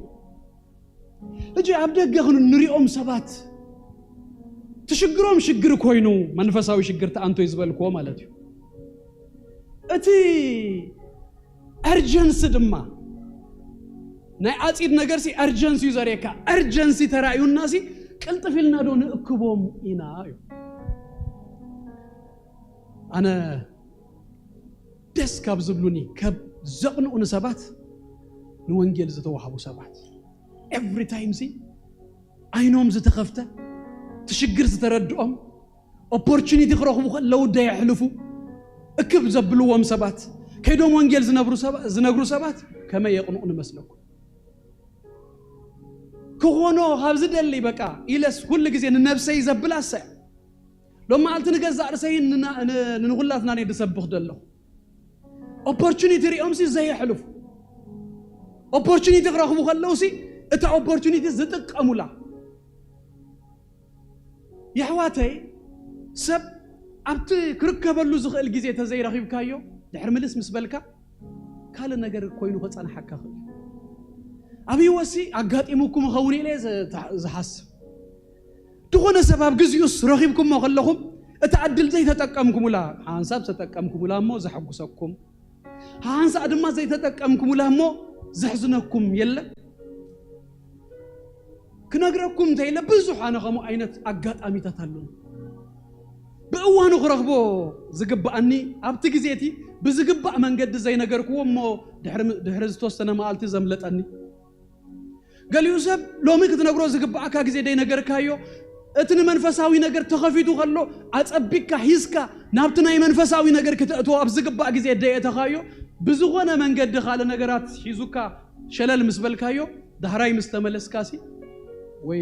ሕጂ ኣብ ደገ ክን-፣ ንሪኦም ሰባት ትሽግሮም ሽግር ኮይኑ መንፈሳዊ ሽግር ተኣንቶ እዩ ዝበልክዎ ማለት እዩ። እቲ ኣርጀንሲ ድማ ናይ ኣጺድ ነገር ሲ ኣርጀንሲ እዩ ዘርእየካ። ኣርጀንሲ ተራእዩና ሲ ቅልጥፍ ኢልና ዶ ንእክቦም ኢና እዩ። ኣነ ደስ ካብ ዝብሉኒ፣ ካብ ዘቕንኡኒ ሰባት ንወንጌል ዝተዋህቡ ሰባት። ኤቭሪ ታይም ሲ ዓይኖም ዝተኸፍተ፣ እቲ ሽግር ዝተረድኦም፣ ኦፖርቹኒቲ ክረኽቡ ከለዉ ደየሕልፉ፣ እክብ ዘብልዎም ሰባት፣ ከይዶም ወንጌል ዝነብሩ ሰባ-፣ ዝነግሩ ሰባት ከመይ የቕንኡኒ መስለኩም? ክኾኖ ካብ ዝደሊ በቃ ኢለስ ኩሉ ግዜ ንነብሰይ ዘብላሳ እያ። ሎም መዓልቲ ንገዛእ ርእሰይን ንና-፣ ን-፣ ንኹላትናን እየ ዝሰብኽ ዘለኹ። ኦፖርቹኒቲ ሪኦም ሲ ዘየሕልፉ። ኦፖርቹኒቲ ክረኽቡ ከለዉ ሲ እታ ኦፖርቹኒቲ ዝጥቀሙላ። የሕዋተይ፣ ሰብ ኣብቲ ክርከበሉ ዝኽእል ግዜ ተዘይረኺብካዮ፣ ድሕሪ ምልስ ምስ በልካ፣ ካልእ ነገር ኮይኑ ከጸንሓካ ክእል። ኣብ ህይወትሲ ኣጋጢሙኩም ይኸውን ኢለ ዝ-፣ ዝሓስብ። ዝኾነ ሰብ ኣብ ግዚኡስ ረኺብኩሞ ከለኹም፣ እታ ዕድል ዘይተጠቀምኩሙላ፣ ሓንሳብ ዝተጠቀምኩሙላ እሞ ዘሐጉሰኩም፣ ሓንሳእ ድማ ዘይተጠቀምኩሙላ እሞ ዘሕዝነኩም የለን? ክነግረኩም እንተኢለ ብዙሕ ኣነ ከምኡ ዓይነት ኣጋጣሚታት ኣለዉ። ብእዋኑ ክረኽቦ ዝግብኣኒ ኣብቲ ግዜ እቲ ብዝግባእ መንገዲ ዘይነገርክዎ እሞ ድሕሪ ዝተወሰነ መዓልቲ ዘምለጠኒ። ገሊኡ ሰብ ሎሚ ክትነግሮ ዝግብኣካ ግዜ ደይነገርካዮ፣ እቲ ንመንፈሳዊ ነገር ተኸፊቱ ከሎ ኣጸቢቅካ ሂዝካ ናብቲ ናይ መንፈሳዊ ነገር ክተእትዎ ኣብ ዝግባእ ግዜ ደየእተኻዮ፣ ብዝኾነ መንገዲ ካልእ ነገራት ሒዙካ ሸለል ምስ በልካዮ፣ ዳሕራይ ምስ ተመለስካሲ ወይ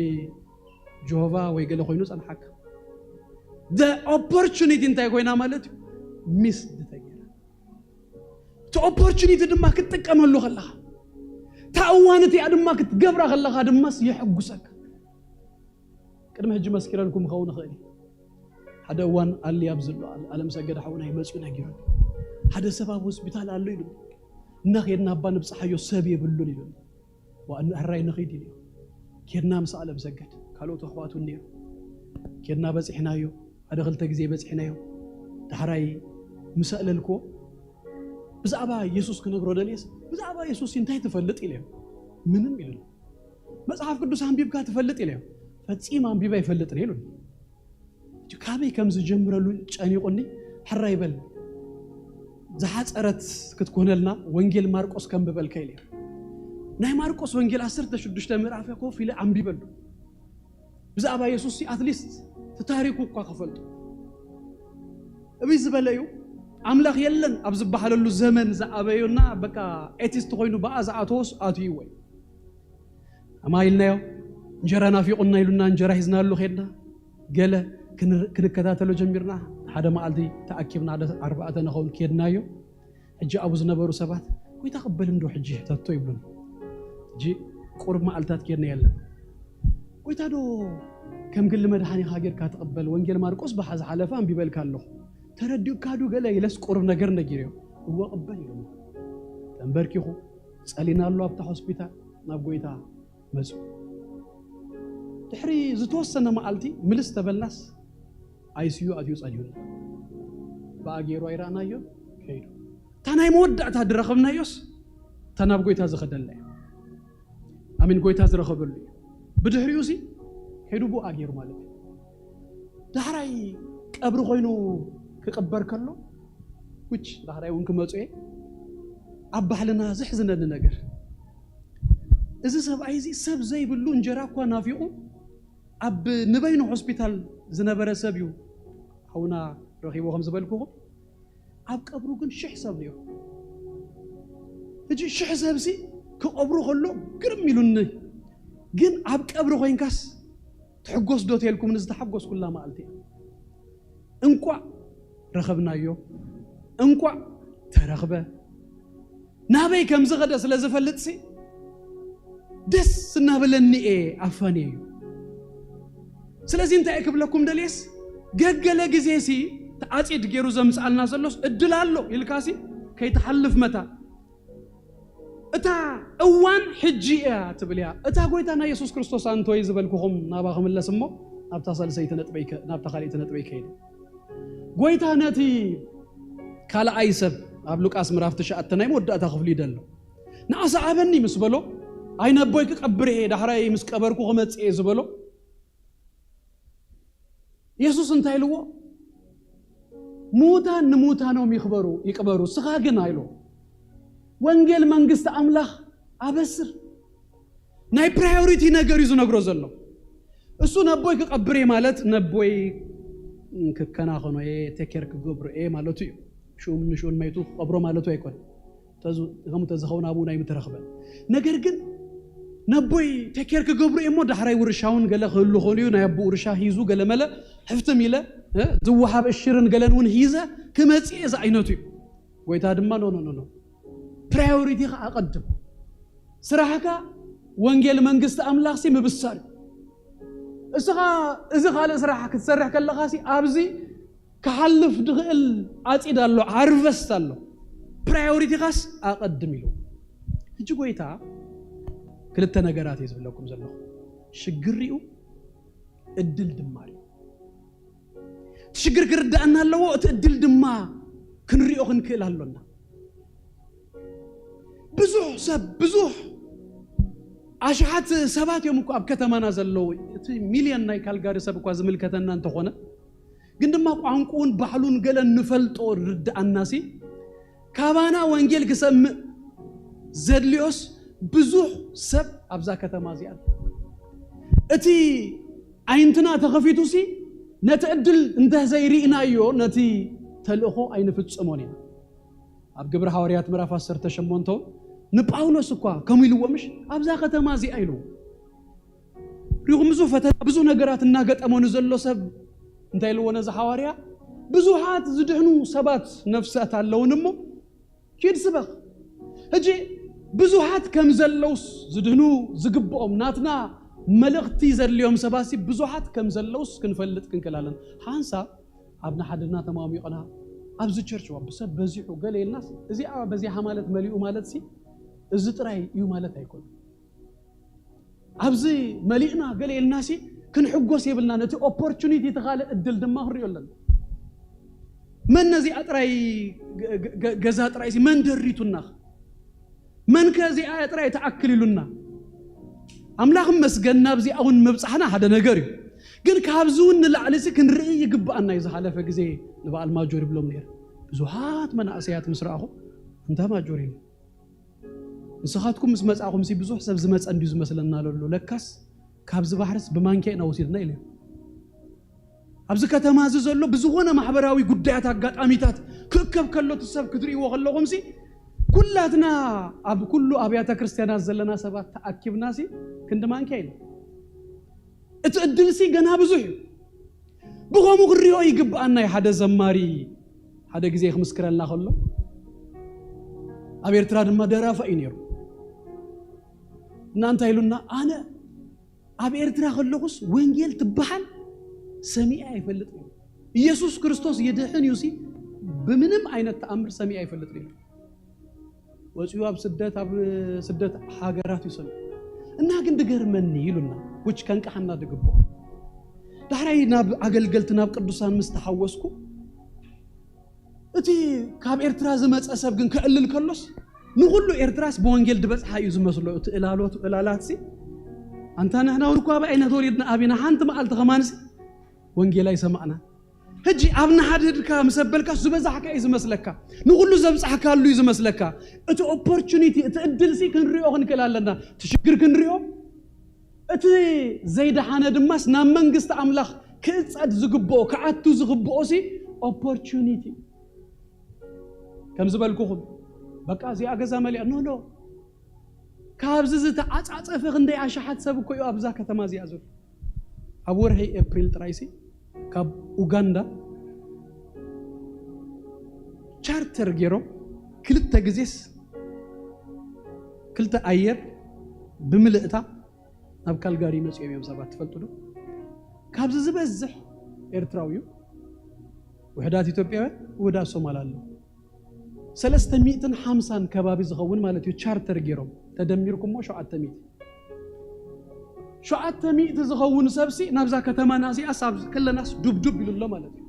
ጆሆቫ ወይ ገለ ኮይኑ ጸንሓካ። The opportunity እንታይ ኮይና ማለት እዩ? ሚስ ተገይራ። እቲ ኦፖርቹኒቲ ድማ ክትጥቀመሉ ከለኻ፣ እታ እዋን እቲኣ ድማ ክትገብራ ከለኻ ድማስ የሐጉሰካ። ቅድሚ ሕጂ መስኪረልኩም ክኸውን ይኽእል እዩ። ሓደ እዋን ኣሊ ኣብ ዘሎ ኣል- ኣለም ሰገድ ሓውና ይመፅኡ ነጊሩ፣ ሓደ ሰብ ኣብ ሆስፒታል ኣሎ ኢሉ፣ እና ኬድና ኣባ ንብፅሓዮ ሰብ የብሉን ኢሉ። ዋእኑ ሕራይ ንኺድ ኢሉ። ኬድና ምስ ኣለም ሰገድ ካልኦት ኣሕዋቱ እኒኦ፣ ኬድና በፂሕናዮ፣ ሓደ ክልተ ግዜ በፂሕናዮ። ዳሕራይ ምስ ኣለልክዎ፣ ብዛዕባ የሱስ ክነግሮ ደልየስ፣ ብዛዕባ የሱስ እንታይ ትፈልጥ ኢለዮ። ምንም ኢሉ። መጽሓፍ ቅዱስ ኣንቢብካ ትፈልጥ ኢለዮ። ፈጺም ኣንቢበ ኣይፈልጥን ኢሉ። ካበይ ከም ዝጀምረሉ ጨኒቑኒ። ሕራይ በል፣ ዝሓጸረት ክትኮነልና ወንጌል ማርቆስ ከንብበልካ ኢለዮ። ናይ ማርቆስ ወንጌል ዓሰርተ ሽዱሽተ ምዕራፍ ኮፍ ኢለ ኣንቢበሉ። ብዛዕባ የሱስ ኣትሊስት እቲ ታሪኩ እኳ ክፈልጡ። እብይ ዝበለ እዩ? ኣምላኽ የለን ኣብ ዝበሃለሉ ዘመን ዝኣበዩና በቃ ኤቲስት ኮይኑ ብኣ ዝኣተወስ ኣትይዎ እዩ። ኣማ ኢልናዮ፣ እንጀራ ናፊቑና ኢሉና እንጀራ ሒዝናሉ ኬድና፣ ገለ ክንር- ክንከታተሎ ጀሚርና። ሓደ መዓልቲ ተኣኪብና ሓደ ኣርባዕተ ንኸውን ኬድናዮ። ሕጂ ኣብኡ ዝነበሩ ሰባት፣ "ጎይታ ቅበል እንዶ ሕጂ?" ሕተቶ ይብሉን። ሕጂ ቁሩብ መዓልታት ኬድና የለን። "ጎይታ ዶ ከም ግሊ መድሓኒኻ ጌርካ ትቕበል? ወንጌል ማርቆስ ብሓ ዝሓለፈ ኣንቢበልካ ኣለኹ። ተረዲኡካ ዱ ገለ?" ኢለስ ቁሩብ ነገር ነጊርዮ። "እወ ቅበል" ኢሉና። ተንበርኪኹ ጸሊና ኣሎ ኣብታ ሆስፒታል ናብ ጎይታ መጹ። ድሕሪ ዝተወሰነ መዓልቲ ምልስ ተበልናስ፣ ኣይሲዩ ኣትዩ ጸልዩና። ብኣ ገይሩ ኣይረኣናዮ ከይዱ። እታ ናይ መወዳእታ ድረኸብናዮስ፣ እታ ናብ ጎይታ ዝኸደላ እዩ። ኣሜን፣ ጎይታ ዝረኸበሉ እዩ። ብድሕሪኡ ሲ፣ ከይዱ ብኣ ገይሩ ማለት እዩ። ዳሕራይ ቀብሪ ኮይኑ ክቕበር ከሎ፣ ውች ዳሕራይ እውን ክመጹ እየ። ኣብ ባህልና ዘሕዝነኒ ነገር፣ እዚ ሰብኣይ እዚ ሰብ ዘይብሉ እንጀራ እኳ ናፊቑ፣ ኣብ ንበይኑ ሆስፒታል ዝነበረ ሰብ እዩ ሓውና ረኺቦ ከም ዝበልኩኹም። ኣብ ቀብሩ ግን ሽሕ ሰብ ነይሩ። ሕጂ ሽሕ ሰብሲ ክቐብሩ ከሎ ግርም ኢሉኒ። ግን ኣብ ቀብሪ ኮይንካስ ትሕጎስ ዶ ተልኩም? ንዝተሓጎስኩላ መዓልቲ እያ። እንቋዕ ረኸብናዮ፣ እንቋዕ ተረኽበ። ናበይ ከም ዝኸደ ስለ ዝፈልጥሲ ደስ እናበለኒ እየ ኣፋንየዮ። ስለዚ እንታይ ክብለኩም ደልየስ፣ ገገለ ግዜሲ ተዓጺድ ገይሩ ዘምጽኣልና ዘሎስ እድል ኣሎ ኢልካሲ ከይትሓልፍ መታ። እታ እዋን ሕጂ እያ ትብል እያ። እታ ጎይታ ናይ የሱስ ክርስቶስ ኣንቶይ ዝበልኩኹም ናባ ክምለስ እሞ ናብታ ሳልሰይቲ ነጥበይ ከ- ናብታ ካልኣይቲ ነጥበይ ከይደ። ጎይታ ነቲ ካልኣይ ሰብ ኣብ ሉቃስ ምዕራፍ ትሽዓተ ናይ መወዳእታ ክፍሊ ይደሎ። "ንኣሰዓበኒ" ምስ በሎ፣ "ኣይ ነቦይ ክቀብር እየ፣ ዳሕራይ ምስ ቀበርኩ ክመጽእ እየ" ዝበሎ፣ የሱስ እንታይ ኢልዎ? "ምዉታን ንምዉታኖም ይኽበሩ፣ ይቅበሩ፣ እስኻ ግን" ኣይልዎ፣ "ወንጌል መንግስቲ ኣምላኽ ኣበስር።" ናይ ፕራዮሪቲ ነገር እዩ ዝነግሮ ዘሎ። እሱ "ነቦይ ክቀብር እየ" ማለት ነቦይ ክከናኸኖ እየ፣ ቴኬር ክገብሮ እየ ማለቱ እዩ። ሽኡም ንሽኡን መይቱ ክቀብሮ ማለቱ ኣይኮነ። ተዝ- ከም ተዝኸውን ኣብኡ ናይ ምተረኽበ። ነገር ግን ነቦይ ቴኬር ክገብሩ እየ እሞ ዳሕራይ ውርሻውን ገለ ክህሉ ኾኑ እዩ። ናይ ኣቦ ውርሻ ሂዙ ገለ መለ ሕፍትም ኢለ፣ እ፣ ዝወሃብ እሽርን ገለን እውን ሂዘ ክመጽእ እየ ዝዓይነቱ እዩ። ጎይታ ድማ "ኖ፣ ኖ፣ ኖ፣ ኖ። ፕራዮሪቲኻ ኣቐድም። ስራሕካ ወንጌል መንግስቲ ኣምላኽሲ ምብሳር እዩ። እስኻ እዚ ካልእ ስራሕ ክትሰርሕ ከለኻሲ ኣብዚ ክሓልፍ ድኽእል ዓጺድ ኣሎ፣ ሃርቨስት ኣሎ። ፕራዮሪቲኻስ ኣቐድም" ኢሉ። ሕጂ ጎይታ ክልተ ነገራት እዩ ዝብለኩም ዘለኹ። ሽግር ሪኡ፣ እድል ድማ ሪኡ። እቲ ሽግር ክርዳእና ኣለዎ፣ እቲ እድል ድማ ክንሪኦ ክንክእል ኣሎና። ብዙሕ ሰብ፣ ብዙሕ ኣሽሓት ሰባት እዮም እኮ ኣብ ከተማና ዘለዉ። እቲ ሚልዮን ናይ ካልጋሪ ሰብ እኳ ዝምልከተና እንተኾነ፣ ግን ድማ ቋንቁን ባህሉን ገለን ንፈልጦ ርድኣናሲ፣ ካባና ወንጌል ክሰምዕ ዘድልዮስ ብዙሕ ሰብ ኣብዛ ከተማ እዚኣ ኣሎ። እቲ ኣይንትና ተኸፊቱሲ፣ ነቲ ዕድል እንተ ዘይርኢናዮ፣ ነቲ ተልእኾ ኣይንፍጽሞን ኢና። ኣብ ግብሪ ሃዋርያት ምዕራፍ ዓሰርተ ሸሞንተ እውን ንጳውሎስ እኳ ከምኡ ኢልዎ፣ ምሽ ኣብዛ ከተማ እዚኣ ኢሉ። ሪኹም፣ ብዙ ፈተና፣ ብዙ ነገራት እናገጠሞ ንዘሎ ሰብ እንታይ ኢልዎ ነዚ ሃዋርያ? ብዙሓት ዝድሕኑ ሰባት ነፍሳት ኣለውን እሞ ኪድ ስበኽ። ሕጂ ብዙሓት ከም ዘለውስ ዝድህኑ ዝግብኦም ናትና መልእኽቲ ዘድልዮም ሰባሲ ብዙሓት ከም ዘለውስ ክንፈልጥ ክንክላለን። ሓንሳብ ኣብ ንሓድና ተማሚቕና ኣብዚ ቸርች ዋ ብሰብ በዚሑ ገለ ኢልናስ እዚኣ በዚሓ ማለት መሊኡ ማለትሲ እዚ ጥራይ እዩ ማለት ኣይኮን። ኣብዚ መሊእና ገለ ኢልናሲ ክንሕጎስ የብልና። ነቲ ኦፖርቹኒቲ እቲ ካልእ እድል ድማ ክንሪኦ ኣለና። መን ነዚኣ ጥራይ ገ- ገ- ገዛ ጥራይ ሲ መን ደሪቱና? መን ከ እዚኣ ጥራይ ትኣክል ኢሉና? ኣምላኽ መስገን ናብዚኣ እውን ምብጻሕና ሓደ ነገር እዩ። ግን ካብዚ እውን ንላዕሊ ሲ ክንርኢ ይግብኣና እዩ። ዝሓለፈ ግዜ ንበዓል ማጆር ይብሎም ነይሩ። ብዙሓት መናእሰያት ምስ ረኣኹ እንታ ማጆር ኢሉ ንስኻትኩም ምስ መጻኹም ሲ ብዙሕ ሰብ ዝመጸ እንድዩ ዝመስለና ዘሎ። ለካስ ካብዚ ባሕርስ ብማንኪያ ኢና ወሲድና ኢለ። ኣብዚ ከተማ እዚ ዘሎ ብዝኾነ ማሕበራዊ ጉዳያት ኣጋጣሚታት ክእከብ ከሎ እቲ ሰብ ክትርእይዎ ከለኹም ሲ ኩላትና ኣብ ኩሉ ኣብያተ ክርስቲያናት ዘለና ሰባት ተኣኪብና ሲ ክንዲ ማንኪያ ኢና። እቲ ዕድል ሲ ገና ብዙሕ እዩ። ብኸምኡ ክንሪኦ ይግብኣና እዩ። ሓደ ዘማሪ ሓደ ግዜ ክምስክረልና ከሎ ኣብ ኤርትራ ድማ ደራፋ እዩ ነይሩ እና እንታይ ኢሉና ኣነ ኣብ ኤርትራ ከለኹስ ወንጌል ትበሃል ሰሚዐ ኣይፈልጥ እዩ። ኢየሱስ ክርስቶስ ይድሕን እዩ ሲ ብምንም ዓይነት ተኣምር ሰሚዐ ኣይፈልጥ እዩ። ወፂኡ ኣብ ስደት ኣብ ስደት ሃገራት እዩ ሰሚዑ እና ግን ድገርመኒ ኢሉና ውጭ ከንቃሓና ድግብኦ ዳሕራይ ናብ ኣገልገልቲ ናብ ቅዱሳን ምስ ተሓወስኩ እቲ ካብ ኤርትራ ዝመፀ ሰብ ግን ክዕልል ከሎስ ንኩሉ ኤርትራስ ብወንጌል ዝበፅሓ እዩ ዝመስሎ እቲ እላሎት እላላትሲ ኣንታ ንሕና ውርኳ ኣብኣይ ነተወሊድና ኣቢና ሓንቲ መዓልቲ ከማንሲ ወንጌል ኣይሰማዕና ሕጂ ኣብ ንሓድሕድካ ምስ ኣበልካ ዝበዛሕካ እዩ ዝመስለካ ንኩሉ ዘብፃሕካሉ እዩ ዝመስለካ እቲ ኦፖርቹኒቲ እቲ እድልሲ ክንሪኦ ክንክእል ኣለና እቲ ሽግር ክንሪኦ እቲ ዘይደሓነ ድማስ ናብ መንግስቲ ኣምላኽ ክእፀድ ዝግብኦ ክኣቱ ዝግብኦ ሲ ኦፖርቹኒቲ ከም ዝበልኩኹም በቃ እዚኣ ገዛ መሊኣ ኖ ኖ ካብዚ ዝተዓፃፀፈ ክንደይ ኣሽሓት ሰብ እኮ እዩ ኣብዛ ከተማ እዚኣ ዘሎ ኣብ ወርሒ ኤፕሪል ጥራይሲ ካብ ኡጋንዳ ቻርተር ገይሮም ክልተ ግዜስ ክልተ ኣየር ብምልእታ ናብ ካልጋሪ መፅኦም እዮም ሰባት ትፈልጡ ዶ ካብዚ ዝበዝሕ ኤርትራዊ እዩ ውሕዳት ኢትዮጵያውያን ውሕዳት ሶማል ኣለዉ ሰለስተ ሚእትን ሓምሳን ከባቢ ዝኸውን ማለት እዩ ቻርተር ገይሮም ተደሚርኩሞ ሸውዓተ ሚእቲ ሸውዓተ ሚእቲ ዝኸውን ሰብሲ ናብዛ ከተማና እዚኣ ሳብ ክለናስ ዱብዱብ ኢሉ ኣሎ ማለት እዩ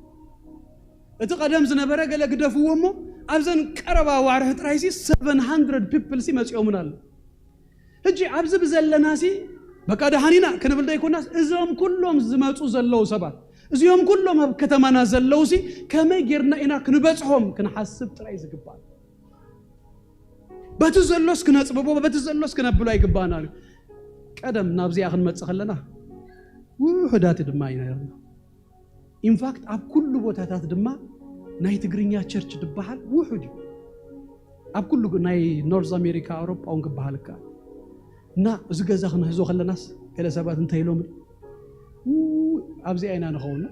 እቲ ቀደም ዝነበረ ገለ ግደፍዎ እሞ ኣብዘን ቀረባ ዋርሒ ጥራይሲ ሰቨን ሃንድረድ ፒፕል ሲ መፂኦምን ኣሎ ሕጂ ኣብዚ ብዘለናሲ በቃ ደሓን ኢና ክንብል ደይኮናስ እዞም ኩሎም ዝመፁ ዘለዉ ሰባት እዚኦም ኩሎም ኣብ ከተማና ዘለውሲ ከመይ ጌርና ኢና ክንበፅሖም ክንሓስብ ጥራይ ዝግባእ በቲ ዘሎስ ክነፅብቦ በቲ ዘሎስ ክነብሎ ኣይግባእና እዩ ቀደም ናብዚኣ ክንመፅእ ከለና ውሑዳት ድማ ኢና ነርና ኢንፋክት ኣብ ኩሉ ቦታታት ድማ ናይ ትግርኛ ቸርች ዝበሃል ውሑድ እዩ ኣብ ኩሉ ናይ ኖርዝ ኣሜሪካ ኣውሮፓ እውን ክበሃል ይከኣል እና እዚ ገዛ ክንሕዞ ከለናስ ገለ ሰባት እንታይ ኢሎም ኣብዚኣ ኢና ንኸውን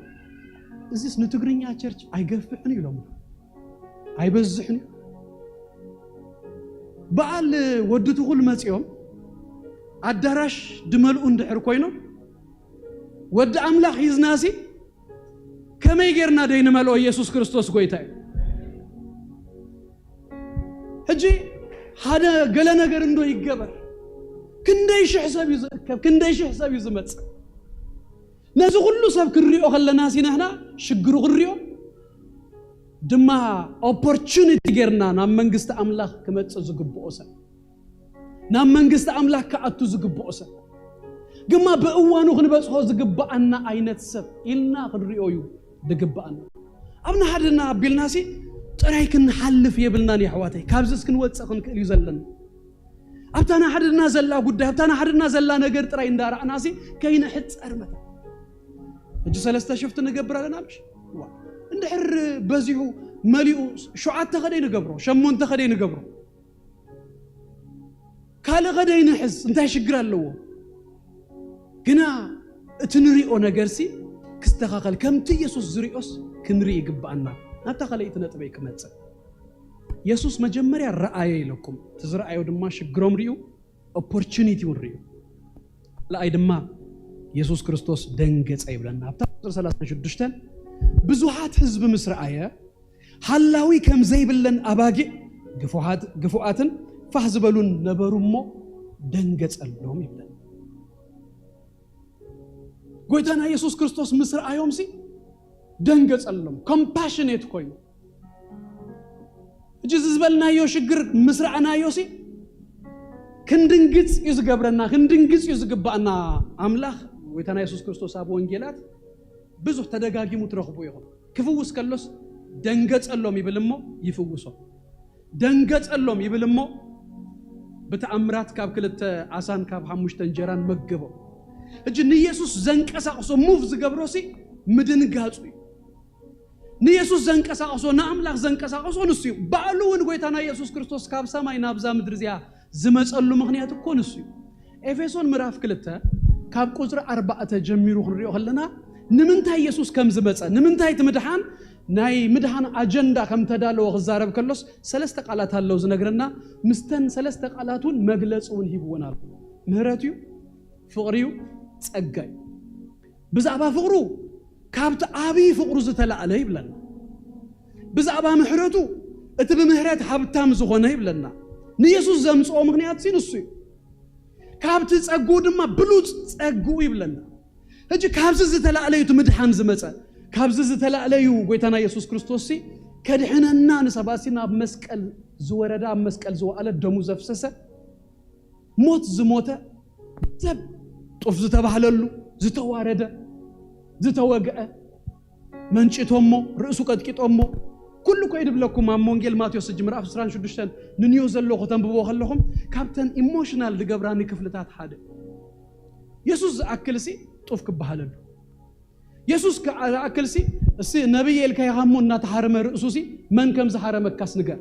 እዚስ ንትግርኛ ቸርች ኣይገፍሕን ኢሎም ኣይበዝሕን እዩ በዓል ወዲ ትኹል መፂኦም ኣዳራሽ ድመልኡ እንድሕር ኮይኖም ወዲ ኣምላኽ ሒዝናሲ ከመይ ጌርና ደይ ንመልኦ ኢየሱስ ክርስቶስ ጎይታ እዩ ሕጂ ሓደ ገለ ነገር እንዶ ይገበር ክንደይ ሽሕ ሰብ እዩ ዝእከብ ክንደይ ሽሕ ሰብ እዩ ዝመጽእ ነዚ ኩሉ ሰብ ክንሪኦ ከለና ሲነህና ሽግሩ ክንሪኦ ድማ ኦፖርቹኒቲ ጌርና ናብ መንግስቲ ኣምላኽ ክመጽእ ዝግብኦ ሰብ ናብ መንግስቲ ኣምላኽ ክኣቱ ዝግብኦ ሰብ፣ ግማ ብእዋኑ ክንበጽሖ ዝግብኣና ዓይነት ሰብ ኢልና ክንሪኦ እዩ ዝግብኣና። ኣብ ንሓድና ኣቢልናሲ ጥራይ ክንሓልፍ የብልናን የሕዋተይ። ካብዚስ ክንወጽእ ክንክእል እዩ ዘለና። ኣብታ ንሓድና ዘላ ጉዳይ፣ ኣብታ ንሓድና ዘላ ነገር ጥራይ እንዳረኣናሲ ከይንሕጸር መታ። ሕጂ ሰለስተ ሽፍት ንገብር ኣለና ምሽ? ዋ፣ እንድሕር በዚሑ መሊኡ ሸውዓተ ከደይ ንገብሮ፣ ሸሞንተ ከደይ ንገብሮ፣ ካልእ ከደይ ንሕዝ፣ እንታይ ሽግር ኣለዎ? ግና እቲ ንሪኦ ነገርሲ ክስተኻኸል፣ ከምቲ ኢየሱስ ዝሪኦስ ክንርኢ ይግብኣና። ናብታ ካልኣይቲ ነጥበይ ክመጽእ። ኢየሱስ መጀመርያ ረኣየ ኢለኩም። እቲ ዝረኣዮ ድማ ሽግሮም ሪኡ፣ ኦፖርቹኒቲ እውን ሪኡ። ካልኣይ ድማ ኢየሱስ ክርስቶስ ደንገጸ ይብለና። ኣብታ ቁጽሪ ሰላሳ ሽዱሽተ፣ ብዙሓት ህዝቢ ምስ ረኣየ፣ ሃላዊ ከም ዘይብለን ኣባጊዕ ግፉዓት-፣ ግፉኣትን ፋሕ ዝበሉን ነበሩ እሞ ደንገጸሎም ይብለና። ጎይታና ኢየሱስ ክርስቶስ ምስ ረኣዮምሲ ደንገጸሎም፣ ኮምፓሽኔት ኮይኑ። ሕጂ እዚ ዝበልናዮ ሽግር ምስ ረኣናዮሲ ክንድንግጽ እዩ ዝገብረና፣ ክንድንግጽ እዩ ዝግባኣና። ኣምላኽ ጎይታና ኢየሱስ ክርስቶስ ኣብ ወንጌላት ብዙሕ ተደጋጊሙ ትረኽቡ ኢኹም። ክፍውስ ከሎስ ደንገጸሎም ይብል እሞ ይፍውሶም። ደንገጸሎም ይብል እሞ ብተኣምራት ካብ ክልተ ዓሳን ካብ ሓሙሽተ እንጀራን መገቦም። ሕጂ ንኢየሱስ ዘንቀሳቕሶ፣ ሙቭ ዝገብሮሲ ምድንጋጹ እዩ። ንኢየሱስ ዘንቀሳቕሶ፣ ንኣምላኽ ዘንቀሳቕሶ ንሱ እዩ። ባዕሉ እውን ጎይታና ኢየሱስ ክርስቶስ ካብ ሰማይ ናብዛ ምድሪ እዚኣ ዝመጸሉ ምኽንያት እኮ ንሱ እዩ። ኤፌሶን ምዕራፍ ክልተ ካብ ቁጽሪ ኣርባዕተ ጀሚሩ ክንሪኦ ከለና፣ ንምንታይ ኢየሱስ ከም ዝመጸ፣ ንምንታይ እቲ ምድሓን፣ ናይ ምድሓን ኣጀንዳ ከም ተዳለወ ክዛረብ ከሎስ ሰለስተ ቃላት ኣለዉ ዝነግረና። ምስተን ሰለስተ ቃላት እውን መግለጺ እውን ሂብዎን ኣሎ። ምህረት እዩ፣ ፍቕሪ እዩ፣ ጸጋ እዩ። ብዛዕባ ፍቕሩ ካብቲ ዓብዪ ፍቕሩ ዝተላዕለ ይብለና። ብዛዕባ ምሕረቱ እቲ ብምህረት ሃብታም ዝኾነ ይብለና። ንኢየሱስ ዘምጽኦ ምኽንያት ሲ ንሱ እዩ። ካብቲ ጸግኡ ድማ ብሉጽ ጸግኡ ይብለና። ሕጂ ካብዚ ዝተላዕለ እዩ እቲ ምድሓን ዝመጸ። ካብዚ ዝተላዕለ እዩ ጎይታና ኢየሱስ ክርስቶስ ሲ ከድሕነና ንሰባት ሲ ናብ መስቀል ዝወረደ፣ ኣብ መስቀል ዝወዓለ፣ ደሙ ዘፍሰሰ፣ ሞት ዝሞተ ሰብ፣ ጡፍ ዝተባህለሉ፣ ዝተዋረደ፣ ዝተወግአ፣ መንጭቶሞ፣ ርእሱ ቀጥቂጦሞ፣ ኩሉ እኮ እዩ ድብለኩም ኣብ ወንጌል ማቴዎስ ሕጂ ምዕራፍ ዕስራን ሽዱሽተን ንንዮ ዘሎ ከተንብቦ ከለኹም ካብተን ኢሞሽናል ዝገብራኒ ክፍልታት ሓደ። የሱስ ዝኣክል ሲ ጡፍ ክበሃለሉ። የሱስ ከ-፣ ዝኣክል ሲ፣ እሲ ነቢይ ኢልካ ኢኻ እሞ እናተሃረመ ርእሱ ሲ መን ከም ዝሃረመካስ ንገር።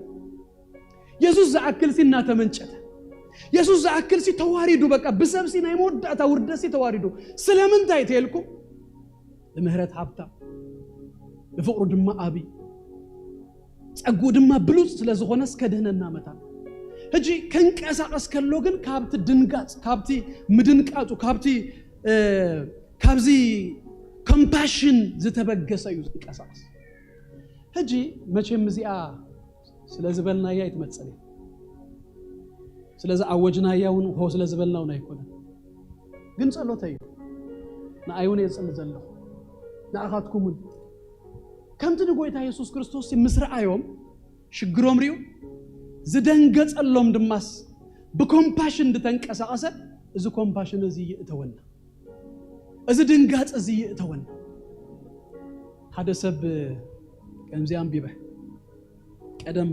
የሱስ ዝኣክል ሲ እናተመንጨተ። የሱስ ዝኣክል ሲ ተዋሪዱ፣ በቃ ብሰብ ሲ ናይ መወዳእታ ውርደት ሲ ተዋሪዱ። ስለምንታይ ተልኩ? ብምህረት ሃብታም፣ ብፍቕሩ ድማ ዓብዪ። ጸግኡ ድማ ብሉጽ ስለ ዝኾነስ ከድህነና መታን። ሕጂ ከንቀሳቐስ ከሎ ግን ካብቲ ድንጋጽ፣ ካብቲ ምድንቃጹ፣ ካብቲ፣ እ፣ ካብዚ ኮምፓሽን ዝተበገሰ እዩ ዝንቀሳቐስ። ሕጂ መቸም እዚኣ ስለ ዝበልናያ ኣይትመጽእን እያ። ስለ ዝኣወጅናያ እውን ሆ ስለ ዝበልና እውን ኣይኮነን። ግን ጸሎተይ እዩ። ንኣይ እውን እየ ዝጽሊ ዘለኹ። ንኣኻትኩም እውን። ከምቲ ንጎይታ የሱስ ክርስቶስ ምስ ረኣዮም ሽግሮም ሪኡ ዝደንገጸሎም ድማስ ብኮምፓሽን ዝተንቀሳቐሰ፣ እዚ ኮምፓሽን እዚ ይእተወና። እዚ ድንጋጽ እዚ ይእተወና። ሓደ ሰብ ከምዚ ኣንቢበ። ቀደም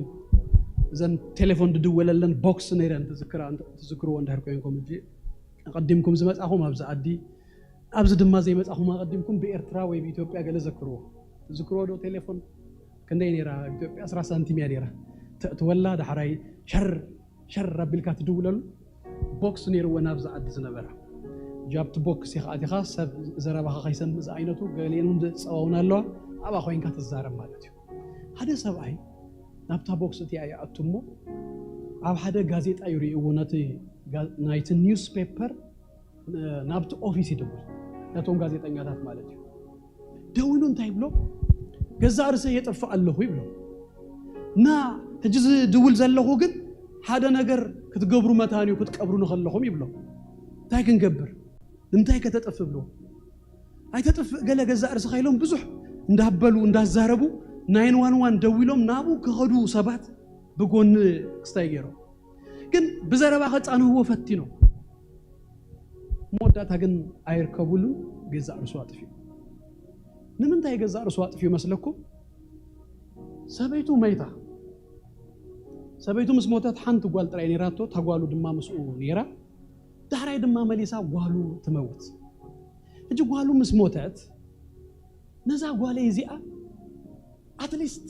እዘን ቴሌፎን ዝድወለለን ቦክስ ነይረን፣ ትዝክራ-፣ ትዝክርዎ እንድሕር ኮንኩም። ሕጂ ኣቐዲምኩም ዝመጻኹም ኣብዚ ዓዲ፣ ኣብዚ ድማ ዘይመጻኹም ኣቐዲምኩም ብኤርትራ ወይ ብኢትዮጵያ ገለ ዘክርዎ። ትዝክርዎ ዶ? ቴሌፎን ክንደይ ነይራ ኣብ ኢትዮጵያ? ዕስራ ሳንቲም እያ ነይራ። ተእትወላ፣ ዳሕራይ ሸር ሸር ኣቢልካ ትድውለሉ ቦክስ ነይርወን ኣብዚ ዓዲ ዝነበራ። ጃብቲ ቦክስ ኢኻ ኣቲኻ ሰብ ዘረባኻ ከይሰምዕ ዝዓይነቱ፣ ገሊአን እውን ዝጸዋውና ኣለዋ። ኣብኣ ኮይንካ ትዛረብ ማለት እዩ። ሓደ ሰብኣይ ናብታ ቦክስ እቲኣ ይኣቱ እሞ ኣብ ሓደ ጋዜጣ እዩ ርእይዎ፣ ነቲ ጋ-፣ ናይቲ ኒውስ ፔፐር ናብቲ ኦፊስ ይድውል፣ ነቶም ጋዜጠኛታት ማለት እዩ። ደዊሉ እንታይ ይብሎ? "ገዛእ ርእሰይ የጠፍእ ኣለኹ" ይብሎ። "እና ሕጂ ዝድውል ዘለኹ ግን ሓደ ነገር ክትገብሩ መታን እዩ፣ ክትቀብሩ ንኸለኹም" ይብሎ። "እንታይ ክንገብር? ንምንታይ ከተጠፍእ?" ብሎ። "ኣይተጥፍእ ገለ ገዛእ ርእስኻ" ኢሎም ብዙሕ እንዳበሉ እንዳዛረቡ፣ ናይን ዋን ዋን ደዊሎም ናብኡ ክኸዱ ሰባት ብጎኒ ክስታይ ገይሮም። ግን ብዘረባ ከጻንህዎ ፈቲኖም። መወዳእታ ግን ኣይርከቡሉን። ገዛእ ርእሱ ኣጥፊኡ። ንምንታይ ገዛእ ርእሱ ኣጥፊኡ መስለኩም? ሰበይቱ መይታ። ሰበይቱ ምስ ሞተት ሓንቲ ጓል ጥራይ ነይራቶ። እታ ጓሉ ድማ ምስኡ ነይራ። ዳሕራይ ድማ መሊሳ ጓሉ ትመውት። ሕጂ ጓሉ ምስ ሞተት፣ ነዛ ጓለይ እዚኣ ኣትሊስት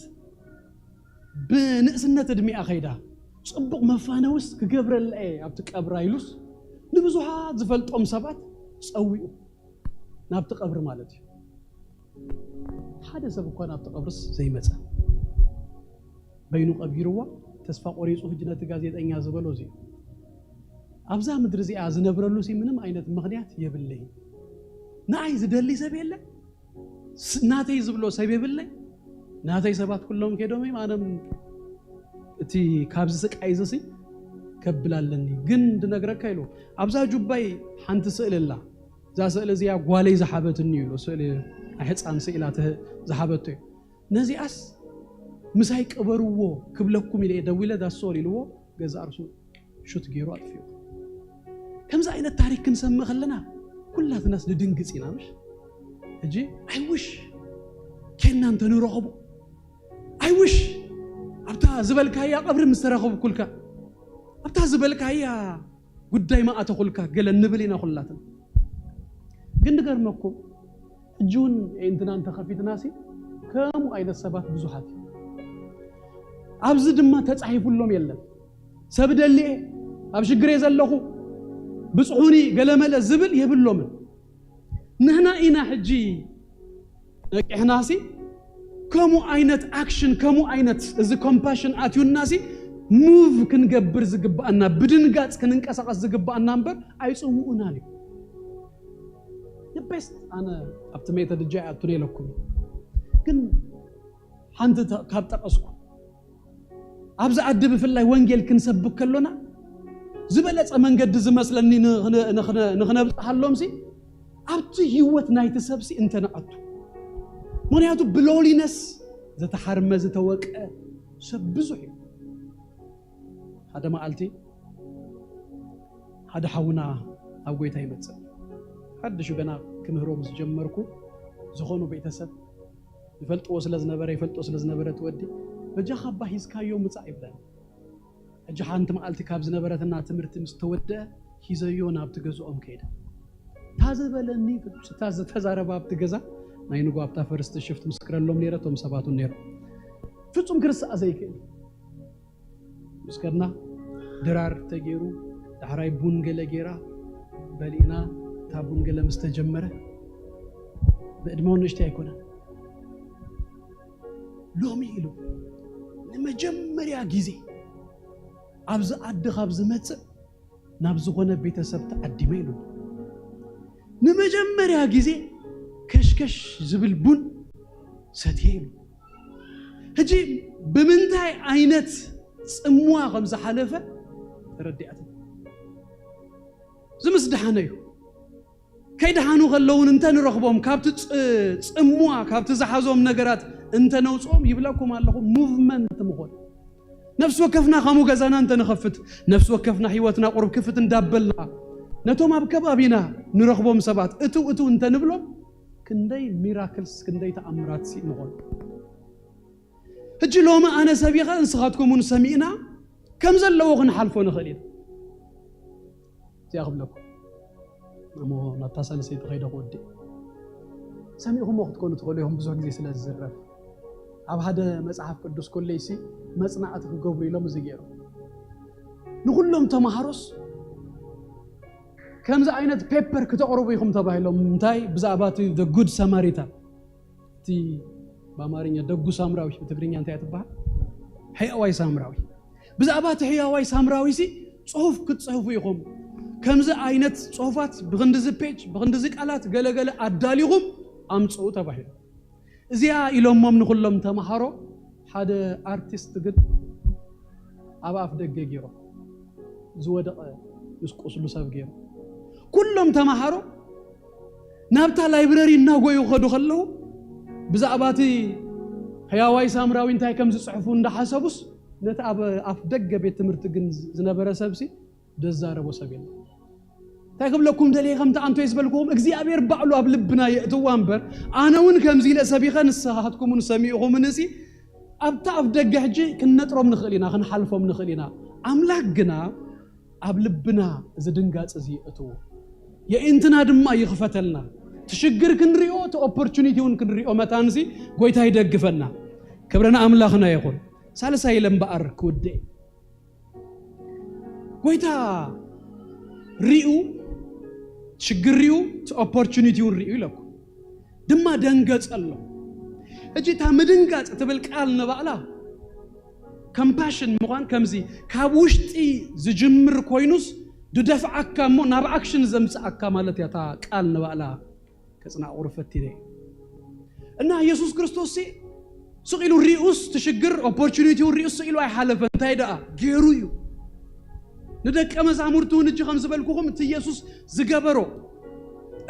ብንእስነት እድሜኣ ከይዳ ጽቡቕ መፋነውስ ክገብረላ እየ ኣብቲ ቀብራ ኢሉስ ንብዙሓት ዝፈልጦም ሰባት ጸዊኡ፣ ናብቲ ቀብሪ ማለት እዩ። ሓደ ሰብ እኳ ናብቲ ቀብርስ ዘይመጸ፣ በይኑ ቀቢርዋ። ተስፋ ቆሪጹ ሕጂ ነቲ ጋዜጠኛ ዝበሎ እዚ እዩ። ኣብዛ ምድሪ እዚኣ ዝነብረሉ ሲ ምንም ዓይነት ምኽንያት የብለይን። ንኣይ ዝደሊ ሰብ የለ፣ ስ-፣ ናተይ ዝብሎ ሰብ የብለይ። ናተይ ሰባት ኩሎም ከይዶም እዮም፣ ኣነም እቲ ካብዚ ስቃይ እዚ ሲ ከብል ኣለኒ። ግን ድነግረካ ኢሉ ኣብዛ ጁባይ ሓንቲ ስእሊ ኣላ። እዛ ስእሊ እዚኣ ጓለይ ዝሓበትኒ እዩ ኢሉ፣ ስእሊ ናይ ህፃን ስእላ ትህ-፣ ዝሓበቶ እዩ። ነዚኣስ ምሳይ ቅበርዎ ክብለኩም ኢለ እየ ደዊለ ዳሶር ኢልዎ ገዛ እርሱ ሹት ገይሩ ኣጥፊኡ። ከምዚ ዓይነት ታሪክ ክንሰምዕ ከለና ኩላትናስ ንድንግጽ ኢና፣ ምሽ? ሕጂ ኣይውሽ ኬንና እንተንረኸቦ፣ ኣይውሽ ኣብታ ዝበልካያ ቀብሪ ምስ ተረኸብኩልካ፣ ኣብታ ዝበልካያ ጉዳይ መኣተኹልካ ገለ ንብል ኢና ኩላትና። ግን ንገርመኩም፣ ሕጂ እውን ኣዒንትና እንተኸፊትናሲ ከምኡ ዓይነት ሰባት ብዙሓት እዮም። ኣብዚ ድማ ተጻሒፉሎም የለን። ሰብ ደልየ ኣብ ሽግር እየ ዘለኹ ብጽሑኒ ገለመለ ዝብል የብሎምን። ንሕና ኢና ሕጂ ነቂሕናሲ ከምኡ ዓይነት ኣክሽን፣ ከምኡ ዓይነት እዚ ኮምፓሽን ኣትዩናሲ ሙቭ ክንገብር ዝግብኣና፣ ብድንጋጽ ክንንቀሳቐስ ዝግብኣና እምበር ኣይጽውኡናን እዩ። ንቤስት ኣነ ኣብቲ ሜተድ እጃ ይኣቱን ኢለኩም። ግን ሓንቲ ተ-፣ ካብ ጠቐስኩ፣ ኣብዚ ዓዲ ብፍላይ ወንጌል ክንሰብክ ከሎና ዝበለጸ መንገዲ ዝመስለኒ ንኽነ-፣ ንኽነ-፣ ንኽነብጽሓሎም ሲ ኣብቲ ህይወት ናይቲ ሰብ ሲ እንተነኣቱ። ምኽንያቱ ብሎሊነስ ዝተሓርመ ዝተወቀ ሰብ ብዙሕ እዩ። ሓደ መዓልቲ ሓደ ሓውና ኣብ ጎይታ ይመጽእ። ሓድሽ ገና ክምህሮ ምስ ጀመርኩ፣ ዝኾኑ ቤተሰብ ይፈልጥዎ ስለ ዝነበረ፣ ይፈልጦ ስለ ዝነበረ፣ እቲ ወዲ፣ "በጃኻ እባ ሂዝካዮ ምጻእ" ይብለኒ። ሕጂ ሓንቲ መዓልቲ ካብ ዝነበረትና ትምህርቲ ምስ ተወደአ፣ ሂዘዮ ናብቲ ገዝኦም ከይደ። እታ ዝበለኒ፣ እታ ዝተዛረባ ኣብቲ ገዛ፣ ናይ ንጎ ኣብታ ፈርስት ሽፍት ምስክረሎም ነይረ፣ እቶም ሰባቱን ነይሮም። ፍጹም ክርስኣ ዘይክእል። ምስ ከድና ድራር ተገይሩ፣ ዳሕራይ ቡን ገለ ገይራ በሊእና። እታ ቡን ገለ ምስ ተጀመረ፣ ብዕድመ ንእሽተይ ኣይኮነን። ሎሚ ኢሉ ንመጀመርያ ግዜ ኣብዚ ዓዲ ካብ ዝመጽእ ናብ ዝኾነ ቤተሰብ ተዓዲመ ኢሉ። ንመጀመርያ ግዜ ከሽከሽ ዝብል ቡን ሰትየ ኢሉ። ሕጂ ብምንታይ ዓይነት ጽምዋ ከም ዝሓለፈ ተረዲኣትኒ። እዚ ምስ ደሓነ እዩ። ከይደሓኑ ከለውን እንተ ንረኽቦም፣ ካብቲ ጽ-፣ ጽምዋ፣ ካብቲ ዝሓዞም ነገራት እንተ ነውጽኦም፣ ይብለኩም ኣለኹ፣ ሙቭመንት ምኾን። ነፍሲ ወከፍና ከምኡ ገዛና እንተ ንኸፍት፣ ነፍሲ ወከፍና ህይወትና ቁሩብ ክፍት እንዳበልና፣ ነቶም ኣብ ከባቢና ንረኽቦም ሰባት እትው እትው እንተ ንብሎም፣ ክንደይ ሚራክልስ፣ ክንደይ ተኣምራት ሲ ምኾን። ሕጂ ሎሚ ኣነ ሰቢኸ፣ ንስኻትኩም እውን ሰሚዕና፣ ከም ዘለዎ ክንሓልፎ ንኽእል ኢና። እዚኣ ክብለኩም እሞ ናብታ ሳልሰይቲ ከይደ ክወድእ። ሰሚዕኹሞ ክትኮኑ ትኽእሉ ኢኹም፣ ብዙሕ ግዜ ስለ ዝዝረብ። ኣብ ሓደ መጽሓፍ ቅዱስ ኮሌጅሲ መጽናዕቲ ክገብሩ ኢሎም እዚ ገይሮም። ንኹሎም ተማሃሮስ ከምዚ ዓይነት ፔፐር ክተቕርቡ ኢኹም ተባሂሎም። እንታይ? ብዛዕባ እቲ the good Samaritan፣ እቲ ብኣማርኛ ደጉ ሳምራዊ፣ ብትግርኛ እንታይ ትበሃል? ሕያዋይ ሳምራዊ። ብዛዕባ እቲ ሕያዋይ ሳምራዊ ሲ ጽሑፍ ክትጽሕፉ ኢኹም። ከምዚ ዓይነት ጽሑፋት ብኽንድዚ ፔጅ፣ ብኽንድዚ ቃላት ገለገለ ኣዳሊኹም ኣምጽኡ ተባሂሉ። እዚኣ ኢሎሞም ንኹሎም ተምሃሮ፣ ሓደ ኣርቲስት ግን ኣብ ኣፍ ደገ ገይሮም፣ ዝወደቐ ምስ ቁስሉ ሰብ ገይሮም። ኩሎም ተምሃሮ ናብታ ላይብረሪ እናጎዩ ክኸዱ ከለዉ፣ ብዛዕባ እቲ ሕያዋይ ሳምራዊ እንታይ ከም ዝጽሕፉ እንዳሓሰቡስ፣ ነቲ ኣብ ኣፍ ደገ ቤት ትምህርቲ ግን ዝነበረ ሰብሲ ደዛረቦ ሰብ የለን። እንታይ ክብለኩም ደልየ፣ ከምቲ ኣንቶይ ዝበልኩኹም እግዚኣብሔር ባዕሉ ኣብ ልብና የእትዋ እምበር፣ ኣነ እውን ከምዚ ኢለ ሰቢኸ ንስኻትኩም እውን ሰሚዕኹምኒ ሲ ኣብቲ ኣፍ ደገ ሕጂ ክንነጥሮም ንኽእል ኢና፣ ክንሓልፎም ንኽእል ኢና። ኣምላክ ግና ኣብ ልብና እዚ ድንጋጽ እዚ የእትዎ፣ የእንትና ድማ ይኽፈተልና። ትሽግር ክንሪኦ፣ እቲ ኦፖርቹኒቲ እውን ክንሪኦ መታንሲ ጎይታ ይደግፈና። ክብረና ኣምላኽና ይኹን። ሳልሳይ ኢለ እምበኣር ክውድእ ጎይታ ሪኡ፣ ሽግር ሪኡ፣ እቲ ኦፖርቹኒቲ እውን ሪኡ ኢለኩ ድማ ደንገጸሎ። እጂ እታ ምድንጋጽ ትብል ቃል ንባዕላ ኮምፓሽን ምዃን ከምዚ ካብ ውሽጢ ዝጅምር ኮይኑስ ድደፍዓካ እሞ ናብ ኣክሽን ዘምጽኣካ ማለት እያ እታ ቃል ንባዕላ። ከጽናቑር ፈቲነ እና ኢየሱስ ክርስቶስ ሲ ስቕ ኢሉ ሪኡስ ትሽግር ኦፖርቹኒቲውን ሪኡስ ስቕ ኢሉ ኣይሓለፈ። እንታይ ደኣ ገይሩ እዩ? ንደቀ መዛሙርቱ እውን እጂ ከም ዝበልኩኹም እቲ ኢየሱስ ዝገበሮ፣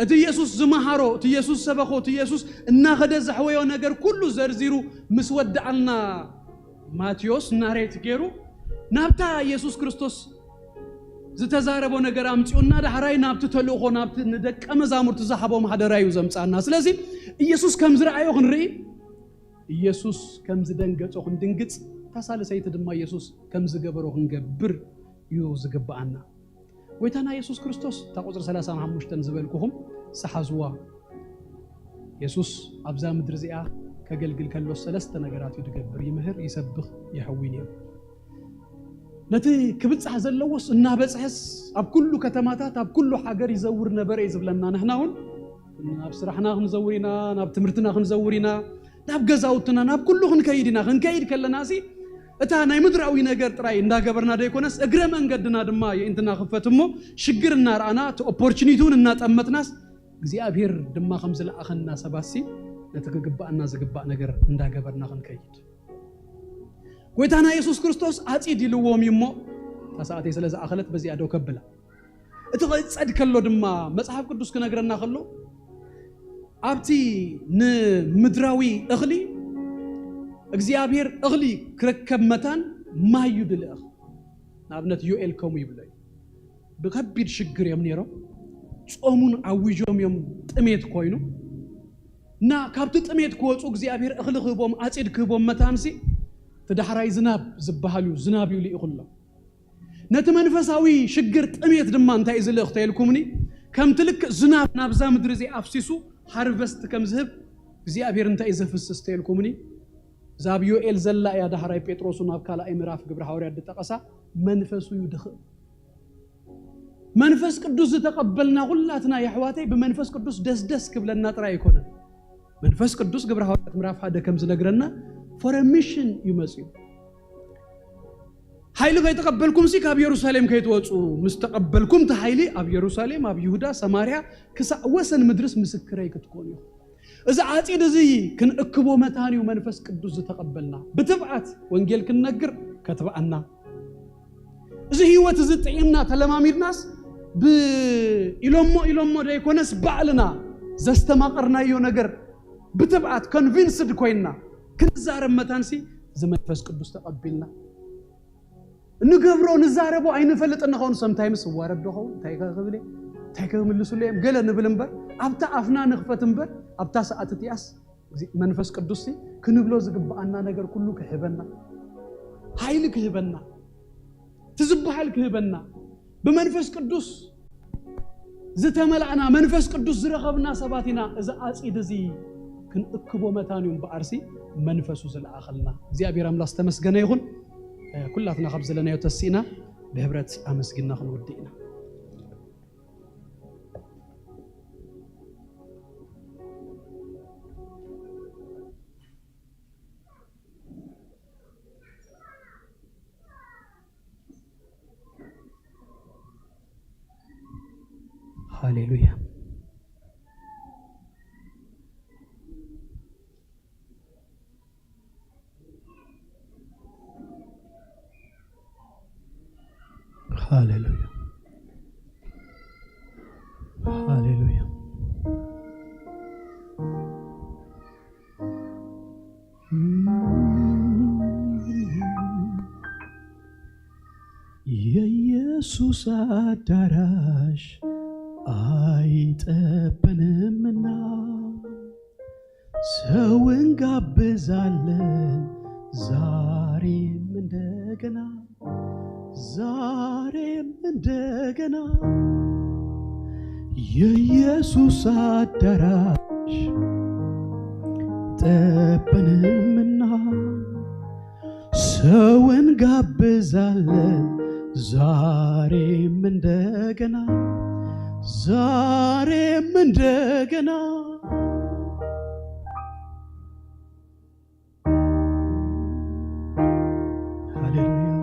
እቲ ኢየሱስ ዝመሃሮ፣ እቲ ኢየሱስ ሰበኾ፣ እቲ ኢየሱስ እናኸደ ዘሕወዮ ነገር ኩሉ ዘርዚሩ ምስ ወደኣልና ማቴዎስ ናሬት ገይሩ ናብታ ኢየሱስ ክርስቶስ ዝተዛረቦ ነገር ኣምፅኡና ዳሕራይ ናብቲ ተልእኾ ናብቲ ንደቀ መዛሙርቲ ዝሃቦም ሓደራ እዩ ዘምፃና። ስለዚ ኢየሱስ ከም ዝረኣዮ ክንርኢ፣ ኢየሱስ ከም ዝደንገጾ ክንድንግጽ፣ እታ ሳልሰይቲ ድማ ኢየሱስ ከም ዝገበሮ ክንገብር እዩ ዝግብኣና። ጎይታና ኢየሱስ ክርስቶስ እታ ቁጽሪ ሰላሳን ሓሙሽተን ዝበልኩኹም ሰሓዝዋ። የሱስ ኣብዛ ምድሪ እዚኣ ከገልግል ከሎ ሰለስተ ነገራት እዩ ዝገብር፣ ይምህር፣ ይሰብኽ፣ ይሕዊ ነይሩ። ነቲ ክብጻሕ ዘለዎስ እናበጽሐስ ኣብ ኩሉ ከተማታት ኣብ ኩሉ ሃገር ይዘውር ነበረ እዩ ዝብለና። ንሕና እውን ናብ ስራሕና ክንዘውር ኢና፣ ናብ ትምህርትና ክንዘውር ኢና፣ ናብ ገዛውትና ናብ ኩሉ ክንከይድ ኢና። ክንከይድ ከለና ሲ እታ ናይ ምድራዊ ነገር ጥራይ እንዳገበርና ደይኮነስ እግረ መንገድና ድማ የእንትና ክፈት እሞ ሽግር እናረኣና እቲ ኦፖርቹኒቲውን እናጠመትናስ እግዚኣብሔር ድማ ከም ዝለኣኸና ሰባት ሲ ነቲ ክግባኣና ዝግባእ ነገር እንዳገበርና ክንከይድ። ጎይታና የሱስ ክርስቶስ ኣጺድ ኢልዎም እዩ እሞ እታ ሰዓተይ ስለ ዝኣኸለት በዚኣ ደው ከብላ። እቲ ክጸድ ከሎ ድማ መጽሓፍ ቅዱስ ክነግረና ከሎ ኣብቲ ንምድራዊ እኽሊ እግዚኣብሔር እኽሊ ክረከብ መታን ማይ እዩ ድልእኽ። ንኣብነት ዮኤል ከምኡ ይብሎ እዩ። ብከቢድ ሽግር እዮም ነይሮም። ጾሙን ኣዊጆም እዮም ጥሜት ኮይኑ እና ካብቲ ጥሜት ክወፁ እግዚኣብሔር እኽሊ ክህቦም ኣጺድ ክህቦም መታንሲ እቲ ዳሕራይ ዝናብ ዝበሃል እዩ። ዝናብ እዩ ልኢኹሎም። ነቲ መንፈሳዊ ሽግር ጥሜት ድማ እንታይ እዩ ዝልእኽ ተይልኩምኒ? ከምቲ ልክዕ ዝናብ ናብዛ ምድሪ እዚ ኣፍሲሱ ሃርቨስት ከም ዝህብ እግዚኣብሔር እንታይ እዩ ዘፍስስ ተይልኩምኒ? እዛ ኣብ ዮኤል ዘላ እያ ዳሕራይ ጴጥሮስ ናብ ካልኣይ ምዕራፍ ግብረ ሃዋርያት ዝጠቐሳ መንፈሱ እዩ ድኽእ። መንፈስ ቅዱስ ዝተቐበልና ኩላትና የሕዋተይ ብመንፈስ ቅዱስ ደስደስ ክብለና ጥራይ ኣይኮነን። መንፈስ ቅዱስ ግብረ ሃዋርያት ምዕራፍ ሓደ ከም ዝነግረና ፎር ሚሽን እዩ መፅዩ። ሓይሊ ከይተቐበልኩም ሲ ካብ የሩሳሌም ከይትወፁ፣ ምስ ተቐበልኩም እቲ ሓይሊ ኣብ የሩሳሌም፣ ኣብ ይሁዳ፣ ሰማርያ ክሳዕ ወሰን ምድርስ ምስክረይ ክትኮኑ ኢኹም። እዚ ዓፂድ እዚ ክንእክቦ መታን እዩ መንፈስ ቅዱስ ዝተቐበልና። ብትብዓት ወንጌል ክንነግር ከትብዓና፣ እዚ ህይወት እዚ ጥዒምና ተለማሚድናስ ብኢሎሞ ኢሎሞ ደይኮነስ ባዕልና ዘስተማቐርናዮ ነገር ብትብዓት ኮንቪንስድ ኮይንና ክንዛረብ መታንሲ እዚ መንፈስ ቅዱስ ተቐቢልና። እንገብሮ ንዛረቦ ኣይንፈልጥ እንኸውን። ሰምታይምስ እዋረድ ዶ ኸውን? እንታይ ከ ክብል እየ? እንታይ ከ ክምልሱሉ እዮም? ገለ ንብል እምበር ኣብታ ኣፍና ንኽፈት እምበር ኣብታ ሰዓት እቲኣስ እዚ መንፈስ ቅዱስ ሲ ክንብሎ ዝግብኣና ነገር ኩሉ ክህበና፣ ሓይሊ ክህበና፣ እቲ ዝበሃል ክህበና፣ ብመንፈስ ቅዱስ ዝተመላእና መንፈስ ቅዱስ ዝረኸብና ሰባት ኢና። እዚ ኣፂድ እዚ ክንእክቦ መታን እዩ እምበኣርሲ መንፈሱ ዝለኣኸልና እግዚኣብሔር ኣምላኽ ዝተመስገነ ይኹን። ኩላትና ካብ ዘለናዮ ተሲእና ብህብረት ኣመስጊና ክንውድእ ኢና። ሃሌሉያ። ሃሌሉያ። ሃሌሉያ። ኢየሱስ አዳራሽ አይጠበንምና ሰው እንጋብዛለን ዛሬም እንደገና፣ ዛሬም እንደገና የኢየሱስ አዳራሽ አይጠበንምና ሰው እንጋብዛለን ዛሬም እንደገና፣ ዛሬም እንደገና። ሃሌሉያ።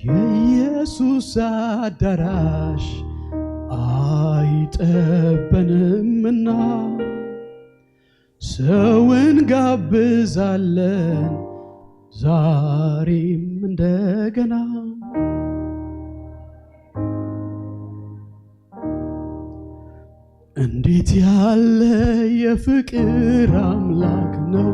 የኢየሱስ አዳራሽ አይጠበንምና ሰው እንጋብዛለን ዛሬም እንደገና። እንዴት ያለ የፍቅር አምላክ ነው!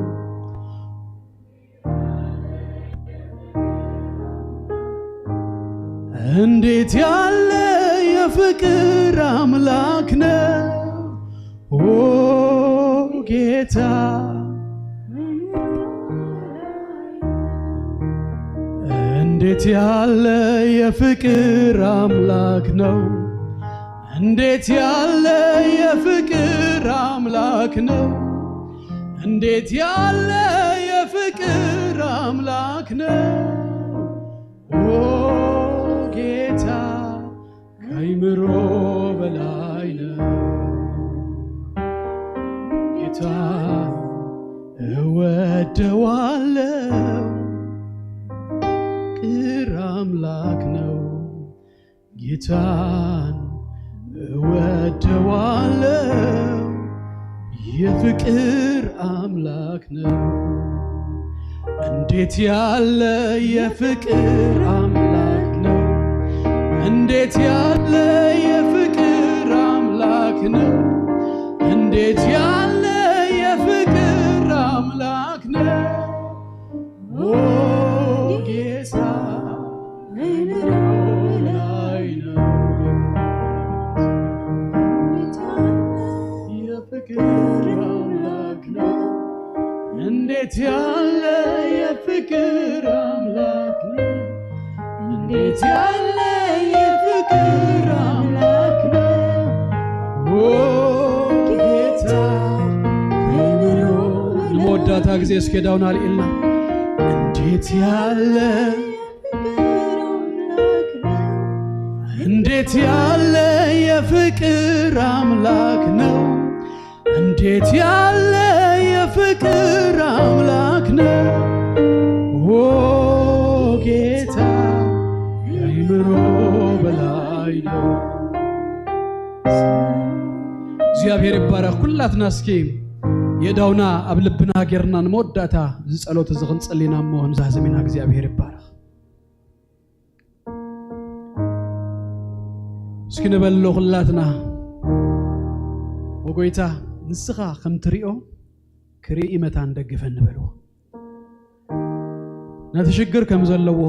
እንዴት ያለ የፍቅር አምላክ ነው! ኦ ጌታ፣ እንዴት ያለ የፍቅር አምላክ ነው! እንዴት ያለ የፍቅር አምላክ ነው! እንዴት ያለ የፍቅር አምላክ ነው! ኦ ጌታ፣ ከአይምሮ በላይ ነው። ጌታ እወደዋለሁ፣ ቅር አምላክ ነው። ጌታን እወደዋለሁ፣ የፍቅር አምላክ ነው። እንዴት ያለ የፍቅር አምላክ ነው! እንዴት ያለ የፍቅር አምላክ ነው! እንዴት ያለ የፍቅር አምላክ ነው! ኦ ጌታ፣ ከአይምሮ በላይ ነው። የፍቅር አምላክ ነው። እንዴት ያለ የፍቅር አምላክ ነው! እንዴት ያለ የፍቅር አምላክ ነው! ኦ ጌታ፣ ከአይምሮ በላይ። ንመወዳእታ ግዜ እስኪ ዳውን ኣልኢልና። እንዴት ያለ እንዴት ያለ የፍቅር አምላክ ነው! እንዴት ያለ የፍቅር አምላክ ነው! ኦ ጌታ፣ ከአይምሮ በላይ ነው። እግዚኣብሔር ይባረኽ። ኩላትና እስኪ የዳውና ኣብ ልብና ጌርና ንመወዳእታ እዚ ጸሎት እዚ ክንጸሊና እሞ ክንዛዝም ኢና። እግዚኣብሔር ይባረኽ። እስኪ ንበሎ ኩላትና፣ "ኦ ጎይታ፣ ንስኻ ከም ትሪኦ ክርኢ መታን ደግፈኒ" በልዎ። ነቲ ሽግር ከም ዘለዎ፣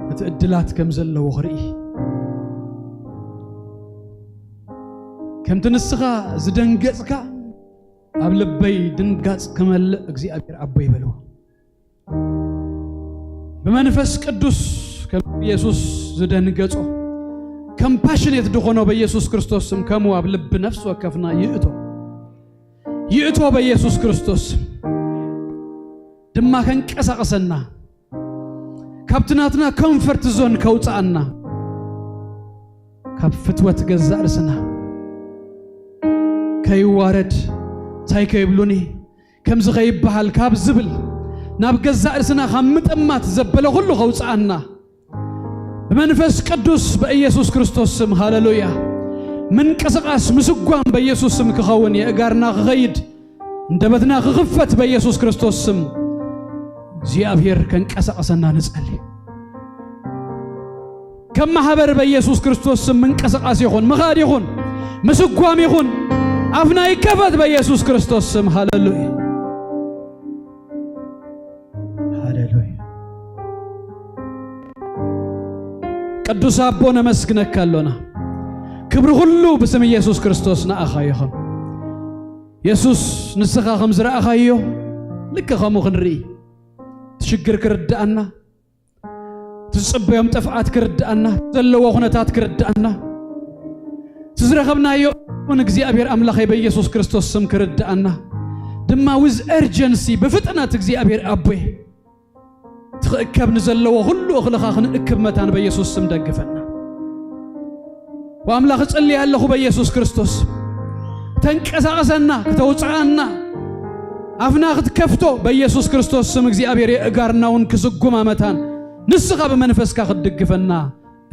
እቲ ዕድላት ከም ዘለዎ ክርኢ፣ ከምቲ ንስኻ ዝደንገጽካ ኣብ ልበይ ድንጋጽ ክመልእ እግዚኣብሔር ኣቦይ በልዎ። ብመንፈስ ቅዱስ ከም ኢየሱስ ዝደንገጾ፣ ኮምፓሽኔት ዝኾኖ በኢየሱስ ክርስቶስ ስም ከምኡ ኣብ ልቢ ነፍሲ ወከፍና ይእቶ። ይእቶ በኢየሱስ ክርስቶስ ስም። ድማ ከንቀሳቕሰና፣ ካብቲ ናትና ኮምፈርት ዞን ከውጽኣና፣ ካብ ፍትወት ገዛእ ርእስና ከይዋረድ፣ እንታይ ከይብሉኒ፣ ከምዚ ከይበሃል ካብ ዝብል፣ ናብ ገዛእ ርእስና ካብ ምጥማት ዘበለ ኩሉ ከውጽኣና፣ ብመንፈስ ቅዱስ በኢየሱስ ክርስቶስ ስም፣ ሃሌሉያ። ምንቅስቓስ ምስጓም በኢየሱስ ስም ክኸውን፣ የእጋርና ክኸይድ፣ እንደበትና ክኽፈት በኢየሱስ ክርስቶስ ስም እግዚኣብሔር ከንቀሳቐሰና ንጸሊ። ከም ማሕበር በኢየሱስ ክርስቶስ ስም ምንቅስቓስ ይኹን፣ ምኻድ ይኹን፣ ምስጓም ይኹን፣ ኣፍና ይከፈት በኢየሱስ ክርስቶስ ስም። ሃሌሉያ፣ ሃሌሉያ። ቅዱስ ኣቦ ነመስግነካ ኣሎና። ክብሪ ኩሉ ብስም ኢየሱስ ክርስቶስ ንኣኻ ይኹን። የሱስ ንስኻ ከም ዝረኣኻዮ ልክ ከምኡ ክንርኢ፣ እቲ ሽግር ክርድኣና፣ እቲ ዝጽበዮም ጥፍኣት ክርድኣና፣ ዘለዎ ኩነታት ክርድኣና፣ እቲ ዝረኸብናዮ እውን እግዚኣብሔር ኣምላኸይ በኢየሱስ ክርስቶስ ስም ክርድኣና ድማ with urgency ብፍጥነት እግዚኣብሔር ኣቦይ እቲ ክእከብ ንዘለዎ ኩሉ እኽልኻ ክንእክብ መታን በኢየሱስ ስም ደግፈና። ወኣምላኽ እጽሊ ኣለኹ በኢየሱስ ክርስቶስ ተንቀሳቐሰና፣ ክተውፅኣና፣ ኣፍና ክትከፍቶ በኢየሱስ ክርስቶስ ስም እግዚኣብሔር የእጋርና እውን ክስጉማ መታን ንስኻ ብመንፈስካ ክትድግፈና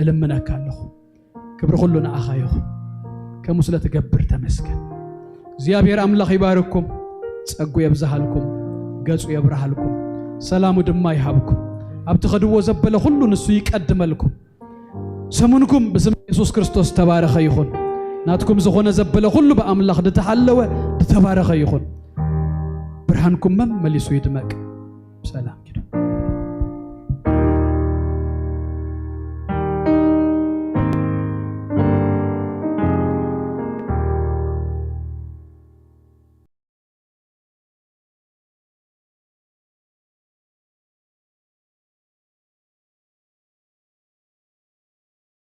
እልምነካ ኣለኹ። ክብሪ ኩሉ ንኣኻ ይኹን። ከምኡ ስለ ትገብር ተመስገን። እግዚኣብሔር ኣምላኽ ይባርኩም፣ ጸጉ የብዝሃልኩም፣ ገጹ የብርሃልኩም፣ ሰላሙ ድማ ይሃብኩም። ኣብቲ ከድዎ ዘበለ ኩሉ ንሱ ይቀድመልኩም። ሰሙንኩም ብስም የሱስ ክርስቶስ ተባረኸ ይኹን። ናትኩም ዝኾነ ዘበለ ኩሉ ብኣምላኽ ዝተሓለወ ዝተባረኸ ይኹን። ብርሃንኩም መመሊሱ ይድመቅ። ሰላም።